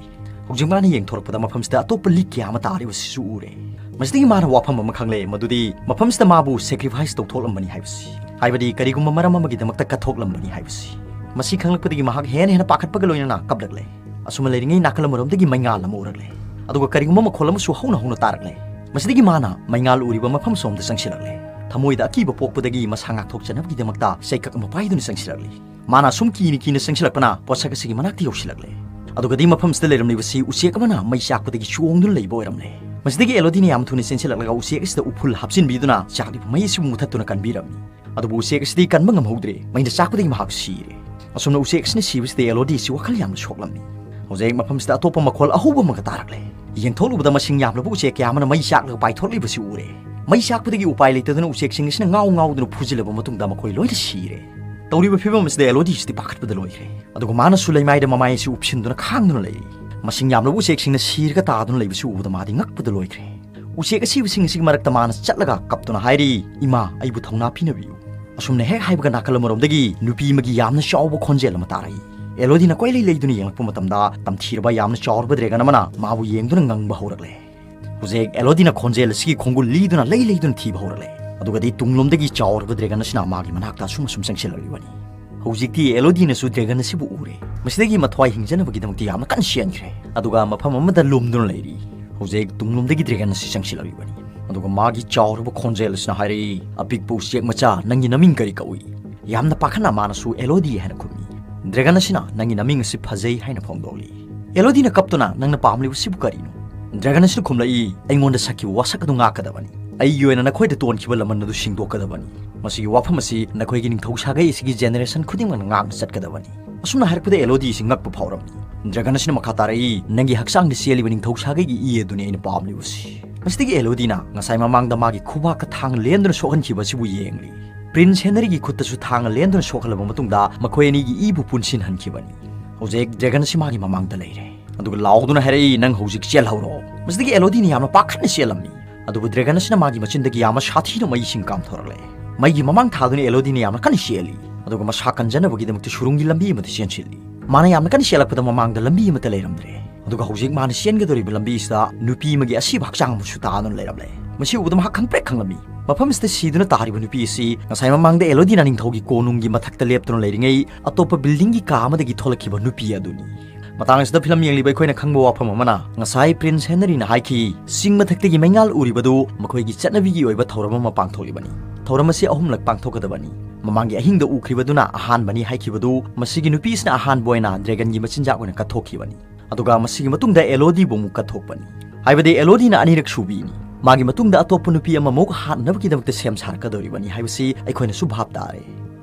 ꯍꯧꯖꯤꯛ ꯃꯥꯅ ꯌꯦꯡꯊꯣꯔꯛꯄꯗ ꯃꯐꯝꯁꯤꯗ ꯑꯇꯣꯞꯄ ꯂꯤꯛ ꯀꯌꯥ ꯑꯃ ꯇꯥꯔꯤꯕꯁꯤꯁꯨ ꯎꯔꯦ꯫ ꯃꯁꯤꯗꯒꯤ ꯃꯥꯅ ꯋꯥꯐꯝ ꯑꯃ ꯈꯪꯂꯦ, ꯃꯗꯨꯗꯤ ꯃꯐꯝꯁꯤꯗ ꯃꯥꯕꯨ ꯁꯦꯀ꯭ꯔꯤꯐꯥꯏꯁ ꯇꯧꯊꯣꯛꯂꯝꯕꯅꯤ ꯍꯥꯏꯕꯁꯤ, ꯍꯥꯏꯕꯗꯤ ꯀꯔꯤꯒꯨꯝꯕ ꯃꯔꯝ ꯑꯃꯒꯤꯗꯃꯛꯇ ꯀꯠꯊꯣꯛꯂꯝꯕꯅꯤ ꯍꯥꯏꯕꯁꯤ꯫ ꯃꯁꯤ ꯈꯪꯂꯛꯄꯗꯒꯤ ꯃꯍꯥꯛ ꯍꯦꯟꯅ ꯍꯦꯟꯅ ꯄꯥꯈꯠꯄꯒ ꯂꯣꯏꯅꯅ ꯀꯞꯂꯛꯂꯦ꯫ ꯑꯁꯨꯝꯅ ꯂꯩꯔꯤꯉꯩ ꯅꯥꯀꯜ ꯑꯃꯔꯣꯝꯗꯒꯤ ꯃꯩꯉꯥꯜ ꯑꯃ ꯎꯔꯛꯂꯦ꯫ ꯑꯗꯨꯒ ꯀꯔꯤꯒꯨꯝꯕ ꯃꯈꯣꯜ ꯑꯃꯁꯨ ꯍꯧꯅ ꯍꯧꯅ ꯇꯥꯔꯛꯂꯦ꯫ ꯃꯁꯤꯗꯒꯤ ꯃꯥꯅ ꯃꯩꯉꯥꯜ ꯎꯔꯤꯕ ꯃꯐꯝ ꯁꯣꯝꯗ ꯆꯪꯁꯤꯜꯂꯛꯂꯦ꯫ ꯊꯃꯣꯏꯗ ꯑꯀꯤꯕ ꯄꯣꯛꯄꯗꯒꯤ ꯃꯁꯥ ꯉꯥꯛꯊꯣꯛꯆꯅꯕꯒꯤꯗꯃꯛꯇ ꯆꯩꯀꯛ ꯑꯃ ꯄꯥꯏꯗꯨꯅ ꯆꯪꯁꯤꯜꯂꯛꯂꯤ꯫ ꯃꯥꯅ ꯑꯁꯨꯝ ꯀꯤꯅ ꯀꯤꯅ ꯆꯪꯁꯤꯜꯂꯛꯄꯅ ꯄꯣꯠꯁꯛ ꯑꯁꯤꯒꯤ ꯃꯅꯥꯛꯇ ꯌꯧꯁꯤꯜꯂꯛꯂꯦ꯫ ꯑꯗꯨꯒꯗꯤ ꯃꯐꯝꯁꯤꯗ ꯂꯩꯔꯝꯂꯤꯕꯁꯤ ꯎꯆꯦꯛ ꯑꯃꯅ ꯃꯩ ꯆꯥꯛꯄꯗꯒꯤ ꯆꯣꯡꯗꯨꯅ ꯂꯩꯕ ꯑꯣꯏꯔꯝꯂꯦ꯫ ꯃꯁꯤꯗꯒꯤ ꯑꯦꯂꯣꯗꯤꯅ ꯌꯥꯝ ꯊꯨꯅ ꯆꯦꯟꯁꯤꯜꯂꯛꯂꯒ ꯎꯆꯦꯛ ꯑꯁꯤꯗ ꯎꯐꯨꯜ ꯍꯥꯞꯆꯤꯟꯕꯤꯗꯨꯅ ꯆꯥꯛꯂꯤꯕ ꯃꯩ ꯑꯁꯤꯕꯨ ꯃꯨꯊꯠꯇꯨꯅ ꯀꯟꯕꯤꯔꯝꯃꯤ꯫ ꯑꯗꯨꯕꯨ ꯎꯆꯦꯛ ꯑꯁꯤꯗꯤ ꯀꯟꯕ ꯉꯝꯍꯧꯗ꯭ꯔꯦ꯫ ꯃꯩꯅ ꯆꯥꯛꯄꯗꯒꯤ ꯃꯍꯥꯛ ꯁꯤꯔꯦ꯫ ꯑꯁꯨꯝꯅ ꯎꯆꯦꯛ ꯑꯁꯤꯅ ꯁꯤꯕꯁꯤꯗ ꯑꯦꯂꯣꯗꯤ ꯑꯁꯤ ꯋꯥꯈꯜ ꯌꯥꯝꯅ ꯁꯣꯛꯂꯝꯃꯤ꯫ ꯍꯧꯖꯤꯛ ꯃꯐꯝꯁꯤꯗ ꯑꯇꯣꯞꯄ ꯃꯈꯣꯜ ꯑꯍꯧꯕ ꯑꯃꯒ ꯇꯥꯔꯛꯂꯦ꯫ ꯌꯦꯡꯊꯣꯛꯂꯨꯕꯗ ꯃꯁꯤꯡ ꯌꯥꯝꯂꯕ ꯎꯆꯦꯛ ꯀꯌꯥ ꯑꯃꯅ ꯃꯩ ꯆꯥꯛꯂꯒ ꯄꯥꯏꯊꯣꯛꯂꯤꯕꯁꯤ ꯎꯔꯦ꯫ ꯃꯩ ꯆꯥꯛꯄꯗꯒꯤ ꯎꯄꯥꯏ ꯂꯩꯇꯗꯨꯅ ꯎꯆꯦꯛꯁꯤꯡ ꯑꯁꯤꯅ ꯉꯥꯎ ꯉꯥꯎꯗꯨꯅ ꯐꯨꯖꯤꯜꯂꯕ ꯃꯇꯨꯡꯗ ꯃꯈꯣꯏ ꯂꯣꯏꯅ ꯁꯤꯔꯦ꯫ ꯇꯧꯔꯤꯕ ꯐꯤꯕꯝ ꯑꯁꯤꯗ ꯑꯦꯂꯣꯗꯤ ꯑꯁꯤꯗꯤ ꯄꯥꯈꯠꯄꯗ ꯂꯣꯏꯈ꯭ꯔꯦ꯫ ꯑꯗꯨꯒ ꯃꯥꯅꯁꯨ ꯂꯩꯃꯥꯏꯗ ꯃꯃꯥꯏ ꯑꯁꯤ ꯎꯞꯁꯤꯟꯗꯨꯅ ꯈꯥꯡꯗꯨꯅ ꯂꯩꯔꯤ꯫ ꯃꯁꯤꯡ ꯌꯥꯝꯂꯕ ꯎꯆꯦꯛꯁꯤꯡꯅ ꯁꯤꯔꯒ ꯇꯥꯗꯨꯅ ꯂꯩꯕꯁꯤ ꯎꯕꯗ ꯃꯥꯗꯤ ꯉꯛꯄꯗ ꯂꯣꯏꯈ꯭ꯔꯦ꯫ ꯎꯆꯦꯛ ꯑꯁꯤꯕꯁꯤꯡ ꯑꯁꯤꯒꯤ ꯃꯔꯛꯇ ꯃꯥꯅ ꯆꯠꯂꯒ ꯀꯞꯇꯨꯅ ꯍꯥꯏꯔꯤ, "ꯏꯃꯥ, ꯑꯩꯕꯨ ꯊꯧꯅꯥ ꯄꯤꯅꯕꯤꯌꯨ"꯫ ꯑꯁꯨꯝꯅ ꯍꯦꯛ ꯍꯥꯏꯕꯒ ꯅꯥꯀꯜ ꯑꯃꯔꯣꯝꯗꯒꯤ ꯅꯨꯄꯤ ꯑꯃꯒꯤ ꯌꯥꯝꯅ ꯆꯥꯎꯕ ꯈꯣꯟꯖꯦꯜ ꯑꯃ ꯇꯥꯔꯛꯏ꯫ ꯑꯦꯂꯣꯗꯤꯅ ꯀꯣꯏꯂꯩ ꯂꯩꯗꯨꯅ ꯌꯦꯡꯂꯛꯄ ꯃꯇꯝꯗ ꯇꯝꯊꯤꯔꯕ ꯌꯥꯝꯅ ꯆꯥꯎꯔꯕ ꯗ꯭ꯔꯦꯒꯟ ꯑꯃꯅ ꯃꯥꯕꯨ ꯌꯦꯡꯗꯨꯅ ꯉꯪꯕ ꯍꯧꯔꯛꯂꯦ꯫ ꯍꯧꯖꯤꯛ ꯑꯦꯂꯣꯗꯤꯅ ꯈꯣꯟꯖꯦꯜ ꯑꯁꯤꯒꯤ ꯈꯣꯡꯒꯨꯜ ꯂꯤꯗꯨꯅ ꯂꯩ ꯂꯩꯗꯨꯅ ꯊꯤꯕ ꯍꯧꯔꯛꯂꯦ꯫ ꯑꯗꯨꯒꯗꯤ ꯇꯨꯡꯂꯣꯝꯗꯒꯤ ꯆꯥꯎꯔꯕ ꯗ꯭ꯔꯦꯒꯟ ꯑꯁꯤꯅ ꯃꯥꯒꯤ ꯃꯅꯥꯛꯇ ꯑꯁꯨꯝ ꯑꯁꯨꯝ ꯆꯪꯁꯤꯜꯂꯛꯂꯤꯕꯅꯤ꯫ ꯍꯧꯖꯤꯛꯇꯤ ꯑꯦꯂꯣꯗꯤꯅꯁꯨ ꯗ꯭ꯔꯦꯒꯟ ꯑꯁꯤꯕꯨ ꯎꯔꯦ꯫ ꯃꯁꯤꯗꯒꯤ ꯃꯊ꯭ꯋꯥꯏ ꯍꯤꯡꯖꯅꯕꯒꯤꯗꯃꯛꯇ ꯌꯥꯝꯅ ꯀꯟꯅ ꯆꯦꯟꯈ꯭ꯔꯦ꯫ ꯑꯗꯨꯒ ꯃꯐꯝ ꯑꯃꯗ ꯂꯨꯝꯗꯨꯅ ꯂꯩꯔꯤ꯫ ꯍꯧꯖꯤꯛ ꯇꯨꯡꯂꯣꯝꯗꯒꯤ ꯗ꯭ꯔꯦꯒꯟ ꯑꯁꯤ ꯆꯪꯁꯤꯜꯂꯛꯂꯤꯕꯅꯤ꯫ ꯑꯗꯨꯒ ꯃꯥꯒꯤ ꯆꯥꯎꯔꯕ ꯈꯣꯟꯖꯦꯜ ꯑꯁꯤꯅ ꯍꯥꯏꯔꯛꯏ, "ꯑꯄꯤꯛꯄ ꯎꯆꯦꯛ ꯃꯆꯥ, ꯅꯪꯒꯤ ꯅꯃꯤꯡ ꯀꯔꯤ ꯀꯧꯏ?" ꯌꯥꯝꯅ ꯄꯥꯈꯠꯅ ꯃꯥꯅꯁꯨ "ꯑꯦꯂꯣꯗꯤ" ꯍꯥꯏꯅ ꯈꯨꯝꯃꯤ꯫ ꯗ꯭ꯔꯦꯒꯟ ꯑꯁꯤꯅ "ꯅꯪꯒꯤ ꯅꯃꯤꯡ ꯑꯁꯤ ꯐꯖꯩ" ꯍꯥꯏꯅ ꯐꯣꯡꯗꯣꯛꯂꯤ꯫ ꯑꯦꯂꯣꯗꯤꯅ ꯀꯞꯇꯨꯅ, "ꯅꯪꯅ ꯄꯥꯝꯂꯤꯕꯁꯤꯕꯨ ꯀꯔꯤꯅꯣ?" ꯗ꯭ꯔꯦꯒꯟ ꯑꯁꯤꯅ ꯈꯨꯝꯂꯛꯏ, "ꯑꯩꯉꯣꯟꯗ ꯁꯛꯈꯤꯕ ꯋꯥꯁꯛ ꯑꯗꯨ ꯉꯥꯛꯀꯗꯕꯅꯤ꯫ ꯑꯩꯒꯤ ꯑꯣꯏꯅ ꯅꯈꯣꯏꯗ ꯇꯣꯟꯈꯤꯕ ꯂꯃꯟ ꯑꯗꯨ ꯁꯦꯡꯗꯣꯛꯀꯗꯕꯅꯤ꯫ ꯃꯁꯤꯒꯤ ꯋꯥꯐꯝ ꯑꯁꯤ ꯅꯈꯣꯏꯒꯤ ꯅꯤꯡꯊꯧ ꯁꯥꯒꯩ ꯑꯁꯤꯒꯤ ꯖꯦꯅꯦꯔꯦꯁꯟ ꯈꯨꯗꯤꯡꯃꯛꯅ ꯉꯥꯛꯅ ꯆꯠꯀꯗꯕꯅꯤ꯫" ꯑꯁꯨꯝꯅ ꯍꯥꯏꯔꯛꯄꯗ ꯑꯦꯂꯣꯗꯤ ꯑꯁꯤ ꯉꯛꯄ ꯐꯥꯎꯔꯝꯃꯤ꯫ ꯗ꯭ꯔꯦꯒꯟ ꯑꯁꯤꯅ ꯃꯈꯥ ꯇꯥꯔꯛꯏ, "ꯅꯪꯒꯤ ꯍꯛꯆꯥꯡꯗ ꯆꯦꯜꯂꯤꯕ ꯅꯤꯡꯊꯧ ꯁꯥꯒꯩꯒꯤ ꯏ ꯑꯗꯨꯅꯤ ꯑꯩꯅ ꯄꯥꯝꯂꯤꯕꯁꯤ꯫" ꯃꯁꯤꯗꯒꯤ ꯑꯦꯂꯣꯗꯤꯅ ꯉꯁꯥꯏ ꯃꯃꯥꯡꯗ ꯃꯥꯒꯤ ꯈꯨꯕꯥꯛꯀ ꯊꯥꯡ ꯂꯦꯟꯗꯨꯅ ꯁꯣꯛꯍꯟꯈꯤꯕ ꯑꯁꯤꯕꯨ ꯌꯦꯡꯂꯤ꯫ ꯄ꯭ꯔꯤꯟꯁ ꯍꯦꯅꯔꯤꯒꯤ ꯈꯨꯠꯇꯁꯨ ꯊꯥꯡꯅ ꯂꯦꯟꯗꯨꯅ ꯁꯣꯛꯍꯜꯂꯕ ꯃꯇꯨꯡꯗ ꯃꯈꯣꯏ ꯑꯅꯤꯒꯤ ꯏꯕꯨ ꯄꯨꯟꯁꯤꯟꯍꯟꯈꯤꯕꯅꯤ꯫ ꯍꯧꯖꯤꯛ ꯗ꯭ꯔꯦꯒꯟ ꯑꯁꯤ ꯃꯥꯒꯤ ꯃꯃꯥꯡꯗ ꯂꯩꯔꯦ꯫ ꯑꯗꯨꯒ ꯂꯥꯎꯗꯨꯅ ꯍꯥꯏꯔꯛꯏ, "ꯅꯪ ꯍꯧꯖꯤꯛ ꯆꯦꯜꯍꯧꯔꯣ꯫" ꯃꯁꯤꯗꯒꯤ ꯑꯦꯂꯣꯗꯤꯅ ꯌꯥꯝꯅ ꯄꯥꯈꯠꯅ ꯆꯦꯜꯂꯝꯃꯤ꯫ ꯑꯗꯨꯕꯨ ꯗ꯭ꯔꯦꯒꯟ ꯑꯁꯤꯅ ꯃꯥꯒꯤ ꯃꯆꯤꯟꯗꯒꯤ ꯌꯥꯝꯅ ꯁꯥꯊꯤꯅ ꯃꯩꯁꯤꯡ ꯀꯥꯝꯊꯣꯔꯛꯂꯦ꯫ ꯃꯩꯒꯤ ꯃꯃꯥꯡ ꯊꯥꯗꯨꯅ ꯑꯦꯂꯣꯗꯤꯅ ꯌꯥꯝꯅ ꯀꯟꯅ ꯆꯦꯜꯂꯤ꯫ ꯑꯗꯨꯒ ꯃꯁꯥ ꯀꯟꯖꯅꯕꯒꯤꯗꯃꯛꯇ ꯁꯨꯔꯨꯡꯒꯤ ꯂꯝꯕꯤ ꯑꯃꯗ ꯆꯦꯟꯁꯤꯜꯂꯤ꯫ ꯃꯥꯅ ꯌꯥꯝꯅ ꯀꯟꯅ ꯆꯦꯜꯂꯛꯄꯗ ꯃꯃꯥꯡꯗ ꯂꯝꯕꯤ ꯑꯃꯠꯇ ꯂꯩꯔꯝꯗ꯭ꯔꯦ꯫ ꯑꯗꯨꯒ ꯍꯧꯖꯤꯛ ꯃꯥꯅ ꯆꯦꯟꯒꯗꯧꯔꯤꯕ ꯂꯝꯕꯤ ꯑꯁꯤꯗ ꯅꯨꯄꯤ ꯑꯃꯒꯤ ꯑꯁꯤꯕ ꯍꯛꯆꯥꯡ ꯑꯃꯁꯨ ꯇꯥꯗꯨꯅ ꯂꯩꯔꯝꯂꯦ꯫ ꯃꯁꯤ ꯎꯕꯗ ꯃꯍꯥꯛ ꯈꯪꯄ꯭ꯔꯦꯛ ꯈꯪꯂꯝꯃꯤ꯫ ꯃꯐꯝ ꯑꯁꯤꯗ ꯁꯤꯗꯨꯅ ꯇꯥꯔꯤꯕ ꯅꯨꯄꯤ ꯑꯁꯤ ꯉꯁꯥꯏ ꯃꯃꯥꯡꯗ ꯑꯦꯂꯣꯗꯤꯅ ꯅꯤꯡꯊꯧꯒꯤ ꯀꯣꯅꯨꯡꯒꯤ ꯃꯊꯛꯇ ꯂꯦꯞꯇꯨꯅ ꯂꯩꯔꯤꯉꯩ ꯑꯇꯣꯞꯄ ꯕꯤꯜꯗꯤꯡꯒꯤ ꯀꯥ ꯑꯃꯗꯒꯤ ꯊꯣꯛꯂꯛꯈꯤꯕ ꯅꯨꯄꯤ ꯑꯗꯨꯅꯤ꯫ ꯃꯇꯥꯡ ꯑꯁꯤꯗ ꯐꯤꯂꯝ ꯌꯦꯡꯂꯤꯕ ꯑꯩꯈꯣꯏꯅ ꯈꯪꯕ ꯋꯥꯐꯝ ꯑꯃꯅ, ꯉꯁꯥꯏ ꯄ꯭ꯔꯤꯟꯁ ꯍꯦꯅꯔꯤꯅ ꯍꯥꯏꯈꯤ, ꯆꯤꯡ ꯃꯊꯛꯇꯒꯤ ꯃꯩꯉꯥꯜ ꯎꯔꯤꯕꯗꯨ ꯃꯈꯣꯏꯒꯤ ꯆꯠꯅꯕꯤꯒꯤ ꯑꯣꯏꯕ ꯊꯧꯔꯝ ꯑꯃ ꯄꯥꯡꯊꯣꯛꯂꯤꯕꯅꯤ꯫ ꯊꯧꯔꯝ ꯑꯁꯤ ꯑꯍꯨꯝꯂꯛ ꯄꯥꯡꯊꯣꯛꯀꯗꯕꯅꯤ꯫ ꯃꯃꯥꯡꯒꯤ ꯑꯍꯤꯡꯗ ꯎꯈ꯭ꯔꯤꯕꯗꯨꯅ ꯑꯍꯥꯟꯕꯅꯤ ꯍꯥꯏꯈꯤꯕꯗꯨ, ꯃꯁꯤꯒꯤ ꯅꯨꯄꯤꯁꯤꯅ ꯑꯍꯥꯟꯕ ꯑꯣꯏꯅ ꯗ꯭ꯔꯦꯒꯟꯒꯤ ꯃꯆꯤꯟꯖꯥꯛ ꯑꯣꯏꯅ ꯀꯠꯊꯣꯛꯈꯤꯕꯅꯤ꯫ ꯑꯗꯨꯒ ꯃꯁꯤꯒꯤ ꯃꯇꯨꯡꯗ ꯑꯦꯂꯣꯗꯤꯕꯨ ꯑꯃꯨꯛ ꯀꯠꯊꯣꯛꯄꯅꯤ꯫ ꯍꯥꯏꯕꯗꯤ ꯑꯦꯂꯣꯗꯤꯅ ꯑꯅꯤꯔꯛ ꯁꯨꯕꯤꯅꯤ꯫ ꯃꯥꯒꯤ ꯃꯇꯨꯡꯗ ꯑꯇꯣꯞꯄ ꯅꯨꯄꯤ ꯑꯃꯃꯨꯛ ꯍꯥꯠꯅꯕꯒꯤꯗꯃꯛꯇ ꯁꯦꯝ ꯁꯥꯔꯛꯀꯗꯧꯔꯤꯕꯅꯤ ꯍꯥꯏꯕꯁꯤ ꯑꯩꯈꯣꯏꯅꯁꯨ ꯚꯥꯞ ꯇꯥꯔꯦ꯫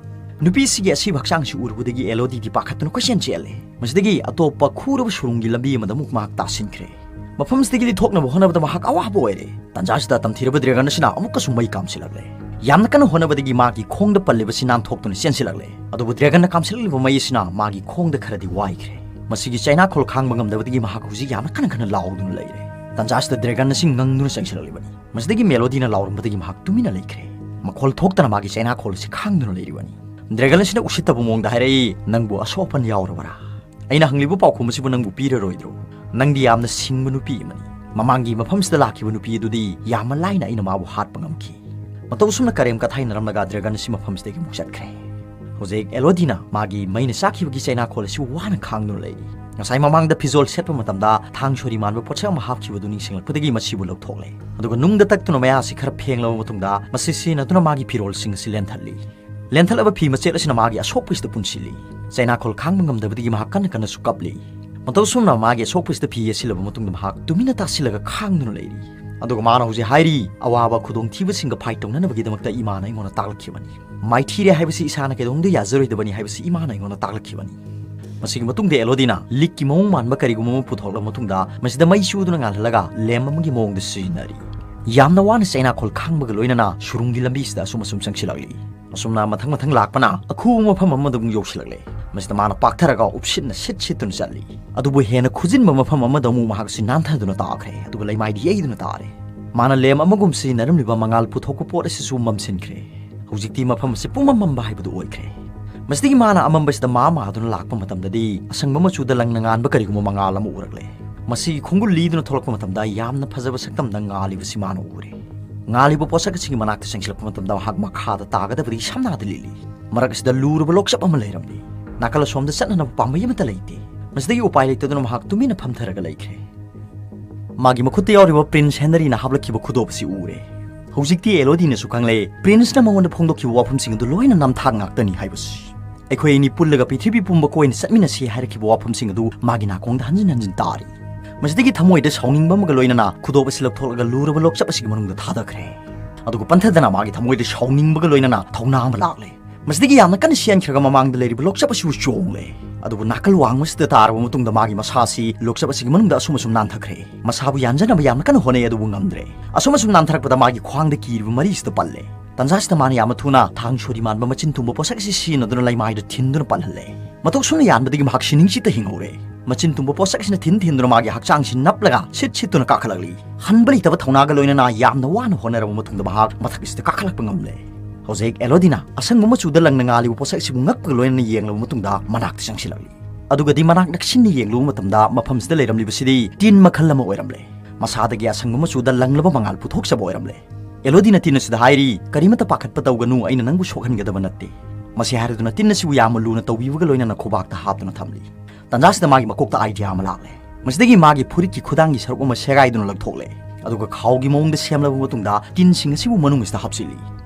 ꯅꯨꯄꯤꯁꯤꯒꯤ ꯑꯁꯤꯕ ꯍꯛꯆꯥꯡꯁꯤ ꯎꯔꯨꯕꯗꯒꯤ ꯑꯦꯂꯣꯗꯤꯗꯤ ꯄꯥꯈꯠꯇꯨꯅ ꯀꯣꯏꯆꯦꯟ ꯆꯦꯜꯂꯦ꯫ ꯃꯁꯤꯗꯒꯤ ꯑꯇꯣꯞꯄ ꯈꯨꯔꯕ ꯁꯨꯔꯨꯡꯒꯤ ꯂꯝꯕꯤ ꯑꯃꯗ ꯑꯃꯨꯛ ꯃꯍꯥꯛ ꯇꯥꯁꯤꯟꯈ꯭ꯔꯦ꯫ ꯃꯐꯝꯁꯤꯗꯒꯤꯗꯤ ꯊꯣꯛꯅꯕ ꯍꯣꯠꯅꯕꯗ ꯃꯍꯥꯛ ꯑꯋꯥꯕ ꯑꯣꯏꯔꯦ꯫ ꯇꯟꯖꯥꯁꯤꯗ ꯇꯝꯊꯤꯔꯕ ꯗ꯭ꯔꯦꯒꯟ ꯑꯁꯤꯅ ꯑꯃꯨꯛꯀꯁꯨ ꯃꯩ ꯀꯥꯝꯁꯤꯜꯂꯛꯂꯦ꯫ ꯌꯥꯝꯅ ꯀꯟꯅ ꯍꯣꯠꯅꯕꯗꯒꯤ ꯃꯥꯒꯤ ꯈꯣꯡꯗ ꯄꯜꯂꯤꯕꯁꯤ ꯅꯥꯟꯊꯣꯛꯇꯨꯅ ꯆꯦꯟꯁꯤꯜꯂꯛꯂꯦ꯫ ꯑꯗꯨꯕꯨ ꯗ꯭ꯔꯦꯒꯟꯅ ꯀꯥꯝꯁꯤꯜꯂꯛꯂꯤꯕ ꯃꯩ ꯑꯁꯤꯅ ꯃꯥꯒꯤ ꯈꯣꯡꯗ ꯈꯔꯗꯤ ꯋꯥꯏꯈ꯭ꯔꯦ꯫ ꯃꯁꯤꯒꯤ ꯆꯩꯅꯥꯈꯣꯜ ꯈꯥꯡꯕ ꯉꯝꯗꯕꯗꯒꯤ ꯃꯍꯥꯛ ꯍꯧꯖꯤꯛ ꯌꯥꯝꯅ ꯀꯟꯅ ꯀꯟꯅ ꯂꯥꯎꯗꯨꯅ ꯂꯩꯔꯦ꯫ ꯇꯟꯖꯥꯁꯤꯗ ꯗ꯭ꯔꯦꯒꯟ ꯑꯁꯤ ꯉꯪꯗꯨꯅ ꯆꯪꯁꯤꯜꯂꯛꯂꯤꯕꯅꯤ꯫ ꯃꯁꯤꯗꯒꯤ ꯃꯦꯂꯣꯗꯤꯅ ꯂꯥꯎꯔꯝꯕꯗꯒꯤ ꯃꯍꯥꯛ ꯇꯨꯃꯤꯟꯅ ꯂꯩꯈ꯭ꯔꯦ꯫ ꯃꯈꯣꯜ ꯊꯣꯛꯇꯅ ꯃꯥꯒꯤ ꯆꯩꯅꯥꯈꯣꯜ ꯑꯁꯤ ꯈꯥꯡꯗꯨꯅ ꯂꯩꯔꯤꯕꯅꯤ꯫ ꯗ꯭ꯔꯦꯒꯟ ꯑꯁꯤꯅ ꯎꯁꯤꯠꯇꯕ ꯃꯑꯣꯡꯗ ꯍꯥꯏꯔꯛꯏ, "ꯅꯪꯕꯨ ꯑꯁꯣꯛ ꯑꯄꯟ ꯌꯥꯎꯔꯕꯔꯥ?" ꯑꯩꯅ ꯍꯪꯂꯤꯕ ꯄꯥꯎꯈꯨꯝ ꯑꯁꯤꯕꯨ ꯅꯪꯕꯨ ꯄꯤꯔꯔꯣꯏꯗ꯭ꯔꯣ? ꯅꯪꯗꯤ ꯌꯥꯝꯅ ꯁꯤꯡꯕ ꯅꯨꯄꯤ ꯑꯃꯅꯤ꯫ ꯃꯃꯥꯡꯒꯤ ꯃꯐꯝꯁꯤꯗ ꯂꯥꯛꯈꯤꯕ ꯅꯨꯄꯤ ꯑꯗꯨꯗꯤ ꯌꯥꯝꯅ ꯂꯥꯏꯅ ꯑꯩꯅ ꯃꯥꯕꯨ ꯍꯥꯠꯄ ꯉꯝꯈꯤ꯫ ꯃꯇꯧ ꯑꯁꯨꯝꯅ ꯀꯔꯦꯝ ꯀꯊꯥꯏꯅꯔꯝꯂꯒ ꯗ꯭ꯔꯦꯒꯟ ꯑꯁꯤ ꯃꯐꯝꯁꯤꯗꯒꯤ ꯑꯃꯨꯛ ꯆꯠꯈ꯭ꯔꯦ꯫ ꯍꯧꯖꯤꯛ ꯑꯦꯂꯣꯗꯤꯅ ꯃꯥꯒꯤ ꯃꯩꯅ ꯆꯥꯛꯈꯤꯕꯒꯤ ꯆꯩꯅꯥꯈꯣꯜ ꯑꯁꯤ ꯋꯥꯅ ꯈꯥꯡꯗꯨꯅ ꯂꯩꯔꯤ꯫ ꯉꯁꯥꯏ ꯃꯃꯥꯡꯗ ꯐꯤꯖꯣꯜ ꯁꯦꯠꯄ ꯃꯇꯝꯗ ꯊꯥꯡ ꯁꯣꯔꯤ ꯃꯥꯟꯕ ꯄꯣꯠꯁꯛ ꯑꯃ ꯍꯥꯞꯈꯤꯕꯗꯨ ꯅꯤꯡꯁꯤꯡꯂꯛꯄꯗꯒꯤ ꯃꯁꯤꯕꯨ ꯂꯧꯊꯣꯛꯂꯦ꯫ ꯑꯗꯨꯒ ꯅꯨꯡꯗ ꯇꯛꯇꯨꯅ ꯃꯌꯥ ꯑꯁꯤ ꯈꯔ ꯐꯦꯡꯂꯕ ꯃꯇꯨꯡꯗ ꯃꯁꯤ ꯁꯤꯖꯤꯟꯅꯗꯨꯅ ꯃꯥꯒꯤ ꯐꯤꯔꯣꯜꯁꯤꯡ ꯑꯁꯤ ꯂꯦꯟꯊꯠꯂꯤ꯫ ꯂꯦꯟꯊꯠꯂꯕ ꯐꯤ ꯃꯆꯦꯠ ꯑꯁꯤꯅ ꯃꯥꯒꯤ ꯑꯁꯣꯛꯄꯁꯤꯗ ꯄꯨꯟꯁꯤꯜꯂꯤ꯫ ꯆꯩꯅꯥꯈꯣꯜ ꯈꯥꯡꯕ ꯉꯝꯗꯕꯗꯒꯤ ꯃꯍꯥꯛ ꯀꯟꯅ ꯀꯟꯅꯁꯨ ꯀꯞꯂꯤ꯫ ꯃꯇꯧ ꯑꯁꯨꯝꯅ ꯃꯥꯒꯤ ꯑꯁꯣꯛꯄꯁꯤꯗ ꯐꯤ ꯌꯦꯠꯁꯤꯜꯂꯕ ꯃꯇꯨꯡꯗ ꯃꯍꯥꯛ ꯇꯨꯃꯤꯟꯅ ꯇꯥꯁꯤꯜꯂꯒ ꯈꯥꯡꯗꯨꯅ ꯂꯩꯔꯤ꯫ ꯑꯗꯨꯒ ꯃꯥꯅ ꯍꯧꯖꯤꯛ ꯍꯥꯏꯔꯤ, "ꯑꯋꯥꯕ ꯈꯨꯗꯣꯡꯊꯤꯕꯁꯤꯡꯒ ꯐꯥꯏꯠ ꯇꯧꯅꯅꯕꯒꯤꯗꯃꯛꯇ ꯏꯃꯥꯅ ꯑꯩꯉꯣꯟꯗ ꯇꯥꯛꯂꯛꯈꯤꯕꯅꯤ꯫ ꯃꯥꯏꯊꯤꯔꯦ ꯍꯥꯏꯕꯁꯤ ꯏꯁꯥꯅ ꯀꯩꯗꯧꯅꯨꯡꯗ ꯌꯥꯖꯔꯣꯏꯗꯕꯅꯤ ꯍꯥꯏꯕꯁꯤ ꯏꯃꯥꯅ ꯑꯩꯉꯣꯟꯗ ꯇꯥꯛꯂꯛꯈꯤꯕꯅꯤ"꯫ ꯃꯁꯤꯒꯤ ꯃꯇꯨꯡꯗ ꯑꯦꯂꯣꯗꯤꯅ ꯂꯤꯛꯀꯤ ꯃꯑꯣꯡ ꯃꯥꯟꯕ ꯀꯔꯤꯒꯨꯝꯕ ꯑꯃ ꯄꯨꯊꯣꯛꯂꯕ ꯃꯇꯨꯡꯗ ꯃꯁꯤꯗ ꯃꯩ ꯆꯨꯗꯨꯅ ꯉꯥꯜꯍꯜꯂꯒ ꯂꯦꯝ ꯑꯃꯒꯤ ꯃꯑꯣꯡꯗ ꯁꯤꯖꯤꯟꯅꯔꯤ꯫ ꯌꯥꯝꯅ ꯋꯥꯅ ꯆꯩꯅꯥꯈꯣꯜ ꯈꯥꯡꯕꯒ ꯂꯣꯏꯅꯅ ꯁꯨꯔꯨꯡꯒꯤ ꯂꯝꯕꯤꯁꯤꯗ ꯑꯁꯨꯝ ꯑꯁꯨꯝ ꯆꯪꯁꯤꯜꯂꯛꯂꯤ꯫ ꯑꯁꯨꯝꯅ ꯃꯊꯪ ꯃꯊꯪ ꯂꯥꯛꯄꯅ ꯑꯈꯨꯕ ꯃꯐꯝ ꯑꯃꯗ ꯑꯃꯨꯛ ꯌꯧꯁꯤꯜꯂꯛꯂꯦ꯫ ꯃꯁꯤꯗ ꯃꯥꯅ ꯄꯥꯛꯊꯔꯒ ꯎꯞꯁꯤꯠꯅ ꯁꯤꯠ ꯁꯤꯠꯇꯨꯅ ꯆꯠꯂꯤ꯫ ꯑꯗꯨꯕꯨ ꯍꯦꯟꯅ ꯈꯨꯖꯤꯟꯕ ꯃꯐꯝ ꯑꯃꯗ ꯑꯃꯨꯛ ꯃꯍꯥꯛꯁꯤ ꯅꯥꯟꯊꯗꯨꯅ ꯇꯥꯈ꯭ꯔꯦ, ꯑꯗꯨꯒ ꯂꯩꯃꯥꯏꯗ ꯌꯩꯗꯨꯅ ꯇꯥꯔꯦ꯫ ꯃꯥꯅ ꯂꯦꯝ ꯑꯃꯒꯨꯝ ꯁꯤꯖꯤꯟꯅꯔꯝꯂꯤꯕ ꯃꯉꯥꯜ ꯄꯨꯊꯣꯛꯄ ꯄꯣꯠ ꯑꯁꯤꯁꯨ ꯃꯝꯁꯤꯟꯈ꯭ꯔꯦ꯫ ꯍꯧꯖꯤꯛꯇꯤ ꯃꯐꯝ ꯑꯁꯤ ꯄꯨꯝꯃꯝ ꯃꯝꯕ ꯍꯥꯏꯕꯗꯨ ꯑꯣꯏꯈ꯭ꯔꯦ꯫ ꯃꯁꯤꯗꯒꯤ ꯃꯥꯅ ꯑꯃꯝꯕꯁꯤꯗ ꯃꯥ ꯃꯥꯗꯨꯅ ꯂꯥꯛꯄ ꯃꯇꯝꯗꯗꯤ ꯑꯁꯪꯕ ꯃꯆꯨꯗ ꯂꯪꯅ ꯉꯥꯟꯕ ꯀꯔꯤꯒꯨꯝꯕ ꯃꯉꯥꯜ ꯑꯃ ꯎꯔꯛꯂꯦ꯫ ꯃꯁꯤꯒꯤ ꯈꯣꯡꯒꯨꯜ ꯂꯤꯗꯨꯅ ꯊꯣꯛꯂꯛꯄ ꯃꯇꯝꯗ ꯌꯥꯝꯅ ꯐꯖꯕ ꯁꯛꯇꯝꯗ ꯉꯥꯜꯂꯤꯕꯁꯤ ꯃꯥꯅ ꯎꯔꯦ꯫ ꯉꯥꯜꯂꯤꯕ ꯄꯣꯠꯁꯛ ꯑꯁꯤꯒꯤ ꯃꯅꯥꯛꯇ ꯆꯪꯁꯤꯜꯂꯛꯄ ꯃꯇꯝꯗ ꯃꯍꯥꯛ ꯃꯈꯥꯗ ꯇꯥꯒꯗꯕꯗꯒꯤ ꯁꯝꯅꯥꯗ ꯂꯤꯠꯂꯤ꯫ ꯃꯔꯛ ꯑꯁꯤꯗ ꯂꯨꯔꯕ ꯂꯣꯛꯆꯞ ꯑꯃ ꯂꯩꯔꯝꯂꯤ꯫ ꯅꯥꯀꯜ ꯑꯁꯣꯝꯗ ꯆꯠꯅꯅꯕ ꯄꯥꯝꯕꯩ ꯑꯃꯠꯇ ꯂꯩꯇꯦ꯫ ꯃꯁꯤꯗꯒꯤ ꯎꯄꯥꯏ ꯂꯩꯇꯗꯨꯅ ꯃꯍꯥꯛ ꯇꯨꯃꯤꯟꯅ ꯐꯝꯊꯔꯒ ꯂꯩꯈ꯭ꯔꯦ꯫ ꯃꯥꯒꯤ ꯃꯈꯨꯠꯇ ꯌꯥꯎꯔꯤꯕ ꯄ꯭ꯔꯤꯟꯁ ꯍꯦꯅꯔꯤꯅ ꯍꯥꯞꯂꯛꯈꯤꯕ ꯈꯨꯗꯣꯞ ꯑꯁꯤ ꯎꯔꯦ꯫ ꯍꯧꯖꯤꯛꯇꯤ ꯑꯦꯂꯣꯗꯤꯅꯁꯨ ꯈꯪꯂꯦ, ꯄ꯭ꯔꯤꯟꯁꯅ ꯃꯉꯣꯟꯗ ꯐꯣꯡꯗꯣꯛꯈꯤꯕ ꯋꯥꯐꯝꯁꯤꯡ ꯑꯗꯨ ꯂꯣꯏꯅ ꯅꯝꯊꯥꯛ ꯉꯥꯛꯇꯅꯤ ꯍꯥꯏꯕꯁꯤ꯫ ꯑꯩꯈꯣꯏ ꯑꯅꯤ ꯄꯨꯜꯂꯒ ꯄ꯭ꯔꯤꯊꯤꯕꯤ ꯄꯨꯝꯕ ꯀꯣꯏꯅ ꯆꯠꯃꯤꯟꯅꯁꯤ ꯍꯥꯏꯔꯛꯈꯤꯕ ꯋꯥꯐꯝꯁꯤꯡ ꯑꯗꯨ ꯃꯥꯒꯤ ꯅꯥꯀꯣꯡꯗ ꯍꯟꯖꯤꯟ ꯍꯟꯖꯤꯟ ꯇꯥꯔꯤ꯫ ꯃꯁꯤꯗꯒꯤ ꯊꯃꯣꯏꯗ ꯁꯥꯎꯅꯤꯡꯕ ꯑꯃꯒ ꯂꯣꯏꯅꯅ ꯈꯨꯗꯣꯞ ꯑꯁꯤ ꯂꯧꯊꯣꯛꯂꯒ ꯂꯨꯔꯕ ꯂꯣꯛꯆꯞ ꯑꯁꯤꯒꯤ ꯃꯅꯨꯡꯗ ꯊꯥꯗꯈ꯭ꯔꯦ꯫ ꯑꯗꯨꯒ ꯄꯟꯊꯗꯅ ꯃꯥꯒꯤ ꯊꯃꯣꯏꯗ ꯁꯥꯎꯅꯤꯡꯕꯒ ꯂꯣꯏꯅꯅ ꯊꯧꯅꯥ ꯑꯃ ꯂꯥꯛꯂꯦ꯫ ꯃꯁꯤꯗꯒꯤ ꯌꯥꯝꯅ ꯀꯟꯅ ꯆꯦꯟꯈ꯭ꯔꯒ ꯃꯃꯥꯡꯗ ꯂꯩꯔꯤꯕ ꯂꯣꯛꯆꯞ ꯑꯁꯤꯕꯨ ꯆꯣꯡꯂꯦ꯫ ꯑꯗꯨꯕꯨ ꯅꯥꯀꯜ ꯋꯥꯡꯃꯁꯤꯗ ꯇꯥꯔꯕ ꯃꯇꯨꯡꯗ ꯃꯥꯒꯤ ꯃꯁꯥ ꯑꯁꯤ ꯂꯣꯛꯆꯞ ꯑꯁꯤꯒꯤ ꯃꯅꯨꯡꯗ ꯑꯁꯨꯝ ꯑꯁꯨꯝ ꯅꯥꯟꯊꯈ꯭ꯔꯦ꯫ ꯃꯁꯥꯕꯨ ꯌꯥꯟꯖꯅꯕ ꯌꯥꯝꯅ ꯀꯟꯅ ꯍꯣꯠꯅꯩ, ꯑꯗꯨꯕꯨ ꯉꯝꯗ꯭ꯔꯦ꯫ ꯑꯁꯨꯝ ꯑꯁꯨꯝ ꯅꯥꯟꯊꯔꯛꯄꯗ ꯃꯥꯒꯤ ꯈ꯭ꯋꯥꯡꯗ ꯀꯤꯔꯤꯕ ꯃꯔꯤꯁꯤꯗ ꯄꯜꯂꯦ꯫ ꯇꯟꯖꯥꯁꯤꯗ ꯃꯥꯅ ꯌꯥꯝꯅ ꯊꯨꯅ ꯊꯥꯡ ꯁꯣꯔꯤ ꯃꯥꯟꯕ ꯃꯆꯤꯟ ꯇꯨꯝꯕ ꯄꯣꯠꯁꯛ ꯑꯁꯤ ꯁꯤꯖꯤꯟꯅꯗꯨꯅ ꯂꯩꯃꯥꯏꯗ ꯊꯤꯟꯗꯨꯅ ꯄꯜꯍꯜꯂꯦ꯫ ꯃꯇꯧ ꯁꯨꯝꯅ ꯌꯥꯟꯕꯗꯒꯤ ꯃꯍꯥꯛ ꯁꯤꯅꯤꯡꯆꯤꯠꯇ ꯍꯤꯡꯍꯧꯔꯦ꯫ ꯃꯆꯤꯟ ꯇꯨꯝꯕ ꯄꯣꯠꯁꯛ ꯑꯁꯤꯅ ꯊꯤꯟ ꯊꯤꯟꯗꯨꯅ ꯃꯥꯒꯤ ꯍꯛꯆꯥꯡꯁꯤ ꯅꯞꯂꯒ ꯁꯤꯠ ꯁꯤꯠꯇꯨꯅ ꯀꯥꯈꯠꯂꯛꯂꯤ꯫ ꯍꯟꯕ ꯂꯩꯇꯕ ꯊꯧꯅꯥꯒ ꯂꯣꯏꯅꯅ ꯌꯥꯝꯅ ꯋꯥꯅ ꯍꯣꯠꯅꯔꯕ ꯃꯇꯨꯡꯗ ꯃꯍꯥꯛ ꯃꯊꯛ ꯑꯁꯤꯗ ꯀꯥꯈꯠꯂꯛꯄ ꯉꯝꯂꯦ꯫ ꯍꯧꯖꯤꯛ ꯑꯦꯂꯣꯗꯤꯅ ꯑꯁꯪꯕ ꯃꯆꯨꯗ ꯂꯪꯅ ꯉꯥꯜꯂꯤꯕ ꯄꯣꯠꯁꯛ ꯑꯁꯤꯕꯨ ꯉꯛꯄꯒ ꯂꯣꯏꯅꯅ ꯌꯦꯡꯂꯕ ꯃꯇꯨꯡꯗ ꯃꯅꯥꯛꯇ ꯆꯪꯁꯤꯜꯂꯛꯂꯤ꯫ ꯑꯗꯨꯒꯗꯤ ꯃꯅꯥꯛ ꯅꯛꯁꯤꯟꯅ ꯌꯦꯡꯂꯨꯕ ꯃꯇꯝꯗ ꯃꯐꯝꯁꯤꯗ ꯂꯩꯔꯝꯂꯤꯕꯁꯤꯗꯤ ꯇꯤꯟ ꯃꯈꯜ ꯑꯃ ꯑꯣꯏꯔꯝꯂꯦ꯫ ꯃꯁꯥꯗꯒꯤ ꯑꯁꯪꯕ ꯃꯆꯨꯗ ꯂꯪꯂꯕ ꯃꯉꯥꯜ ꯄꯨꯊꯣꯛꯆꯕ ꯑꯣꯏꯔꯝꯂꯦ꯫ ꯑꯦꯂꯣꯗꯤꯅ ꯇꯤꯟ ꯑꯁꯤꯗ ꯍꯥꯏꯔꯤ, "ꯀꯔꯤꯃꯠꯇ ꯄꯥꯈꯠꯄ ꯇꯧꯒꯅꯨ, ꯑꯩꯅ ꯅꯪꯕꯨ ꯁꯣꯛꯍꯟꯒꯗꯕ ꯅꯠꯇꯦ"꯫ ꯃꯁꯤ ꯍꯥꯏꯔꯗꯨꯅ ꯇꯤꯟ ꯑꯁꯤꯕꯨ ꯌꯥꯝꯅ ꯂꯨꯅ ꯇꯧꯕꯤꯕꯒ ꯂꯣꯏꯅꯅ ꯈꯨꯕꯥꯛꯇ ꯍꯥꯞꯇꯨꯅ ꯊꯝꯂꯤ꯫ ꯇꯟꯖꯥꯁꯤꯗ ꯃꯥꯒꯤ ꯃꯀꯣꯛꯇ ꯑꯥꯏꯗꯤꯌꯥ ꯑꯃ ꯂꯥꯛꯂꯦ꯫ ꯃꯁꯤꯗꯒꯤ ꯃꯥꯒꯤ ꯐꯨꯔꯤꯠꯀꯤ ꯈꯨꯗꯥꯡꯒꯤ ꯁꯔꯨꯛ ꯑꯃ ꯁꯦꯒꯥꯏꯗꯨꯅ ꯂꯧꯊꯣꯛꯂꯦ꯫ ꯑꯗꯨꯒ ꯈꯥꯎꯒꯤ ꯃꯑꯣꯡꯗ ꯁꯦꯝꯂꯕ ꯃꯇꯨꯡꯗ ꯇꯤꯟꯁꯤꯡ ꯑꯁꯤꯕꯨ ꯃꯅꯨꯡ ꯑꯁꯤꯗ ꯍꯥꯞꯆꯤꯜꯂꯤ꯫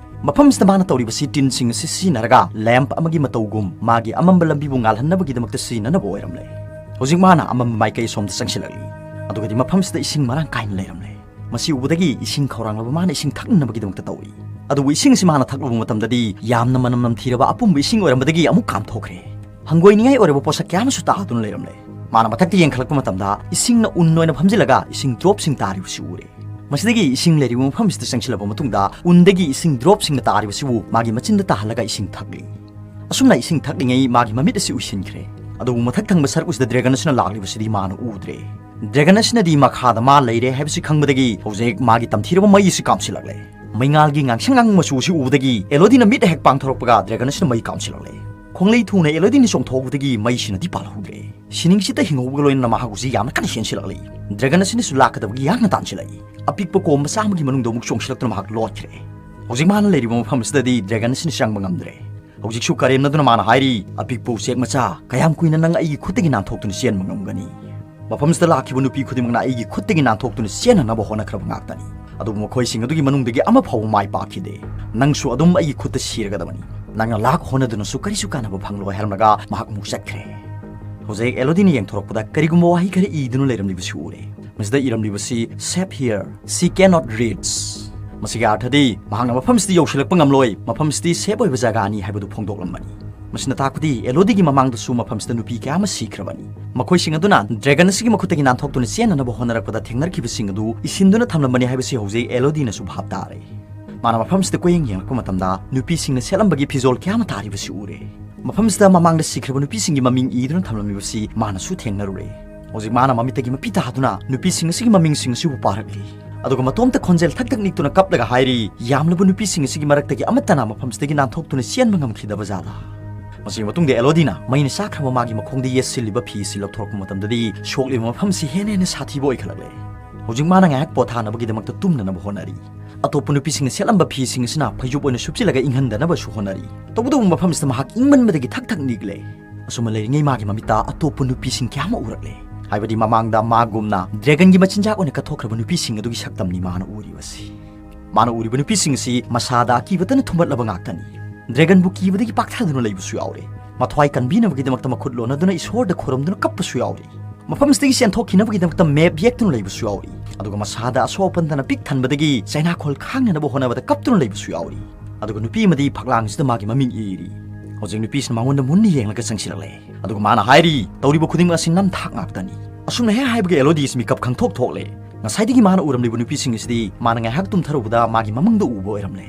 ꯃꯐꯝꯁꯤꯗ ꯃꯥꯅ ꯇꯧꯔꯤꯕꯁꯤ ꯇꯤꯟꯁꯤꯡ ꯑꯁꯤ ꯁꯤꯖꯤꯟꯅꯔꯒ ꯂꯦꯝꯞ ꯑꯃꯒꯤ ꯃꯇꯧꯒꯨꯝ ꯃꯥꯒꯤ ꯑꯃꯝꯕ ꯂꯝꯕꯤꯕꯨ ꯉꯥꯜꯍꯟꯅꯕꯒꯤꯗꯃꯛꯇ ꯁꯤꯖꯤꯟꯅꯅꯕ ꯑꯣꯏꯔꯝꯂꯦ꯫ ꯍꯧꯖꯤꯛ ꯃꯥꯅ ꯑꯃꯝꯕ ꯃꯥꯏꯀꯩ ꯑꯁꯣꯝꯗ ꯆꯪꯁꯤꯜꯂꯛꯂꯤ꯫ ꯑꯗꯨꯒꯗꯤ ꯃꯐꯝꯁꯤꯗ ꯏꯁꯤꯡ ꯃꯔꯥꯡ ꯀꯥꯏꯅ ꯂꯩꯔꯝꯂꯦ꯫ ꯃꯁꯤ ꯎꯕꯗꯒꯤ ꯏꯁꯤꯡ ꯈꯧꯔꯥꯡꯂꯕ ꯃꯥꯅ ꯏꯁꯤꯡ ꯊꯛꯅꯅꯕꯒꯤꯗꯃꯛꯇ ꯇꯧꯏ꯫ ꯑꯗꯨꯕꯨ ꯏꯁꯤꯡ ꯑꯁꯤ ꯃꯥꯅ ꯊꯛꯂꯨꯕ ꯃꯇꯝꯗꯗꯤ ꯌꯥꯝꯅ ꯃꯅꯝ ꯅꯝꯊꯤꯔꯕ ꯑꯄꯨꯝꯕ ꯏꯁꯤꯡ ꯑꯣꯏꯔꯝꯕꯗꯒꯤ ꯑꯃꯨꯛ ꯀꯥꯝꯊꯣꯛꯈ꯭ꯔꯦ꯫ ꯍꯪꯒꯣꯏꯅꯤꯡꯉꯥꯏ ꯑꯣꯏꯔꯕ ꯄꯣꯠꯁꯛ ꯀꯌꯥ ꯑꯃꯁꯨ ꯇꯥꯗꯨꯅ ꯂꯩꯔꯝꯂꯦ꯫ ꯃꯥꯅ ꯃꯊꯛꯇ ꯌꯦꯡꯈꯠꯂꯛꯄ ꯃꯇꯝꯗ ꯏꯁꯤꯡꯅ ꯎꯟ ꯑꯣꯏꯅ ꯐꯝꯖꯤꯜꯂꯒ ꯏꯁꯤꯡ ꯗ꯭ꯔꯣꯞꯁꯤꯡ ꯇꯥꯔꯤꯕꯁꯤ ꯎꯔꯦ꯫ ꯃꯁꯤꯗꯒꯤ ꯏꯁꯤꯡ ꯂꯩꯔꯤꯕ ꯃꯐꯝꯁꯤꯗ ꯆꯪꯁꯤꯜꯂꯕ ꯃꯇꯨꯡꯗ ꯎꯟꯗꯒꯤ ꯏꯁꯤꯡ ꯗ꯭ꯔꯣꯞꯁꯤꯡꯅ ꯇꯥꯔꯤꯕꯁꯤꯕꯨ ꯃꯥꯒꯤ ꯃꯆꯤꯟꯗ ꯇꯥꯍꯜꯂꯒ ꯏꯁꯤꯡ ꯊꯛꯂꯤ꯫ ꯑꯁꯨꯝꯅ ꯏꯁꯤꯡ ꯊꯛꯂꯤꯉꯩ ꯃꯥꯒꯤ ꯃꯃꯤꯠ ꯑꯁꯤ ꯎꯏꯁꯤꯟꯈ꯭ꯔꯦ꯫ ꯑꯗꯨꯕꯨ ꯃꯊꯛ ꯊꯪꯕ ꯁꯔꯨꯛ ꯑꯁꯤꯗ ꯗ꯭ꯔꯦꯒꯟ ꯑꯁꯤꯅ ꯂꯥꯛꯂꯤꯕꯁꯤꯗꯤ ꯃꯥꯅ ꯎꯗ꯭ꯔꯦ꯫ ꯗ꯭ꯔꯦꯒꯟ ꯑꯁꯤꯅꯗꯤ ꯃꯈꯥꯗ ꯃꯥ ꯂꯩꯔꯦ ꯍꯥꯏꯕꯁꯤ ꯈꯪꯕꯗꯒꯤ ꯍꯧꯖꯤꯛ ꯃꯥꯒꯤ ꯇꯝꯊꯤꯔꯕ ꯃꯩ ꯑꯁꯤ ꯀꯥꯝꯁꯤꯜꯂꯛꯂꯦ꯫ ꯃꯩꯉꯥꯜꯒꯤ ꯉꯥꯡꯁꯪ ꯉꯥꯡꯕ ꯃꯆꯨ ꯑꯁꯤ ꯎꯕꯗꯒꯤ ꯑꯦꯂꯣꯗꯤꯅ ꯃꯤꯠ ꯍꯦꯛ ꯄꯥꯡꯊꯣꯔꯛꯄꯒ ꯗ꯭ꯔꯦꯒꯟ ꯑꯁꯤꯅ ꯃꯩ ꯀꯥꯝꯁꯤꯜꯂꯛꯂꯦ꯫ ꯈꯣꯡꯂꯩ ꯊꯨꯅ ꯑꯦꯂꯣꯗꯤꯅ ꯆꯣꯡꯊꯣꯛꯍꯧꯕꯗꯒꯤ ꯃꯩꯁꯤꯅꯗꯤ ꯄꯥꯜꯍꯧꯗ꯭ꯔꯦ꯫ ꯁꯤꯅꯤꯡꯆꯤꯠꯇ ꯍꯤꯡꯍꯧꯕꯒ ꯂꯣꯏꯅꯅ ꯃꯍꯥꯛ ꯍꯧꯖꯤꯛ ꯌꯥꯝꯅ ꯀꯟꯅ ꯆꯦꯟꯁꯤꯜꯂꯛꯂꯤ꯫ ꯗ꯭ꯔꯦꯒꯟ ꯑꯁꯤꯅꯁꯨ ꯂꯥꯛꯀꯗꯕꯒꯤ ꯌꯥꯡꯅ ꯇꯥꯟꯁꯤꯜꯂꯛꯏ꯫ ꯑꯄꯤꯛꯄ ꯀꯣꯝ ꯃꯆꯥ ꯑꯃꯒꯤ ꯃꯅꯨꯡꯗ ꯑꯃꯨꯛ ꯆꯣꯡꯁꯤꯜꯂꯛꯇꯨꯅ ꯃꯍꯥꯛ ꯂꯣꯠꯈ꯭ꯔꯦ꯫ ꯍꯧꯖꯤꯛ ꯃꯥꯅ ꯂꯩꯔꯤꯕ ꯃꯐꯝ ꯑꯁꯤꯗꯗꯤ ꯗ꯭ꯔꯦꯒꯟ ꯑꯁꯤꯅ ꯆꯪꯕ ꯉꯝꯗ꯭ꯔꯦ꯫ ꯍꯧꯖꯤꯛꯁꯨ ꯀꯔꯦꯝꯅꯗꯨꯅ ꯃꯥꯅ ꯍꯥꯏꯔꯤ, "ꯑꯄꯤꯛꯄ ꯎꯆꯦꯛ ꯃꯆꯥ, ꯀꯌꯥꯝ ꯀꯨꯏꯅ ꯅꯪ ꯑꯩꯒꯤ ꯈꯨꯠꯇꯒꯤ ꯅꯥꯟꯊꯣꯛꯇꯨꯅ ꯆꯦꯟꯕ ꯉꯝꯒꯅꯤ?" ꯃꯐꯝꯁꯤꯗ ꯂꯥꯛꯈꯤꯕ ꯅꯨꯄꯤ ꯈꯨꯗꯤꯡꯃꯛꯅ ꯑꯩꯒꯤ ꯈꯨꯠꯇꯒꯤ ꯅꯥꯟꯊꯣꯛꯇꯨꯅ ꯆꯦꯟꯅꯅꯕ ꯍꯣꯠꯅꯈ꯭ꯔꯕ ꯉꯥꯛꯇꯅꯤ꯫ ꯑꯗꯨꯕꯨ ꯃꯈꯣꯏꯁꯤꯡ ꯑꯗꯨꯒꯤ ꯃꯅꯨꯡꯗꯒꯤ ꯑꯃ ꯐꯥꯎꯕ ꯃꯥꯏ ꯄꯥꯛꯈꯤꯗꯦ꯫ "ꯅꯪꯁꯨ ꯑꯗꯨꯝ ꯑꯩꯒꯤ ꯈꯨꯠꯇ ꯁꯤꯔꯒꯗꯕꯅꯤ꯫ ꯅꯪꯅ ꯂꯥꯛ ꯍꯣꯠꯅꯗꯨꯅꯁꯨ ꯀꯔꯤꯁꯨ ꯀꯥꯟꯅꯕ ꯐꯪꯂꯣꯏ," ꯍꯥꯏꯔꯝꯂꯒ ꯃꯍꯥꯛ ꯑꯃꯨꯛ ꯆꯠꯈ꯭ꯔꯦ꯫ ꯍꯧꯖꯤꯛ ꯑꯦꯂꯣꯗꯤꯅ ꯌꯦꯡꯊꯣꯔꯛꯄꯗ ꯀꯔꯤꯒꯨꯝꯕ ꯋꯥꯍꯩ ꯈꯔ ꯏꯗꯨꯅ ꯂꯩꯔꯝꯂꯤꯕꯁꯤ ꯎꯔꯦ꯫ ꯃꯁꯤꯗ ꯏꯔꯝꯂꯤꯕꯁꯤ "Safe here, she cannot reach"꯫ ꯃꯁꯤꯒꯤ ꯑꯔꯊꯗꯤ ꯃꯍꯥꯛꯅ ꯃꯐꯝꯁꯤꯗ ꯌꯧꯁꯤꯜꯂꯛꯄ ꯉꯝꯂꯣꯏ, ꯃꯐꯝꯁꯤꯗꯤ ꯁꯦꯐ ꯑꯣꯏꯕ ꯖꯒꯥꯅꯤ ꯍꯥꯏꯕꯗꯨ ꯐꯣꯡꯗꯣꯛꯂꯝꯕꯅꯤ꯫ ꯃꯁꯤꯅ ꯇꯥꯛꯄꯗꯤ ꯑꯦꯂꯣꯗꯤꯒꯤ ꯃꯃꯥꯡꯗꯁꯨ ꯃꯐꯝꯁꯤꯗ ꯅꯨꯄꯤ ꯀꯌꯥ ꯑꯃ ꯁꯤꯈ꯭ꯔꯕꯅꯤ꯫ ꯃꯈꯣꯏꯁꯤꯡ ꯑꯗꯨꯅ ꯗ꯭ꯔꯦꯒꯟ ꯑꯁꯤꯒꯤ ꯃꯈꯨꯠꯇꯒꯤ ꯅꯥꯟꯊꯣꯛꯇꯨꯅ ꯆꯦꯟꯅꯅꯕ ꯍꯣꯠꯅꯔꯛꯄꯗ ꯊꯦꯡꯅꯔꯛꯈꯤꯕꯁꯤꯡ ꯑꯗꯨ ꯏꯁꯤꯟꯗꯨꯅ ꯊꯝꯂꯝꯕꯅꯤ ꯍꯥꯏꯕꯁꯤ ꯍꯧꯖꯤꯛ ꯑꯦꯂꯣꯗꯤꯅꯁꯨ ꯚꯥꯞ ꯇꯥꯔꯦ꯫ ꯃꯥꯅ ꯃꯐꯝꯁꯤꯗ ꯀꯣꯏꯌꯦꯡ ꯌꯦꯡꯂꯛꯄ ꯃꯇꯝꯗ ꯅꯨꯄꯤꯁꯤꯡꯅ ꯁꯦꯠꯂꯝꯕꯒꯤ ꯐꯤꯖꯣꯜ ꯀꯌꯥ ꯑꯃ ꯇꯥꯔꯤꯕꯁꯤ ꯎꯔꯦ꯫ ꯃꯐꯝꯁꯤꯗ ꯃꯃꯥꯡꯗ ꯁꯤꯈ꯭ꯔꯕ ꯅꯨꯄꯤꯁꯤꯡꯒꯤ ꯃꯃꯤꯡ ꯏꯗꯨꯅ ꯊꯝꯂꯝꯂꯤꯕꯁꯤ ꯃꯥꯅꯁꯨ ꯊꯦꯡꯅꯔꯨꯔꯦ꯫ ꯍꯧꯖꯤꯛ ꯃꯥꯅ ꯃꯃꯤꯠꯇꯒꯤ ꯃꯄꯤ ꯇꯥꯗꯨꯅ ꯅꯨꯄꯤꯁꯤꯡ ꯑꯁꯤꯒꯤ ꯃꯃꯤꯡꯁꯤꯡ ꯑꯁꯤꯕꯨ ꯄꯥꯔꯛꯂꯤ꯫ ꯑꯗꯨꯒ ꯃꯇꯣꯝꯇ ꯈꯣꯟꯖꯦꯜ ꯊꯛ ꯊꯛ ꯅꯤꯛꯇꯨꯅ ꯀꯞꯂꯒ ꯍꯥꯏꯔꯤ, "ꯌꯥꯝꯂꯕ ꯅꯨꯄꯤꯁꯤꯡ ꯑꯁꯤꯒꯤ ꯃꯔꯛꯇꯒꯤ ꯑꯃꯠꯇꯅ ꯃꯐꯝꯁꯤꯗꯒꯤ ꯅꯥꯟꯊꯣꯛꯇꯨꯅ ꯆꯦꯟꯕ ꯉꯝꯈꯤꯗꯕ ꯖꯥꯠꯂꯥ?" ꯃꯁꯤꯒꯤ ꯃꯇꯨꯡꯗ ꯑꯦꯂꯣꯗꯤꯅ ꯃꯩꯅ ꯆꯥꯛꯈ꯭ꯔꯕ ꯃꯥꯒꯤ ꯃꯈꯣꯡꯗ ꯌꯦꯠꯁꯤꯜꯂꯤꯕ ꯐꯤ ꯑꯁꯤ ꯂꯧꯊꯣꯔꯛꯄ ꯃꯇꯝꯗꯗꯤ ꯁꯣꯛꯂꯤꯕ ꯃꯐꯝꯁꯤ ꯍꯦꯟꯅ ꯍꯦꯟꯅ ꯁꯥꯊꯤꯕ ꯑꯣꯏꯈꯠꯂꯛꯂꯦ꯫ ꯍꯧꯖꯤꯛ ꯃꯥꯅ ꯉꯥꯏꯍꯥꯛ ꯄꯣꯊꯥꯅꯕꯒꯤꯗꯃꯛꯇ ꯇꯨꯝꯅꯅꯕ ꯍꯣꯠꯅꯔꯤ꯫ ꯑꯇꯣꯞꯄ ꯅꯨꯄꯤꯁꯤꯡꯅ ꯁꯦꯠꯂꯝꯕ ꯐꯤꯁꯤꯡ ꯑꯁꯤꯅ ꯐꯩꯖꯨꯞ ꯑꯣꯏꯅ ꯁꯨꯞꯆꯤꯜꯂꯒ ꯏꯪꯍꯟꯗꯅꯕꯁꯨ ꯍꯣꯠꯅꯔꯤ꯫ ꯇꯧꯕꯇꯕꯨ ꯃꯐꯝꯁꯤꯗ ꯃꯍꯥꯛ ꯏꯪꯃꯟꯕꯗꯒꯤ ꯊꯛ ꯊꯛ ꯅꯤꯛꯂꯦ꯫ ꯑꯁꯨꯝꯅ ꯂꯩꯔꯤꯉꯩ ꯃꯥꯒꯤ ꯃꯃꯤꯠꯇ ꯑꯇꯣꯞꯄ ꯅꯨꯄꯤꯁꯤꯡ ꯀꯌꯥ ꯑꯃ ꯎꯔꯛꯂꯦ꯫ ꯍꯥꯏꯕꯗꯤ ꯃꯃꯥꯡꯗ ꯃꯥꯒꯨꯝꯅ ꯗ꯭ꯔꯦꯒꯟꯒꯤ ꯃꯆꯤꯟꯖꯥꯛ ꯑꯣꯏꯅ ꯀꯠꯊꯣꯛꯈ꯭ꯔꯕ ꯅꯨꯄꯤꯁꯤꯡ ꯑꯗꯨꯒꯤ ꯁꯛꯇꯝꯅꯤ ꯃꯥꯅ ꯎꯔꯤꯕꯁꯤ꯫ ꯃꯥꯅ ꯎꯔꯤꯕ ꯅꯨꯄꯤꯁꯤꯡ ꯑꯁꯤ ꯃꯁꯥꯗ ꯑꯀꯤꯕꯇꯅ ꯊꯨꯝꯍꯠꯂꯕ ꯉꯥꯛꯇꯅꯤ꯫ ꯗ꯭ꯔꯦꯒꯟꯕꯨ ꯀꯤꯕꯗꯒꯤ ꯄꯥꯛꯊꯗꯨꯅ ꯂꯩꯕꯁꯨ ꯌꯥꯎꯔꯦ꯫ ꯃꯊ꯭ꯋꯥꯏ ꯀꯟꯕꯤꯅꯕꯒꯤꯗꯃꯛꯇ ꯃꯈꯨꯠ ꯂꯣꯟꯅꯗꯨꯅ ꯏꯁꯣꯔꯗ ꯈꯨꯔꯨꯝꯗꯨꯅ ꯀꯞꯄꯁꯨ ꯌꯥꯎꯔꯤ꯫ ꯃꯐꯝꯁꯤꯗꯒꯤ ꯆꯦꯟꯊꯣꯛꯈꯤꯅꯕꯒꯤꯗꯃꯛꯇ ꯃꯦꯞ ꯌꯦꯛꯇꯨꯅ ꯂꯩꯕꯁꯨ ꯌꯥꯎꯔꯤ꯫ ꯑꯗꯨꯒ ꯃꯁꯥꯗ ꯑꯁꯣꯛ ꯑꯄꯟꯗꯅ ꯄꯤꯛ ꯊꯟꯕꯗꯒꯤ ꯆꯩꯅꯥꯈꯣꯜ ꯈꯥꯡꯅꯅꯕ ꯍꯣꯠꯅꯕꯗ ꯀꯞꯇꯨꯅ ꯂꯩꯕꯁꯨ ꯌꯥꯎꯔꯤ꯫ ꯑꯗꯨꯒ ꯅꯨꯄꯤ ꯑꯃꯗꯤ ꯐꯛꯂꯥꯡꯁꯤꯗ ꯃꯥꯒꯤ ꯃꯃꯤꯡ ꯏꯔꯤ꯫ ꯍꯧꯖꯤꯛ ꯅꯨꯄꯤꯁꯤꯅ ꯃꯉꯣꯟꯗ ꯃꯨꯟꯅ ꯌꯦꯡꯂꯒ ꯆꯪꯁꯤꯜꯂꯛꯂꯦ꯫ ꯑꯗꯨꯒ ꯃꯥꯅ ꯍꯥꯏꯔꯤ, "ꯇꯧꯔꯤꯕ ꯈꯨꯗꯤꯡꯃꯛ ꯑꯁꯤ ꯅꯝꯊꯥꯛ ꯉꯥꯛꯇꯅꯤ"꯫ ꯑꯁꯨꯝꯅ ꯍꯦꯛ ꯍꯥꯏꯕꯒ ꯑꯦꯂꯣꯗꯤꯁ ꯃꯤꯀꯞ ꯈꯪꯊꯣꯛ ꯊꯣꯛꯂꯦ꯫ ꯉꯁꯥꯏꯗꯒꯤ ꯃꯥꯅ ꯎꯔꯝꯂꯤꯕ ꯅꯨꯄꯤꯁꯤꯡ ꯑꯁꯤꯗꯤ ꯃꯥꯅ ꯉꯥꯏꯍꯥꯛ ꯇꯨꯝꯊꯔꯨꯕꯗ ꯃꯥꯒꯤ ꯃꯃꯪꯗ ꯎꯕ ꯑꯣꯏꯔꯝꯂꯦ꯫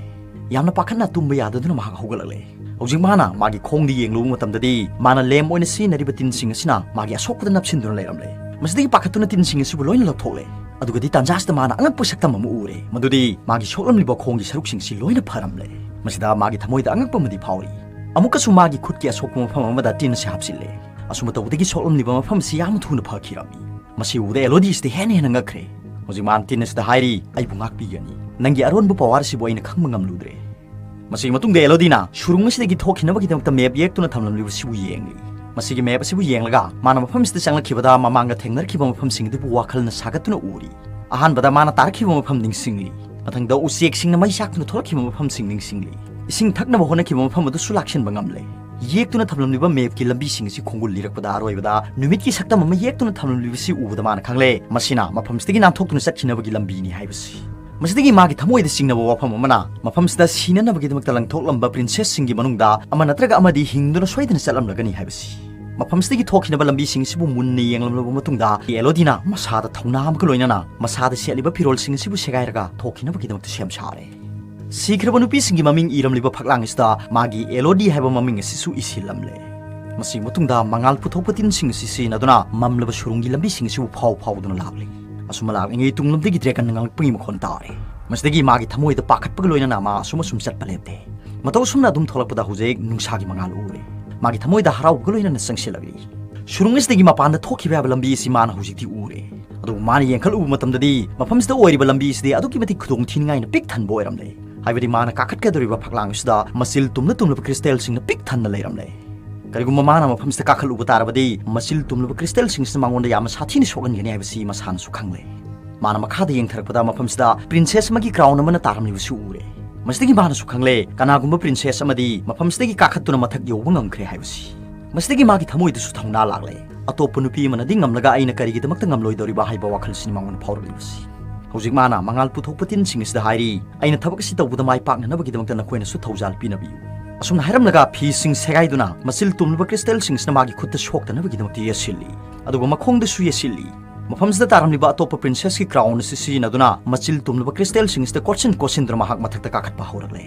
ꯌꯥꯝꯅ ꯄꯥꯈꯠꯅ ꯇꯨꯝꯕ ꯌꯥꯗꯗꯨꯅ ꯃꯍꯥꯛ ꯍꯧꯒꯠꯂꯛꯂꯦ꯫ ꯍꯧꯖꯤꯛ ꯃꯥꯅ ꯃꯥꯒꯤ ꯈꯣꯡꯗ ꯌꯦꯡꯂꯨꯕ ꯃꯇꯝꯗꯗꯤ ꯃꯥꯅ ꯂꯦꯝ ꯑꯣꯏꯅ ꯁꯤꯖꯤꯟꯅꯔꯤꯕ ꯇꯤꯟꯁꯤꯡ ꯑꯁꯤꯅ ꯃꯥꯒꯤ ꯑꯁꯣꯛꯄꯗ ꯅꯞꯁꯤꯟꯗꯨꯅ ꯂꯩꯔꯝꯂꯦ꯫ ꯃꯁꯤꯗꯒꯤ ꯄꯥꯈꯠꯇꯨꯅ ꯇꯤꯟꯁꯤꯡ ꯑꯁꯤꯕꯨ ꯂꯣꯏꯅ ꯂꯧꯊꯣꯛꯂꯦ꯫ ꯑꯗꯨꯒꯗꯤ ꯇꯥꯟꯖꯥꯁꯤꯗ ꯃꯥꯅ ꯑꯉꯛꯄ ꯁꯛꯇꯝ ꯑꯃ ꯎꯔꯦ꯫ ꯃꯗꯨꯗꯤ ꯃꯥꯒꯤ ꯁꯣꯛꯂꯝꯂꯤꯕ ꯈꯣꯡꯒꯤ ꯁꯔꯨꯛꯁꯤꯡꯁꯤ ꯂꯣꯏꯅ ꯐꯔꯝꯂꯦ꯫ ꯃꯁꯤꯗ ꯃꯥꯒꯤ ꯊꯃꯣꯏꯗ ꯑꯉꯛꯄ ꯑꯃꯗꯤ ꯐꯥꯎꯔꯤ꯫ ꯑꯃꯨꯛꯀꯁꯨ ꯃꯥꯒꯤ ꯈꯨꯠꯀꯤ ꯑꯁꯣꯛꯄ ꯃꯐꯝ ꯑꯃꯗ ꯇꯤꯟ ꯑꯁꯤ ꯍꯥꯞꯆꯤꯜꯂꯦ꯫ ꯑꯁꯨꯝꯅ ꯇꯧꯕꯗꯒꯤ ꯁꯣꯛꯂꯝꯂꯤꯕ ꯃꯐꯝ ꯑꯁꯤ ꯌꯥꯝꯅ ꯊꯨꯅ ꯐꯈꯤꯔꯝꯃꯤ꯫ ꯃꯁꯤ ꯎꯕꯗ ꯑꯦꯂꯣꯗꯤꯁꯇꯤ ꯍꯦꯟꯅ ꯍꯦꯟꯅ ꯉꯛꯈ꯭ꯔꯦ꯫ ꯍꯧꯖꯤꯛ ꯃꯥꯅ ꯇꯤꯟ ꯑꯁꯤꯗ ꯍꯥꯏꯔꯤ, "ꯑꯩꯕꯨ ꯉꯥꯛꯄꯤꯒꯅꯤ꯫ ꯅꯪꯒꯤ ꯑꯔꯣꯟꯕ ꯄꯋꯥꯔ ꯑꯁꯤꯕꯨ ꯑꯩꯅ ꯈꯪꯕ ꯉꯝꯂꯨꯗ꯭ꯔꯦ"꯫ ꯃꯁꯤꯒꯤ ꯃꯇꯨꯡꯗ ꯑꯦꯂꯣꯗꯤꯅ ꯁꯨꯔꯨꯡ ꯑꯁꯤꯗꯒꯤ ꯊꯣꯛꯈꯤꯅꯕꯒꯤꯗꯃꯛꯇ ꯃꯦꯞ ꯌꯦꯛꯇꯨꯅ ꯊꯝꯂꯝꯂꯤꯕꯁꯤꯕꯨ ꯌꯦꯡꯂꯤ꯫ ꯃꯁꯤꯒꯤ ꯃꯦꯞ ꯑꯁꯤꯕꯨ ꯌꯦꯡꯂꯒ ꯃꯥꯅ ꯃꯐꯝꯁꯤꯗ ꯆꯪꯂꯛꯈꯤꯕꯗ ꯃꯃꯥꯡꯗ ꯊꯦꯡꯅꯔꯛꯈꯤꯕ ꯃꯐꯝꯁꯤꯡ ꯑꯗꯨꯕꯨ ꯋꯥꯈꯜꯅ ꯁꯥꯒꯠꯇꯨꯅ ꯎꯔꯤ꯫ ꯑꯍꯥꯟꯕꯗ ꯃꯥꯅ ꯇꯥꯔꯛꯈꯤꯕ ꯃꯐꯝ ꯅꯤꯡꯁꯤꯡꯂꯤ꯫ ꯃꯊꯪꯗ ꯎꯆꯦꯛꯁꯤꯡꯅ ꯃꯩ ꯆꯥꯛꯇꯨꯅ ꯊꯣꯛꯂꯛꯈꯤꯕ ꯃꯐꯝꯁꯤꯡ ꯅꯤꯡꯁꯤꯡꯂꯤ꯫ ꯏꯁꯤꯡ ꯊꯛꯅꯕ ꯍꯣꯠꯅꯈꯤꯕ ꯃꯐꯝ ꯑꯗꯨꯁꯨ ꯂꯥꯛꯁꯤꯟꯕ ꯉꯝꯂꯦ꯫ ꯌꯦꯛꯇꯨꯅ ꯊꯝꯂꯝꯂꯤꯕ ꯃꯦꯞꯀꯤ ꯂꯝꯕꯤꯁꯤꯡ ꯑꯁꯤ ꯈꯣꯡꯒꯨꯜ ꯂꯤꯔꯛꯄꯗ ꯑꯔꯣꯏꯕꯗ ꯅꯨꯃꯤꯠꯀꯤ ꯁꯛꯇꯝ ꯑꯃ ꯌꯦꯛꯇꯨꯅ ꯊꯝꯂꯝꯂꯤꯕꯁꯤ ꯎꯕꯗ ꯃꯥꯅ ꯈꯪꯂꯦ, ꯃꯁꯤꯅ ꯃꯐꯝꯁꯤꯗꯒꯤ ꯅꯥꯟꯊꯣꯛꯇꯨꯅ ꯆꯠꯈꯤꯅꯕꯒꯤ ꯂꯝꯕꯤꯅꯤ ꯍꯥꯏꯕꯁꯤ꯫ ꯃꯁꯤꯗꯒꯤ ꯃꯥꯒꯤ ꯊꯃꯣꯏꯗ ꯆꯤꯡꯅꯕ ꯋꯥꯐꯝ ꯑꯃꯅ ꯃꯐꯝꯁꯤꯗ ꯁꯤꯅꯅꯕꯒꯤꯗꯃꯛꯇ ꯂꯪꯊꯣꯛꯂꯝꯕ ꯄ꯭ꯔꯤꯟꯁꯦꯁꯁꯤꯡꯒꯤ ꯃꯅꯨꯡꯗ ꯑꯃ ꯅꯠꯇ꯭ꯔꯒ ꯑꯃꯗꯤ ꯍꯤꯡꯗꯨꯅ ꯁꯣꯏꯗꯅ ꯆꯠꯂꯝꯂꯒꯅꯤ ꯍꯥꯏꯕꯁꯤ꯫ ꯃꯐꯝꯁꯤꯗꯒꯤ ꯊꯣꯛꯈꯤꯅꯕ ꯂꯝꯕꯤꯁꯤꯡꯁꯤꯕꯨ ꯃꯨꯟꯅ ꯌꯦꯡꯂꯝꯂꯕ ꯃꯇꯨꯡꯗ ꯑꯦꯂꯣꯗꯤꯅ ꯃꯁꯥꯗ ꯊꯧꯅꯥ ꯑꯃꯒ ꯂꯣꯏꯅꯅ ꯃꯁꯥꯗ ꯁꯦꯠꯂꯤꯕ ꯐꯤꯔꯣꯜꯁꯤꯡ ꯑꯁꯤꯕꯨ ꯁꯦꯒꯥꯏꯔꯒ ꯊꯣꯛꯈꯤꯅꯕꯒꯤꯗꯃꯛꯇ ꯁꯦꯝ ꯁꯥꯔꯦ꯫ ꯁꯤꯈ꯭ꯔꯕ ꯅꯨꯄꯤꯁꯤꯡꯒꯤ ꯃꯃꯤꯡ ꯏꯔꯝꯂꯤꯕ ꯐꯛꯂꯥꯡ ꯑꯁꯤꯗ ꯃꯥꯒꯤ ꯑꯦꯂꯣꯗꯤ ꯍꯥꯏꯕ ꯃꯃꯤꯡ ꯑꯁꯤꯁꯨ ꯏꯁꯤꯜꯂꯝꯂꯦ꯫ ꯃꯁꯤꯒꯤ ꯃꯇꯨꯡꯗ ꯃꯉꯥꯜ ꯄꯨꯊꯣꯛꯄ ꯇꯤꯟꯁꯤꯡ ꯑꯁꯤ ꯁꯤꯖꯤꯟꯅꯗꯨꯅ ꯃꯝꯂꯕ ꯁꯨꯔꯨꯡꯒꯤ ꯂꯝꯕꯤꯁꯤꯡ ꯑꯁꯤꯕꯨ ꯐꯥꯎ ꯐꯥꯎꯗꯨꯅ ꯂꯥꯛꯂꯤ꯫ ꯑꯁꯨꯝꯅ ꯂꯥꯛꯂꯤꯉꯩ ꯇꯨꯡꯂꯣꯝꯗꯒꯤ ꯗ꯭ꯔꯦꯒꯟꯅ ꯉꯥꯡꯂꯛꯄꯒꯤ ꯃꯈꯣꯟ ꯇꯥꯔꯦ꯫ ꯃꯁꯤꯗꯒꯤ ꯃꯥꯒꯤ ꯊꯃꯣꯏꯗ ꯄꯥꯈꯠꯄꯒ ꯂꯣꯏꯅꯅ ꯃꯥ ꯑꯁꯨꯝ ꯑꯁꯨꯝ ꯆꯠꯄ ꯂꯦꯞꯇꯦ꯫ ꯃꯇꯧ ꯑꯁꯨꯝꯅ ꯑꯗꯨꯝ ꯊꯣꯛꯂꯛꯄꯗ ꯍꯧꯖꯤꯛ ꯅꯨꯡꯁꯥꯒꯤ ꯃꯉꯥꯜ ꯎꯔꯦ꯫ ꯃꯥꯒꯤ ꯊꯃꯣꯏꯗ ꯍꯔꯥꯎꯕꯒ ꯂꯣꯏꯅꯅ ꯆꯪꯁꯤꯜꯂꯛꯂꯤ꯫ ꯁꯨꯔꯨꯡ ꯑꯁꯤꯗꯒꯤ ꯃꯄꯥꯟꯗ ꯊꯣꯛꯈꯤꯕ ꯌꯥꯕ ꯂꯝꯕꯤ ꯑꯁꯤ ꯃꯥꯅ ꯍꯧꯖꯤꯛꯇꯤ ꯎꯔꯦ꯫ ꯑꯗꯨꯕꯨ ꯃꯥꯅ ꯌꯦꯡꯈꯠꯂꯨꯕ ꯃꯇꯝꯗꯗꯤ ꯃꯐꯝꯁꯤꯗ ꯑꯣꯏꯔꯤꯕ ꯂꯝꯕꯤ ꯑꯁꯤꯗꯤ ꯑꯗꯨꯛꯀꯤ ꯃꯇꯤꯛ ꯈꯨꯗꯣꯡ ꯊꯤꯅꯤꯡꯉꯥꯏꯅ ꯄꯤꯛ ꯊꯟꯕ ꯑꯣꯏꯔꯝꯂꯦ꯫ ꯍꯥꯏꯕꯗꯤ ꯃꯥꯅ ꯀꯥꯈꯠꯀꯗꯧꯔꯤꯕ ꯐꯛꯂꯥꯡ ꯑꯁꯤꯗ ꯃꯆꯤꯜ ꯇꯨꯝꯂ ꯇꯨꯝꯂꯕ ꯀ꯭ꯔꯤꯁꯇꯦꯜꯁꯤꯡꯅ ꯄꯤꯛ ꯊꯟꯅ ꯂꯩꯔꯝꯂꯦ꯫ ꯀꯔꯤꯒꯨꯝꯕ ꯃꯥꯅ ꯃꯐꯝꯁꯤꯗ ꯀꯥꯈꯠꯂꯨꯕ ꯇꯥꯔꯕꯗꯤ ꯃꯆꯤꯜ ꯇꯨꯝꯂꯕ ꯀ꯭ꯔꯤꯁꯇꯦꯜꯁꯤꯡꯁꯤꯅ ꯃꯉꯣꯟꯗ ꯌꯥꯝꯅ ꯁꯥꯊꯤꯅ ꯁꯣꯛꯍꯟꯒꯅꯤ ꯍꯥꯏꯕꯁꯤ ꯃꯁꯥꯅꯁꯨ ꯈꯪꯂꯦ꯫ ꯃꯥꯅ ꯃꯈꯥꯗ ꯌꯦꯡꯊꯔꯛꯄꯗ ꯃꯐꯝꯁꯤꯗ ꯄ꯭ꯔꯤꯟꯁꯦꯁ ꯑꯃꯒꯤ ꯀ꯭ꯔꯥꯎꯟ ꯑꯃꯅ ꯇꯥꯔꯝꯂꯤꯕꯁꯨ ꯎꯔꯦ꯫ ꯃꯁꯤꯗꯒꯤ ꯃꯥꯅꯁꯨ ꯈꯪꯂꯦ, ꯀꯅꯥꯒꯨꯝꯕ ꯄ꯭ꯔꯤꯟꯁꯦꯁ ꯑꯃꯗꯤ ꯃꯐꯝꯁꯤꯗꯒꯤ ꯀꯥꯈꯠꯇꯨꯅ ꯃꯊꯛ ꯌꯧꯕ ꯉꯝꯈ꯭ꯔꯦ ꯍꯥꯏꯕꯁꯤ꯫ ꯃꯁꯤꯗꯒꯤ ꯃꯥꯒꯤ ꯊꯃꯣꯏꯗꯁꯨ ꯊꯧꯅꯥ ꯂꯥꯛꯂꯦ꯫ ꯑꯇꯣꯞꯄ ꯅꯨꯄꯤ ꯑꯃꯅꯗꯤ ꯉꯝꯂꯒ ꯑꯩꯅ ꯀꯔꯤꯒꯤꯗꯃꯛꯇ ꯉꯝꯂꯣꯏꯗꯧꯔꯤꯕ ꯍꯥꯏꯕ ꯋꯥꯈꯜꯁꯤꯅꯤ ꯃꯉꯣꯟꯗ ꯐꯥꯎꯔꯛꯂꯤꯕꯁꯤ꯫ ꯍꯧꯖꯤꯛ ꯃꯥꯅ ꯃꯉꯥꯜ ꯄꯨꯊꯣꯛꯄ ꯇꯤꯟꯁꯤꯡ ꯑꯁꯤꯗ ꯍꯥꯏꯔꯤ, "ꯑꯩꯅ ꯊꯕꯛ ꯑꯁꯤ ꯇꯧꯕꯗ ꯃꯥꯏ ꯄꯥꯛꯅꯅꯕꯒꯤꯗꯃꯛꯇ ꯅꯈꯣꯏꯅꯁꯨ ꯊꯧꯖꯥꯜ ꯄꯤꯅꯕꯤꯌꯨ"꯫ ꯑꯁꯨꯝꯅ ꯍꯥꯏꯔꯝꯂꯒ ꯐꯤꯁꯤꯡ ꯁꯦꯒꯥꯏꯗꯨꯅ ꯃꯆꯤꯜ ꯇꯨꯝꯂꯕ ꯀ꯭ꯔꯤꯁꯇꯦꯜꯁꯤꯡ ꯑꯁꯤꯅ ꯃꯥꯒꯤ ꯈꯨꯠꯇ ꯁꯣꯛꯇꯅꯕꯒꯤꯗꯃꯛꯇ ꯌꯦꯠꯁꯤꯜꯂꯤ꯫ ꯑꯗꯨꯒ ꯃꯈꯣꯡꯗꯁꯨ ꯌꯦꯠꯁꯤꯜꯂꯤ꯫ ꯃꯐꯝꯁꯤꯗ ꯇꯥꯔꯝꯂꯤꯕ ꯑꯇꯣꯞꯄ ꯄ꯭ꯔꯤꯟꯁꯦꯁꯀꯤ ꯀ꯭ꯔꯥꯎꯟ ꯑꯁꯤ ꯁꯤꯖꯤꯟꯅꯗꯨꯅ ꯃꯆꯤꯜ ꯇꯨꯝꯂꯕ ꯀ꯭ꯔꯤꯁꯇꯦꯜꯁꯤꯡ ꯑꯁꯤꯗ ꯀꯣꯠꯁꯤꯟ ꯀꯣꯠꯁꯤꯟꯗꯨꯅ ꯃꯍꯥꯛ ꯃꯊꯛꯇ ꯀꯥꯈꯠꯄ ꯍꯧꯔꯛꯂꯦ꯫